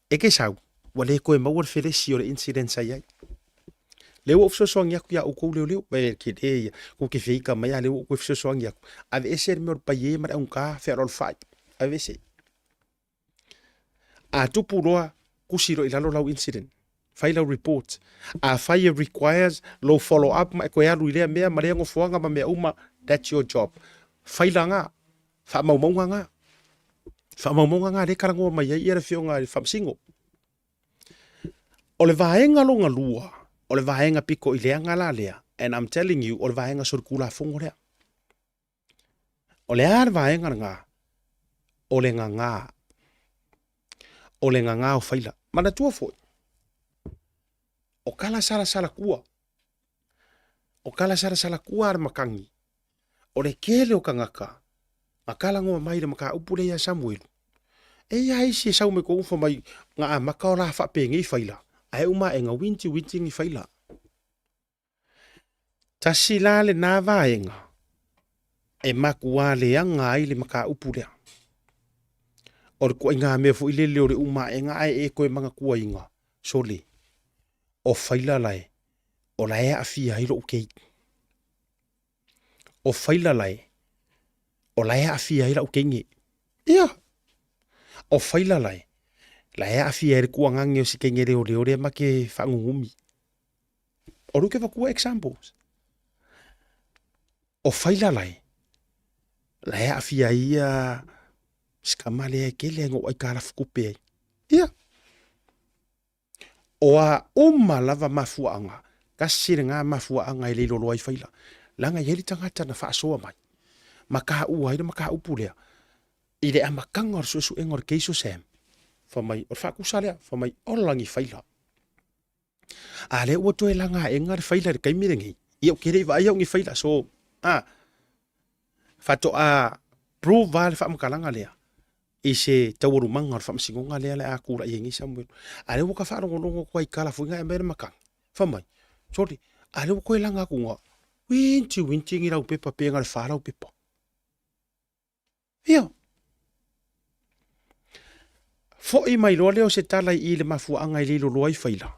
E ke sau, ua le toe maua le felesi o le incident sa i ai. Lea ua ou fesoasoani atu iā outou leoleo, e tele ia, kou te feika mai a lea ua ou toe fesoasoani atu. Aveese le mea o le paiē ma le augata fealoalofai, aveese. A tupu loa, tusi loa i lalo lau incident, fai lau report. Afai e requires lou follow up ma e toe alu i lea mea ma lea nofoaga ma mea uma, that's your job. Fai la Faamaumauga na. Faamaumauga na lea e talanoa mai ai le Afioga i le Faamasino. O le vaega lona lua, o le vaega pito i leaga la lea, And I'm telling you, o le vaega solitulafono lea. O le a le vaega lena? O le gagā. O le gagā o faila. Manatua foi, o kala salasala kua, o kala salasala kua a le makangi, o le kele o kangaka, nga kala ngoa mai le makaupu lea ia Samuelu. E ia isi e sau mai kogu fa mai nga amaka o la faapengei faila, ae uma e nga winti winti ngi faila. Tasi la lena vaega e makuā leaga ai le mataupu lea. O le ituaiga mea foi lele o le uma aega ae e toe manatuaina, sole, o faila lae o la e aafia ai lou keiki. O faila lae o la e aafia ai lau teine. Ia, o faila lae, la e aafia ai le tuagage o si teine leoleo lea ma ke faanunumi. O lea ou te avatua examples. O faila lae, la e aafia ai ia si tama lea e tele ai na ou aitalafu tupe ai. Ia, o a uma lava mafuaaga, tasi lena mafuaaga e le iloloa ai faila, leaga e i ai le tagata na faasoa mai ma taua ai le mataupu lea i le amataga o le suesuega o le case o Sam, fai mai, o le faatusa lea, fai mai, ola ni faila. A lea ua toe laga aega le faila i le taimi lenei, ia ou te le i vaai au i ni faila, so, a, faatoa prove lava le faamatalaga lea i se taualumaga o le faamasinoga lea o le a tulai ai nei Samuel. A lea ua ta faalogologo atu ai i tala foi na e aumai le matagi, fai mai, sole, a lea ua toe laga atu na, winti winti ni laupepa pe na o le fa laupepa. Ia. Foi mai loa lea o se tala i i le mafuaaga e le iloloa ai faila.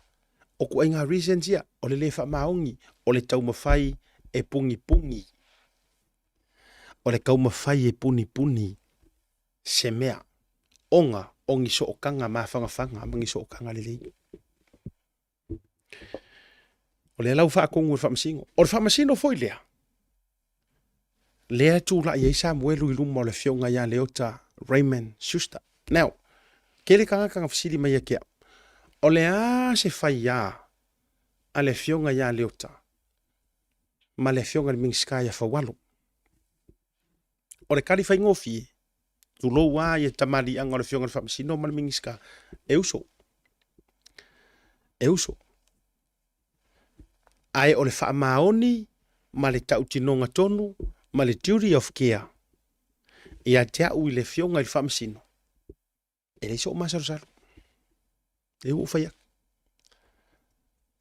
O ituaiga reasons ia, o le le faamaoni, o le taumafai e punipuni. O le taumafai e punipuni se mea, ona o ni sootaga mafanafana ma ni sootaga lelei. O lea la ua faatonu e le Faamasino. O le Faamasino foi lea, lea e tulai ai Samuelu i luma o le afioga ia Leota Raymond Schuster. Now, tele tagata na fesili mai ia te au, o le a se faiā a le afioga ia Leota ma le afioga i le Minisita ia Faualo? O le tali faigofie, tulou lava ia tamaliiaga o le Afioga i le Faamasino ma le Minisita, e uso. E uso. Ae o le faamaoni ma le tautinoga tonu ma le duty of care ia te au i le Afioga i le Faamasino, e leai sou masalosalo. Lea ua ou fai atu.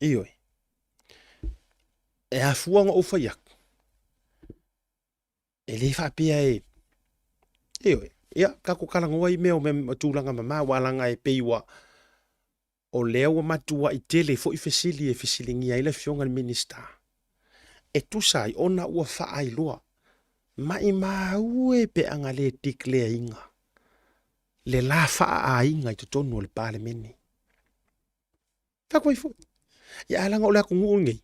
Ioe. E afua ona ou fai atu, E le faapea e, ioe, ia, tatou talanoa i mea o mea tulaga mama aua leaga e pei ua, o lea ua matuai tele foi fesili e fesiligia ai le Afioga i le Minisita e tusa ai ona ua faailoa maimau e pe ana le declare ina le la faaaiga i totonu o le Palemene. Fai atu ai foi. Ia ae leaga o le atunuu lenei,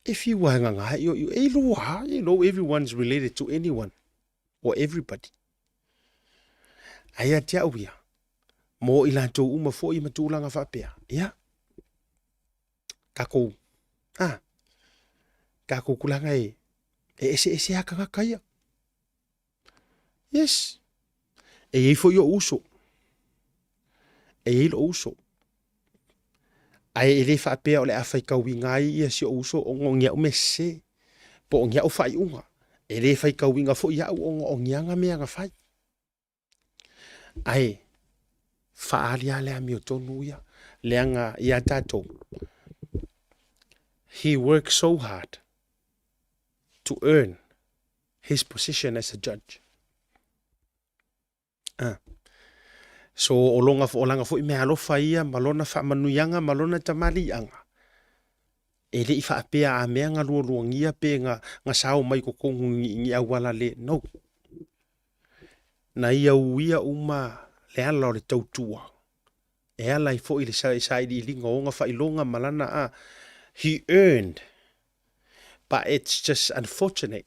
e fiu lava e gagā e ioio, e iloa lava, you know, everyone's related to anyone or everybody. Ae ia te au ia, mō i latou uma foi ma tulaga faapea, ia, tatou, ah, tatou tulaga e, e eseese lava tagata ia. Yes. E i ai foi ou uso. E i ai lou uso. Ae e le faapea o le a faitauina ai ia si ou uso ona o ni au mea sese, po o ni au faaiuga. E le faitauina foi au ona o ni ana mea na fai. Ae faaali lava le amiotonu ia, leaga ia tatou, he worked so hard to earn his position as a judge. Ah. So o lona, o lana foi meaalofa ia ma lona faamanuiaga ma lona tamaliiaga, e le i faapea a mea na lualuagia pe na, na sao mai totonu i ni auala le, no. Na ia uia uma le ala o le tautua, e ala ai foi le sailiiliga o ona faailoga ma lana a, he earned, but it's just unfortunate,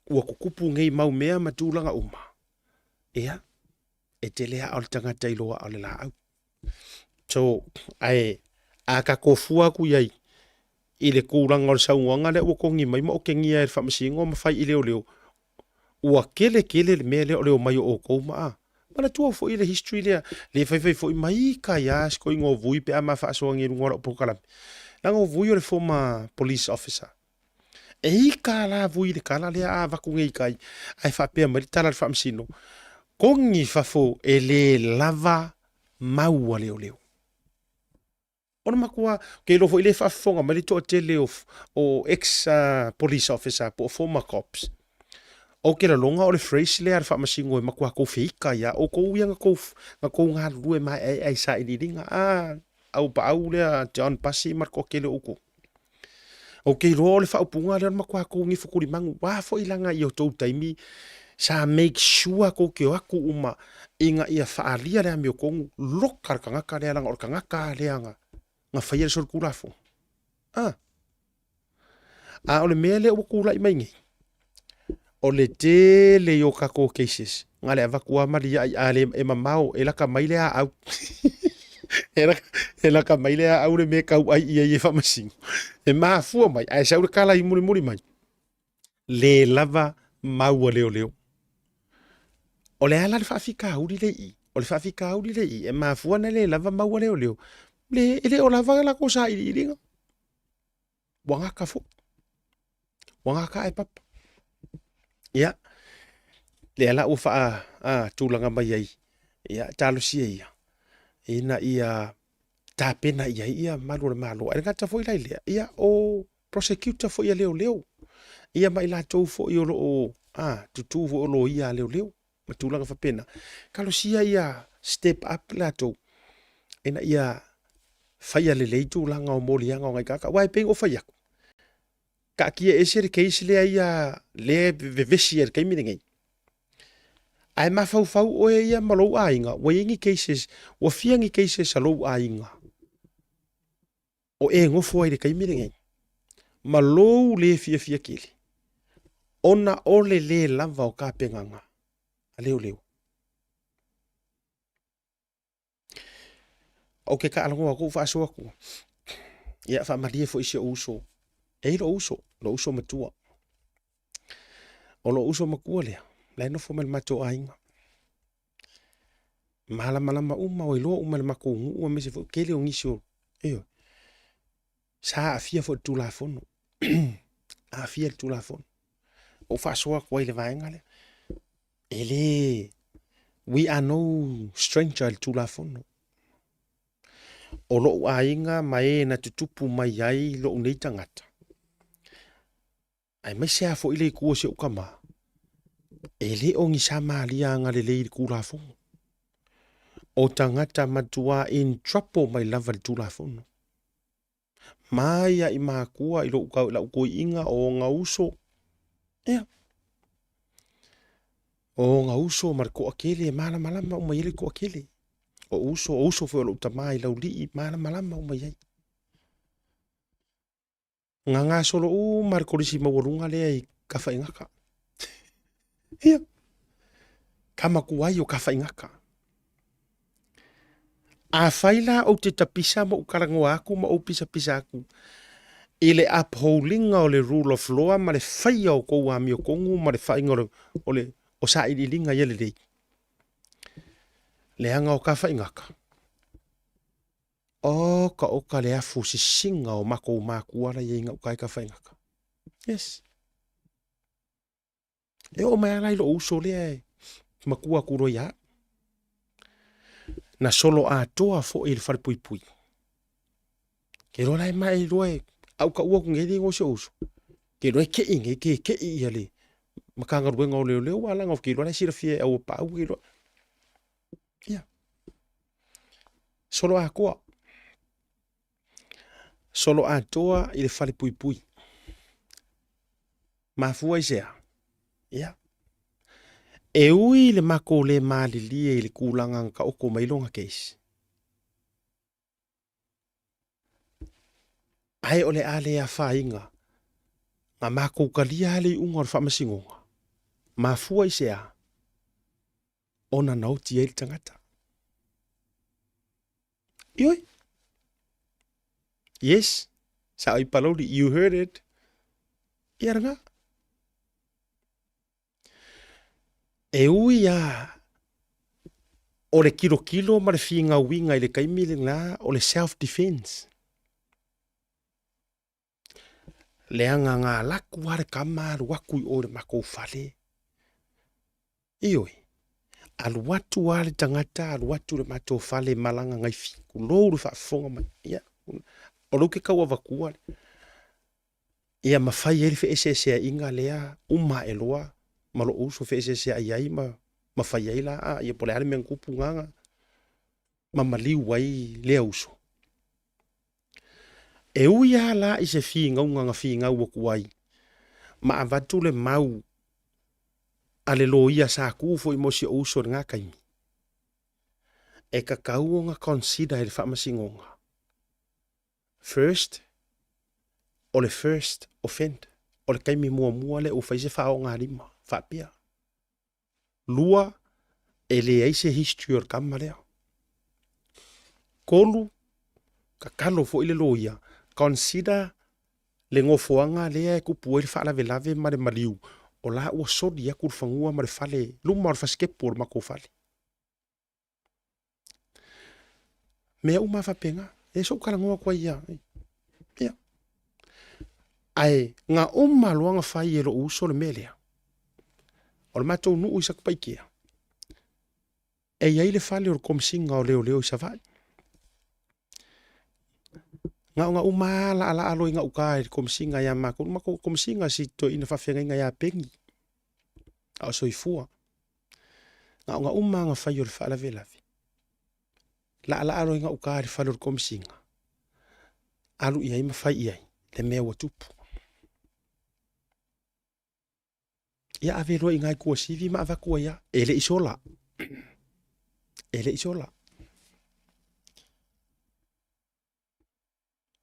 ua tutupu nei mau mea ma tulaga uma, ia, e tele aa o le tagata i loa o le laau. So, ae, a tatou fua atu i ai, i le tulaga o le saunoaga lea ua togi mai ma otegia e le Faamasino ma fai i leoleo, ua tele tele le mea lea o le omai o outou ma a. Manatua foi le history lea, le faifai foi mai kai a si toeaina o Vui pe a ma faasoa nei i luga o lau polokalame. Leaga o Vui o le former police officer. E ika la Vui i le tala lea a avatu nei i tai, ae faapea mai le tala a le Faamasino, togi i fafo e le lava mau a leoleo. Ona matua, ou te iloa foi lea e faafofoga mai le toatele o, o ex police officer po o former cops. Ou te lalona o le phrase lea a le faamasino e matua tou feita ai lava. Outou ia na tou, na tou galulue maeaea i sailiiliga. Ah, aupaau lea John Pasi ma le toatele o outou. Ou te iloa o le faaupuga lea o le matua tou nifo tulimanu. Ua foi laga i o tou taimi sa make sure tou te o atu uma ina ia faaalia le amiotonu loka le tagata lea leaga o le tagata lea na na faia le solitulafono. A. A o le mea lea ua tulai mai nei, o le tele i o tatou cases, na le avatu lava ma liai a le e mamao e laka mai le aau. E laka, e laka mai le aau le mea e tau ai i ai e faamasino. E mafua mai, ae sau le tala i mulimuli mai, le lava mau a leoleo. O le a la le faafitauli lea i i? O le faafitauli lea i i, e mafua ona le lava mau a leoleo, le, e le o lava latou sailiiliga. Ua gata foi. Ua gata ae papa. Ia, lea la ua faa a, tulaga mai ai, ia, talosia ia, ina ia tapena i ai ia malu o le Malo. Ae le gata foi la i lea, ia, o prosecutor foi a leoleo, ia ma i latou foi o lo o a, tutū foi o loia a leoleo ma tulaga faapena. Talosia ia step up latou ina ia faia lelei tulaga o moliaga o nai tagata. Aua e pei ona ou fai atu, taatia ese le case lea ia lea e vevesi ai i le taimi lenei. Ae mafaufau oe ia ma lou aiga, ua i ai ni cases, ua fia ni cases a lou aiga o e nofo ai i le taimi lenei ma lou le fiafia tele ona o le le lava o tapenaga a leoleo. Ou te taalogo atu ou faasoa atu, ia faamalie foi i si ou uso. E i ai lou uso, lou uso matua. O lou uso matua lea, la e nofo mai le matou aiga. Malamalama uma, ua iloa uma e le matou nuu aemaise foi o le tele o nisi o, ioe, sa aafia foi i le Tulafono, aafia i le Tulafono. Ou faasoa atu ai i le vaega lea. E le, we are no stranger i le Tulafono. O lou aiga ma e na tutupu mai ai lou nei tagata, aemaise lava foi le itu o si ou tama, e le o ni Samaria agalelei i le Tulafono. O tagata matua in trouble mai lava i le Tulafono. Mai lava i matua, i lou lau toeaiina, o ona uso, ia. O ona uso ma le toatele, e malamalama uma i ai le toatele. O uso, o uso foi o lou tama i Laulii, malamalama uma i ai. Na gasolo uma le kolisi maualuga lea i Tafaigata. Ia, tama tuai o Tafaigata. Afai la ou te tapisa ma ou talanoa atu ma ou pisapisa atu i le upholding o le rule of law ma le faia o tou amiotonu ma le faiga o le, o le o sailiiliga ia lelei, leaga o Tafaigata, Oka oka le afu sisiga o makou makua la iai gauta i Tafaigata. Yes. E oo mai lava la i lou uso lea e matua atu loa ia au. Na solo atoa foi i le falepuipui. Ke iloa la e mae iloa e au taua atu nei le igoa o si ou uso. Ke iloa e kei nei ke kei ia le Matagaluega o Leoleo aua leaga ou te iloa la e silafia e Auapaau ke iloa. Ia. Solo atoa. Solo atoa i le falepuipui. Mafua i se a? Ia. E ui i le makou le malilie i le tulaga na taoto mai lona case, ae o le a le afaina na makou talia lava le iuga o le faamasinoga. Mafua i se a? Ona na oti ai le tagata. Ioe. Yes. Sao i Palauli, you heard it. Ia ranga. E ui a o le kilokilo ma le figauiga i le taimi lena o le self defense. Leaga na alu atu lava le tama alu atu i o i le matou fale. Ioe, alu atu lava le tagata alu atu i le matou fale ma lana naifi, tulou le faafofoga mai, ia, o lea ou te tau avatua ia ma fai ai le feeseeseaiga lea uma ae loa ma lou uso feeseeseai ai ma ma fai ai la a ia po o le a le mea na tupu na ma maliu ai lea uso. E ui lava la i se finauga na finau atu ai ma avatu le mau a le loia sa tu foi mo si ou uso i lena taimi, e tatau ona consider e le Faamasinoga first o le first offender, o le taimi muamua lea ua fai se faaaogalima faapea. Lua, e leai se history o le tama lea. Tolu, tatalo foi le loia, consider le nofoaga lea e tupu ai le faalavelave ma le maliu, o la ua soli atu le fanua ma le fale, luma o le fasitepu o le matou fale. Mea uma lava faapena. E se ou talanoa atu ai ia. Ia. Ae na uma loa na fai e lou uso le mea lea. O le matou nuu i Satupaitea, e i ai le fale o le Komesina o Leoleo i Savaii. Na ona uma lava laalaa loa i gauta i le Komesina ia matou, le matou Komesina si toeaina faafeagaiga ia Peni, a o soifua. Na ona uma lava ona fai o le faalavelave, laalaa loa i gauta i le fale o le Komesina, alu i ai ma fai i ai le mea ua tupu. Ia ave loa i ina i Tuasivi ma avatu ai lava, e le i sola, e le i sola.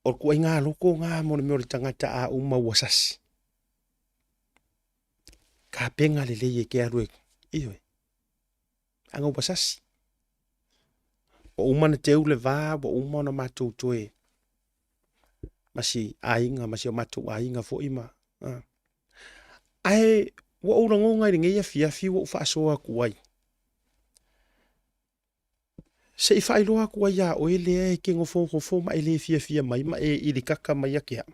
O le ituaiga loto lena mo le mea o le tagata a uma ua sasi. Tapena lelei e te alu e, ioe, leaga ua sasi. Ua uma ona teu le va, ua uma ona matou toe ma si aiga ma si o matou aiga foi ma a. Ae ua ou lagona i lenei afiafi ua ou faasoa atu ai, se i faailoa atu ai iā oe lea e te nofonofo ma e le fiafia mai ma e ilikaka mai ia te au.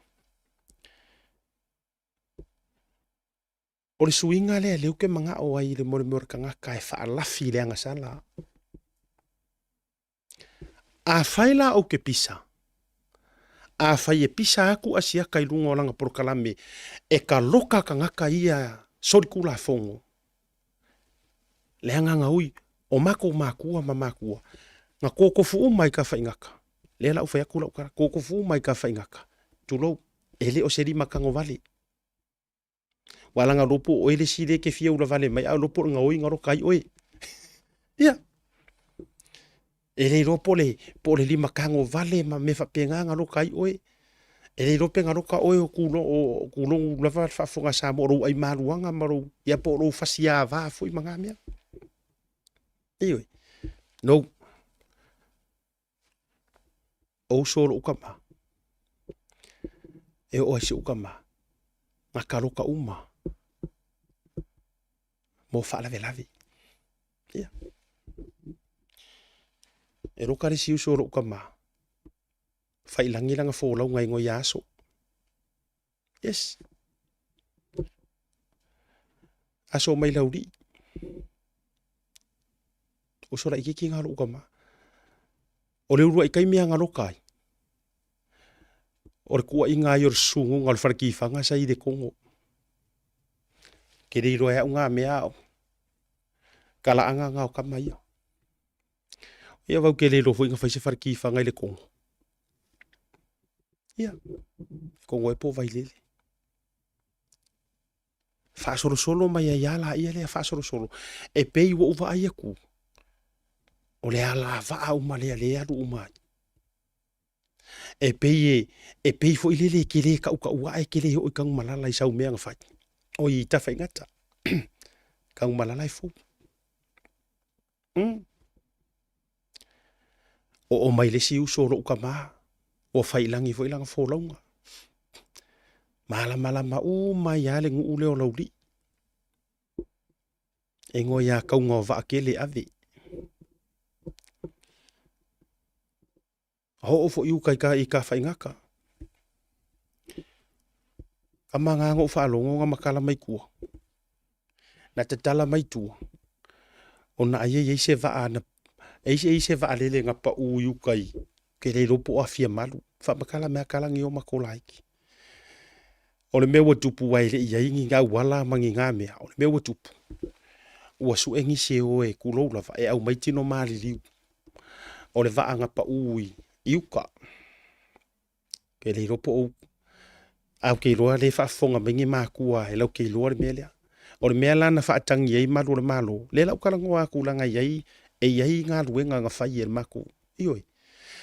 O le suiga lea lea ou te manao ai i le mea o le tagata e faalafi i le agasala. Afai la ou te pisa, afai e pisa atu Asiata i luga o lana polokalame e taloka tagata ia solitulafono, le agaga ui o matou makua ma makua, na totofu uma i Tafaigata, lea la ou fai atu lau tala, totofu uma i Tafaigata, tulou, e le o se lima tagovale. Ua laga loa po o oe le isi lea e te fia ulavale mai, a o iloa po o le gaoiga loka ai oe. Ia, e le iloa po o le lima tagovale ma mea faapena na loka ai oe. E le iloa pe na loka oe o tulogu lava le faafofoga a Samoa o lou aimaluaga ma lou, ia po o lou fasiava foi ma na mea. Ioe. No. O uso o lou tama, e oo ai si ou tama, na taloka uma mo faalavelave. Ia. E loka le isi uso o lou tama, failagi lana folauga i goia aso. Yes. Aso mai laulii. Uso laitiiti na lou tama. O le uluai taimi lava na loka ai, o le tuuaiga ai o le susunuga o le fale tifaga sa i Letogo. Ke le iloa e au na mea a o talaaga na o tama ia. Ia vau ke le iloa foi na fai se fale tifaga i Letogo. Ia, Letogo ea po o Vailele. Faasolosolo mai ai lava laia lea faasolosolo, e pei ua ou vaai atu, o le alavaa uma lea lea e alu uma ai. E pei e, e pei foi lele e te le tautaua ae e te le oo i Tanumalala i sau mea na fai. Oi i Tafaigata. Tanumalala e fou. Oo mai le isi uso o lou tama, ua fai i lagi foi lana folauga. Malamalama uma ai lava le nuu lea o Laulii. E igoa ia Kauga o Vaatele e ave. Oo foi i uka i Tafaigata. Tama na na ou faalogo na matala mai tua. Na tatala mai tua, ona ai e i ai se vaa na, e i ai se vaalele na pau i uka i, ke le iloa po o afia malu. Faamatala mai lava tala nei o matou laiti. O le mea ua tupu aua e le i i ai ni auala ma ni na mea, o le mea ua tupu, ua sue nisi e o e tulou lava e aumai tino maliliu o le vaa na pau i uka. Ke le iloa po o ae ou te iloa lea e faafofoga mai ni matua e latou te iloa le mea lea. O le mea la na faatagi ai malu o le Malo, lea la ou talanoa atu leaga e i ai, e i ai galuega na fai e le matou, ioe,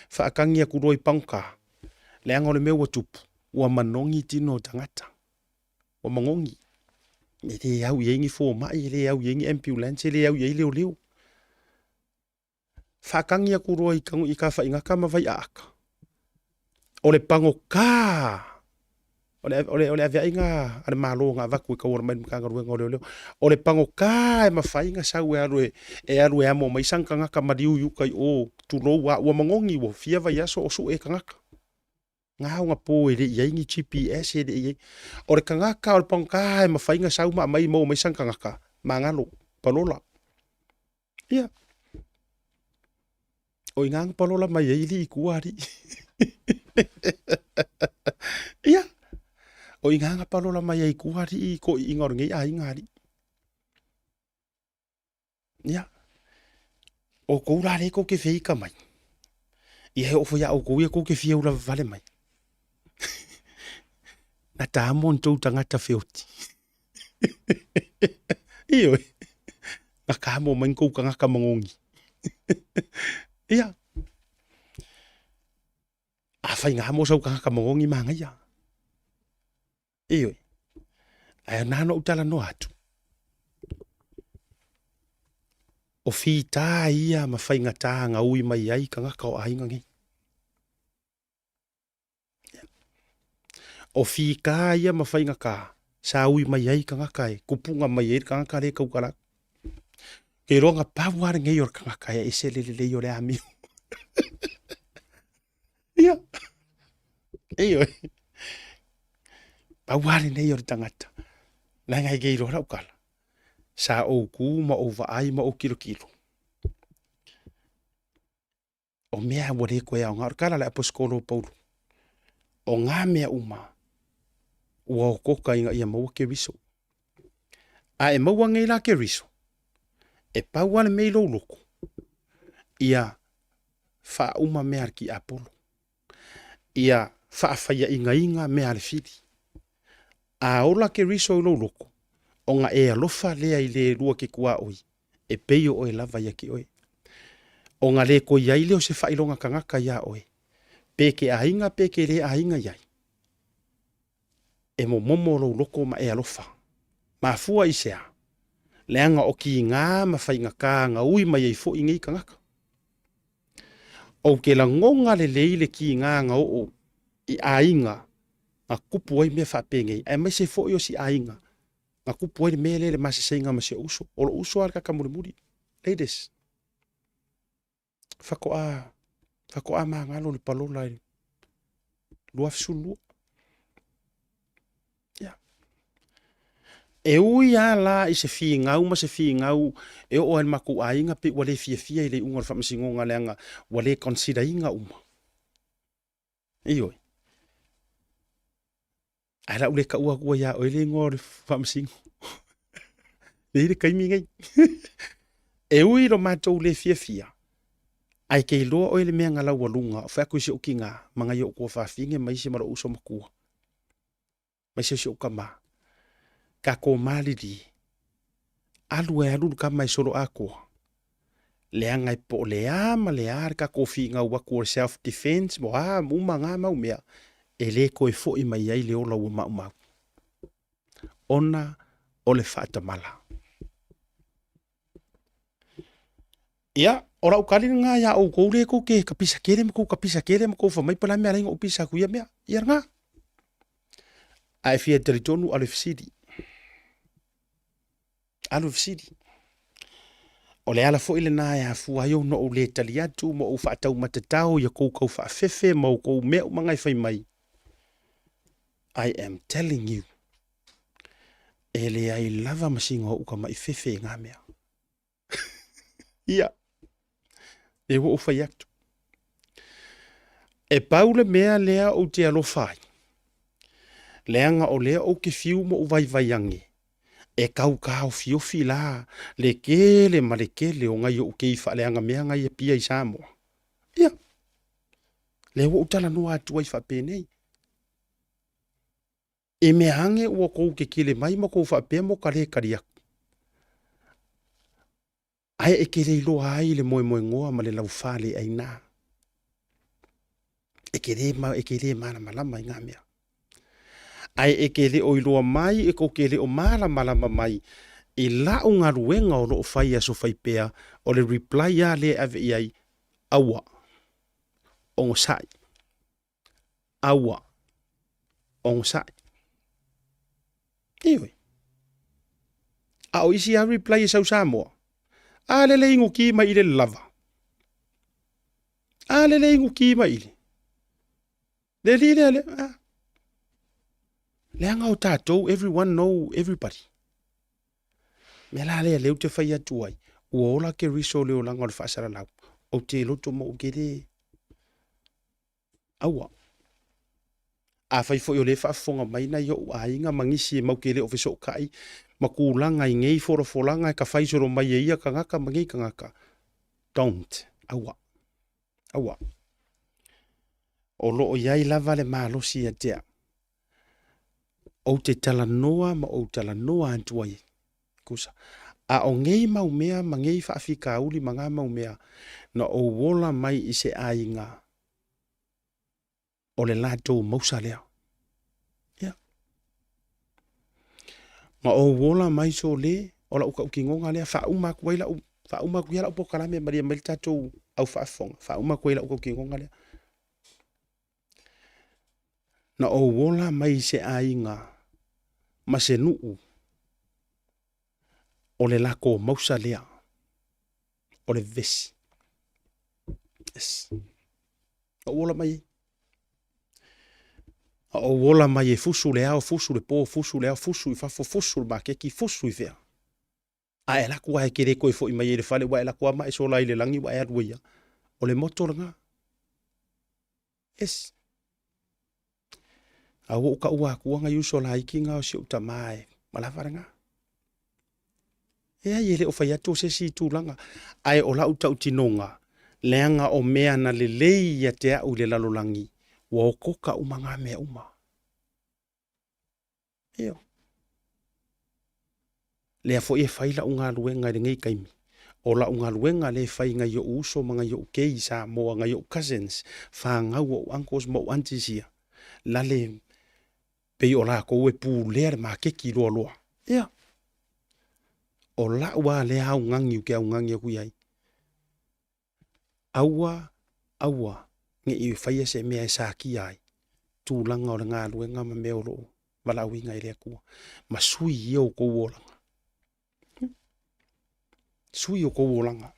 faatagi atu loa i pagota, leaga o le mea ua tupu, ua manogi tino o tagata, ua manogi. E le au i ai ni fomai, e le au i ai ni ambulance, e le au i ai leoleo. Faatagi atu loa i i Tafaigata ma Vaiaata. O le pagota o le, o le, o le aveaiga a le Malo na avatu e tauala mai i le Matagaluega o Leoleo. O le pagota e mafai ona sau e alu e, e alu e amo mai sana tagata maliu i uka i o, tulou a ua manogi ua fia vaiaso o sue tagata. Gao na po e le i ai ni GPS e le i ai. O le tagata o le pagota e mafai ona sau ma aumai maua mai sana tagata, magalo, palola. Ia. O i ina na palola mai ai alii i tua alii. Ia. O i ina na palola mai ai i tua alii i toeaiina o lenei aiga alii. Ia. Outou la lea tou te feita mai, ia e oo foi ia outou ia tou te fia ula vavale mai. Na ta amo ni tou tagata feoti. Ioe. Na ta amo mai ni tou tagata magogi. Ia. Afai na amo sau tagata magogi manaia. Ioe. Ae na ona ou talanoa atu, o fita ia ma faigata na ui mai ai tagata o aiga nei. O fita ia ma faigata sa ui mai ai tagata e kupuga mai ai le tagata lea e tautala atu. Ke iloa na pau lava lenei o le tagata e ese le lelei o le amio. Ia. Ioe. Pau lava lenei o le tagata. Leaga e ke iloa lau tala. Sa ou ku ma ou vaai ma ou kilokilo. O mea ua le koe aoga. O le tala a le aposetolo o Paulo. O ngā mea uma ua okoka ina ia maua Keriso. A e maua nei la Keriso, e pau lava le mea i lou loto, ia faauma mea a le tiapolo, ia faafaiaingaina mea a le fili. A ola Keriso i lou loto, ona e alofa lea i le lua ke tuaoi, e pei o oe lava ia te oe. Ona le toe i ai lea o se faailoga tagata iā oe, pe ke aiga pe ke le aiga i ai. E momomo lou loto ma e alofa. Mafua i se a? Leaga o kigā ma faigata na ui mai ai foi nei tagata. Ou te lagona lelei le kigā na oo i aiga na tupu ai mea faapenei, aemaise foi o si aiga na tupu ai le mea lea i le maseseiga ma si ou uso. O lou uso lava le kaka mulimuli. Ladies, faatoa, faatoa magalo le palola i le 2012. Ia. E ui lava la i se finau ma se finau e oo ai i le matou aiga pei ua le fiafia i le iuga o le faamasinoga leaga ua le consider ina uma. Ioe. Ae la ou le taua atua iā oe le igoa o le faamasino. E i ai le taimi nei. E ui i lo matou le fiafia, ae ke iloa oe le mea na laualuga o fai atu i si ou tina ma nai ou tuafafine ma isi ma lou uso matua, ma isi o si ou tama, tatou malilie, alu e alu le tama e solo atoa, leaga e po o le a ma le a le tatou finau atu o le self defense ma a uma na mau mea, e le toe foi mai ai le ola ua maumau, ona o le faatamala. Ia, o lau tali lena iā outou lea tou te kapisa tele ma tou kapisa tele ma tou fai mai po o le a le mea e ala ai ona ou pisa atu i ia mea. Ia lena. A e fia talitonu alu e fesili. Alu e fesili. O le ala foi lena e afua ai ona ou le tali atu ma ou faataumatatao i a kou kau faafefe ma oukou mea uma ngai fai mai. I am telling you, e leai lava ma sina ou ka mai fefe i ngā mea. Ia, e ua ou fai atu. E pau le mea lea ou te alofa ai, leaga o lea ou te fiu ma ou vaivai age, e tau taofiofi la le tele ma le tele o nai ou kei faaleaga mea nai Apia i Samoa. Ia, lea ua ou talanoa atu ai faapenei. I mea age ua kou kekele mai ma kou faapea mo ka le kali aku. Ae e ke le iloa ai le moemoegoa ma le laufa le aina. E ke le, ma, e ke le malamalama i ngā mea. Ae e ke le o iloa mai, e kou ke le o malamalama mai i lau galuega o loo fai aso fai pea, o le reply a lea e ave i ai, aua, onosai. Aua, onosai. Ioe. A o isi a reply e sau Samoa, a lele inu ki mai i le lava. A lele inu ki mai i le. Le li lea le, a. Leaga o tatou, everyone know everybody. Mea la lea lea ou te fai atu ai, ua ola Keriso le olaga o le faasalalau, ou te loto ma ou te le Aua. Afai foi o lea e faafofoga mai nai o'u aiga ma nisi e mau ke le o fesootai ma tulaga i nei folafolaga e ka fai solo mai e ia tagata ma nei tagata, don't. Aua. Aua. O lo o i ai lava le malosi ia te au. Ou te talanoa ma ou talanoa atu ai. Kusa. A o nei mau mea ma nei faafitauli ma ngā mau mea, na ou ola mai i se aiga o le latou mausa lea. Ia. Ma ou ola mai so le, o lau tautinoga lea, faauma atu ai lau, faauma atu ia lau polokalame malie mai le tatou au faafofoga, faauma atu ai lau tautinoga lea. Na ou ola mai i se aiga ma se nuu o le latou mausa lea o le vevesi. Yes. Na ou ola mai ai. Na ou ola mai e fusu le ao, fusu le po, fusu le ao, fusu i fafo, fusu le maketi, fusu i fea. A e alu atu lava e te le toe foi mai ai i le fale, ua e alu atu lava ma e sola ai i le lagi ua e alu ai lava. O le moto lena. Yes. A ua ou taua atua nai uso laiti na o si ou tama e ma lava lena. Leai, e le o fai atu o se isi tulaga, ae o lau tautinoga, leaga o mea na lelei ia te au i le lalolagi, ua okoka uma ngā mea uma. Io. Lea foi e fai lau galuega i lenei taimi. O lau galuega lea e fai nai o'u uso ma nai o'u kei i Samoa, nai o'u cousins, fanau o o'u uncles ma o'u aunties ia, lale pei o lakou e pulea le makeki loaloa. Ia. O la'u lava lea augani ou te augani atu i ai. Aua, aua, ne i faia se mea e sakia ai tulaga o le galuega ma mea o lo o valaauina e le Atua, ma sui ia o kou olaga. Sui o kou olaga.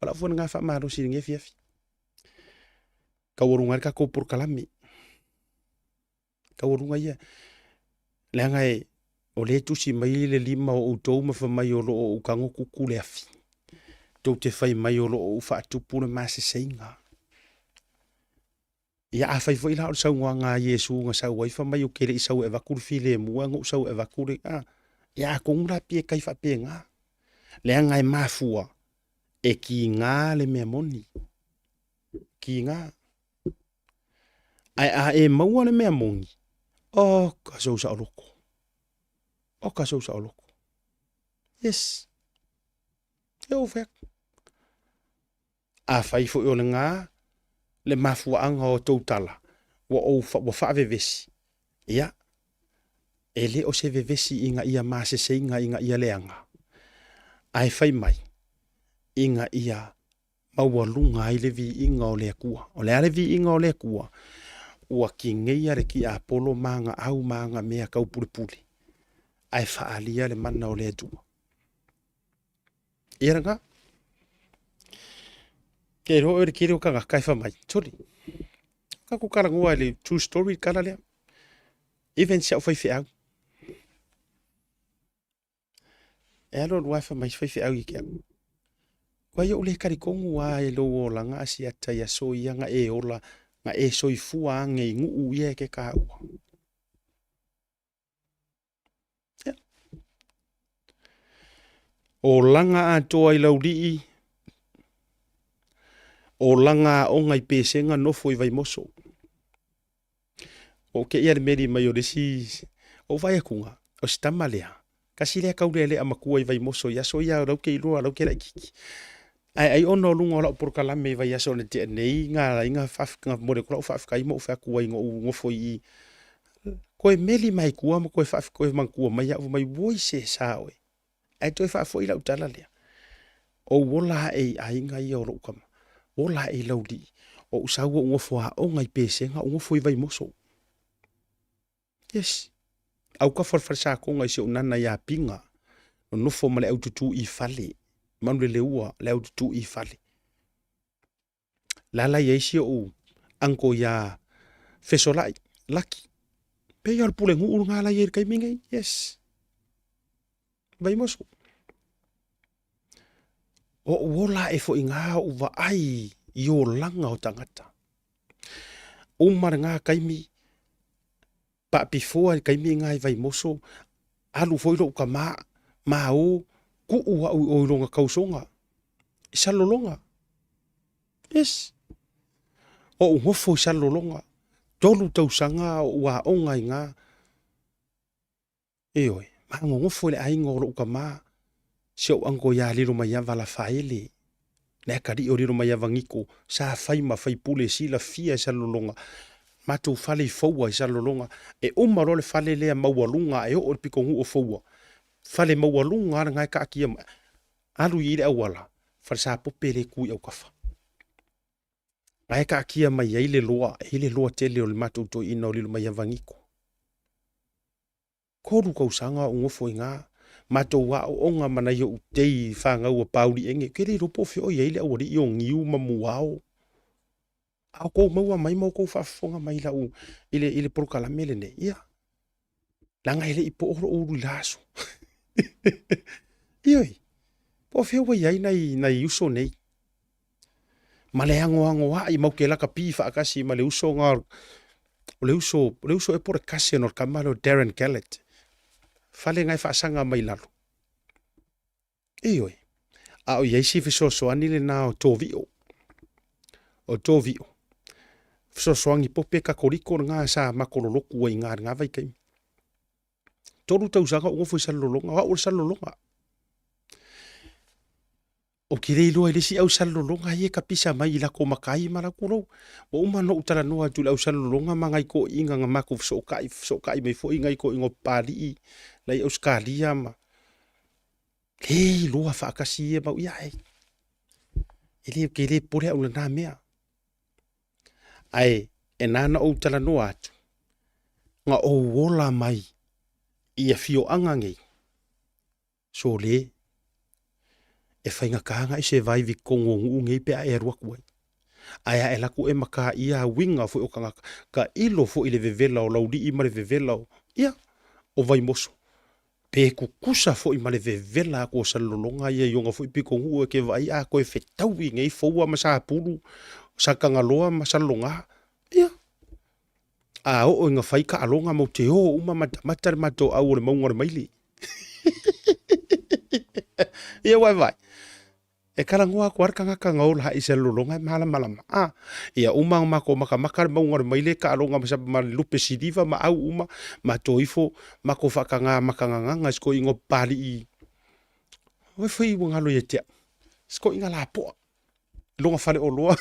O lau foi lena faamalosi i lenei afiafi. Taualuga ai le tatou polokalame. Taualuga ia, leaga e, o lea e tusi mai le lima o outou ma fai mai o lo o ou tago kuku le afi. Tou te fai mai o lo o ou faatupu le maseseiga. Ia afai foi la o le saunoaga a Iesu na sau ai fai mai ou te le i sau e avatu le filemu ae na ou sau e avatu le, a, ia atonu la pei e tai faapena. Leaga e mafua e kiga le mea moni. Kiga. Ae a e maua le mea moni, oka sou saoloko. Oka sou saoloko. Yes. E ou fai atu. Afai foi o lena le mafuaaga o tou tala, ua ou ua faavevesi, ia, e le o se vevesi ina ia maseseiga ina ia leaga, ae fai mai, ina ia maualuga ai le viiga o le Atua. O le a le viiga o le Atua? Ua kigeia le tiapolo ma aga au ma aga mea taupulepule, ae faaalia le mana o le Atua. Ia lena. Ke iloa oe le tele o tagata e fai mai, sole, tatou talanoa i le true story le tala lea. Even si au faifeau. E alu alu lava e fai mai si faifeau ia te au, Ua ou le talitonu lava i lou olaga asiata i aso ia na e ola, na e soifua ane i nuu ia e te taua. Ia. Olaga atoa i Laulii, olaga aoga i Pesega nofo i Vaimoso. Ua ou teʻi a le meli mai o le isi, ou vaai atuga, o si tama lea, tasi lea taulealea matua i Vaimoso i aso ia lau te iloa lau te laitiiti. Ae ai ona o luga o lau polokalame i vaiaso na tea nei na ala ai na momoli atu lau faafetai ma ou fai atu ai na ou nofo i i. Toe meli mai tua ma toe toe manatua mai au fai mai, oi se sa oe. Ae toe faafoi lau tala lea, ou ola ae i aiga ia o lou tama, ola ae i Laulii, ou sau ou nofo aoga i Pesega, ou nofo i Vaimoso. Yes. Autafa o le falesatoga i si ou nana ia Pinga, nonofo ma le aututu i fale, Manuleleua, le aututu i fale. La la i ai si ou uncle ia Fesolai, Laki. Pei o le pulenuu lena la i ai i le taimi nei. Yes. Vaimoso. O ou ola ae foi ngā ou vaai i olaga o tagata. Uma lena taimi, paapifoa i le taimi lena i Vaimoso, alu foi lou tama, ma o, tuu au i o i lona tausoga, i Salelologa. Yes. Ou nofo i Salelologa, 3 tausaga o ou aoga i ina. Ioe, ma nonofo i le aiga o lou tama, si ou uncle ia Lilomaiava Lafaele, le atalii o Lilomaiava Niko, sa fai ma faipule silafia i Salelologa, matou fale i Foua i Salelologa, e uma loa le fale lea maualuga ae oo i le pitonuu o Foua, fale maualuga lava lena e taatia mai, alu i ai le auala, falesapope lea e tu i autafa. Na e taatia mai ai le loa, e i ai le loa tele o le matou toeaina o Lilomaiava Niko. 3 tausaga o ou nofo i ina, matou aooga ma nai ou tei fanau a Pauliege, ou te le iloa po o fea o i ai le aualii o Niu ma Muao. A outou maua mai ma outou faafofoga mai i lau, i le, i le polokalame lenei, ia, leaga e le i poo lou ulu i la aso. Ioe, po o fea ua i ai nai, nai uso nei. Ma le anoanoai mau te lakapi faatasi ma le uso na, o le uso, o le uso ea po o le cousin o le tama lea o Darren Gallett. Fale na e faasaga mai lalo. Ioe, a o i ai si fesoasoani lena o Tovio. O Tovio, fesoasoani pope Katoliko lena sa makololoku ai i ina i lena vaitaimi. 3 tausaga ou nofo i Salelologa, o au o le Salelologa. Ou te le iloa i le isi au Salelologa ia e kapisa mai i lako matai ma la tulou. Ua uma ona ou talanoa atu i le au Salelologa ma nai toeaiina na matou fesootai, fesootai mai foi nai toeaiina o Papalii la i Ausetalia ma le iloa faatasi ia mau, ia e le, ou te le popole au i lena mea. Ae e na ona ou talanoa atu, na ou ola mai i afioaga nei, sole, e faigata ona e survive i totonu o nuu nei pe a e alu atu ai. Ae a e alu atu e mataia uiga foi o tagata, tailo foi i le vevela o Laulii ma le vevela o, ia, o Vaimoso, pe tutusa foi ma le vevela atu o Salelologa ia i ona foi pitonuu e te vaai a toe fetaui nei Foua ma Sapulu, Satagaloa ma Salelologa, ia. A oo ina fai taaloga matou te o uma matamata le matou au o le mauga o le maile. Ia ua e vaai, e talanoa atu lava le tagata na ola i Salelologa e malamalama. A, ia uma ona matou matamata le mauga o le maile, taaloga ma le lupe siliva ma au uma, matou ifo, matou faataga matagagaga i si toeaina o Papalii, o ai foi ua galo ia te au, si toeaina lapoa. lona faleoloa.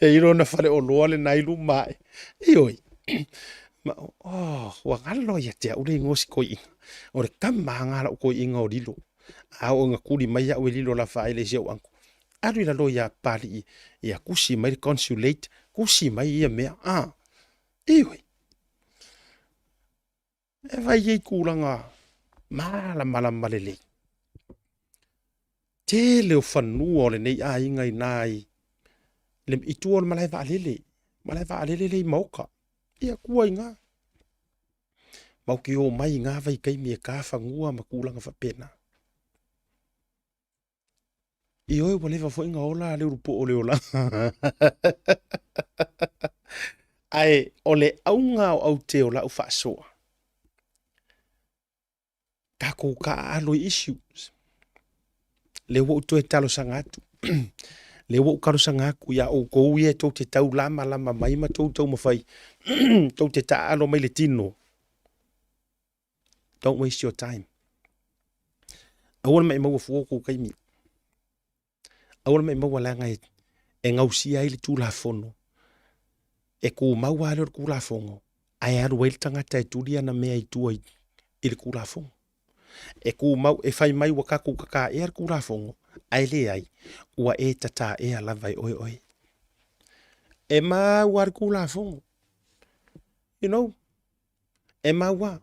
E i ai lona faleoloa lena i luma ae. Ioe. Ma, oh, ua galo ia te au le igoa o si toeaina. O le tama lena a lau toeaina o Lilo. A oo ina tuli mai au e Lilo Lafaele i si ou uncle, alu i lalo ia Papalii ia tusi mai le consulate. Tusi mai ia mea, a, ioe. E fai ai tulaga malamalama lelei. Tele o fanua o lenei aiga i ina i, le, i tua o le malae vaalele, malae vaalele lea i Maoka. Ia tua i ina. Matou te omai i na vaitaimi e ta fanua ma tulaga faapena. Ioe ua leva foi ona ola le ulupoo o le olaga. Ae o le auga o aute o lau faasoa, tatou taaalo i issues. Lea ua ou toe talosaga atu. Lea ua ou talosaga atu ia outou ia tou te tau lamalama mai ma tou taumafai tou te taaalo mai le tino. Don't waste your time. Aua le maimau fua o tou taimi. Aua le maimau leaga e, e gausia ai le Tulafono. E tumau lava lea o le Tulafono, ae alu ai le tagata e tuli ana mea i tua i, i le Tulafono. E tumau, e fai mai ua tatou tataea le Tulafono, ae leai, ua e tataea lava e oe oe. E mau lava le Tulafono. You know, E mau a.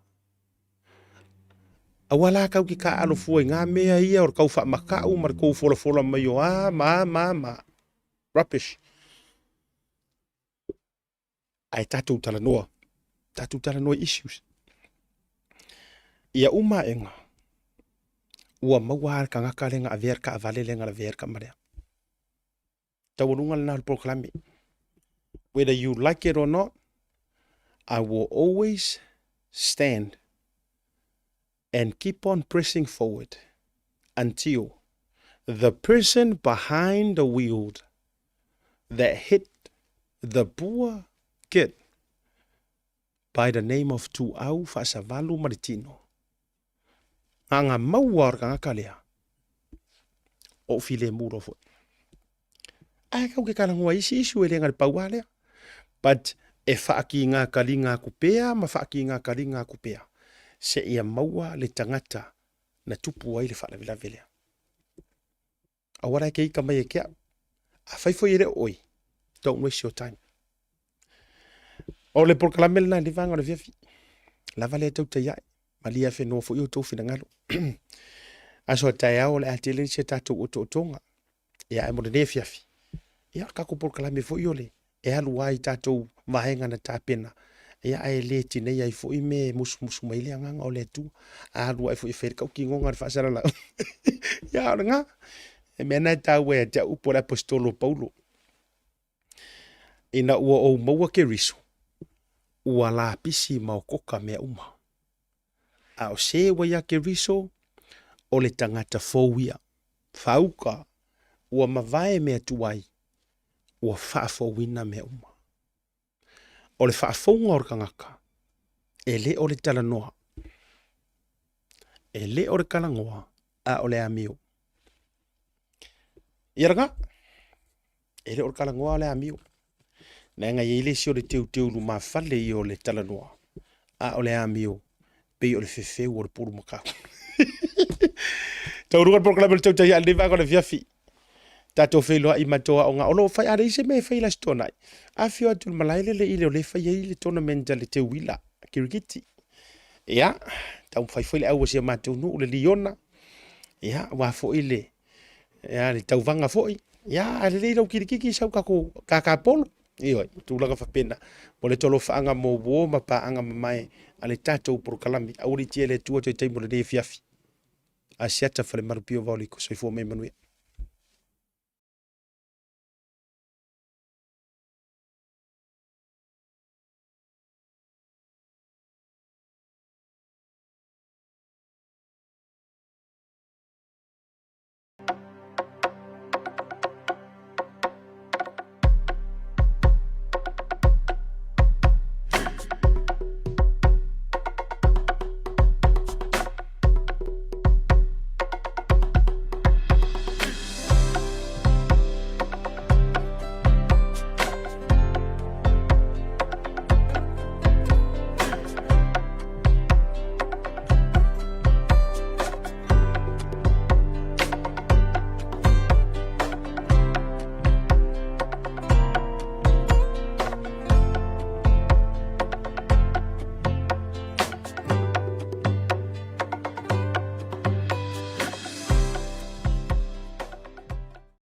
Aua la kau te taaalo fua i ngā mea ia o le kau faamakau ma le kou folafola mai o a ma a ma a ma a. Rubbish. Ae tatou talanoa. Tatou talanoa i issues. Ia uma aega, ua maua lava le tagata lea na avea le taavale lea na lavea ai le tama lea. Taualuga lena o le polokalame. Whether you like it or not, I will always stand and keep on pressing forward until the person behind the wheel that hit the poor kid by the name of Tuau Faasavalu Maritino Nganga maua o le tagata lea, o ou filemu loa foi. Ae kau ke talanoa isi issue e le na le pau lava lea. But e faakiga kaliga atu pea ma faakiga kaliga atu pea seia maua le tagata na tupu ai le faalavelave lea. Aua la e te ita mai e te au. Afai foi e le o oe, don't waste your time. O le polokalame lena i le vaega o le afiafi. Lava lea tautai ae. Malie afenoa foi outou finagalo. Aso a taeao o le a tele nisi a tatou otootoga. Ia ae mo lenei afiafi, ia o le tatou polokalame foi o le e alu ai tatou vaega na tapena, ia ae le tinei ai foi me e musumusu mai le agaga o le Atua. A alu ae foi e fai le tautinoga o le faasalalau. Ia o lena. E mea na e taua ia te au upu a le Aposetolo o Paulo. Ina ua ou maua Keriso, ua lapisi ma okoka mea uma. A o se ua iā Keriso, o le tagata fou ia. Fauka, ua mavae mea tuai, ua faafouina mea uma. O le faafouga o le tagata, e le o le talanoa. E le o le talanoa, a o le amio. Ia lena, e le o le talanoa a o le amio. Leaga e i ai le isi o le teuteu lumafale ia o le talanoa, a o le amio, pei o le fefeu o le pulumakau. Taualuga le polokalame o le tautai ae lenei vaega o le afiafi. Tatou feiloai ma tou aoga. O lo o fai, a leai se mea e fai i le Aso Toonai, afifio atu i le malae lele i le o lea e fai ai le tournament a le teuila kirikiti. Ia, taumafai foi le au a si a matou nuu le liona. Ia, aua foi le, ia, le tauvaga foi. Ia, a lelei lau kirikiti sau tatou kakapolo. Ioe, tulaga faapena. Mo le tolofaaga mo uo ma paaga mamae a le tatou polokalame. Aua le itia e le Atua toe taimi o lenei afiafi. Asiata Falemalupio Vaoliko. Soifua mai manuia.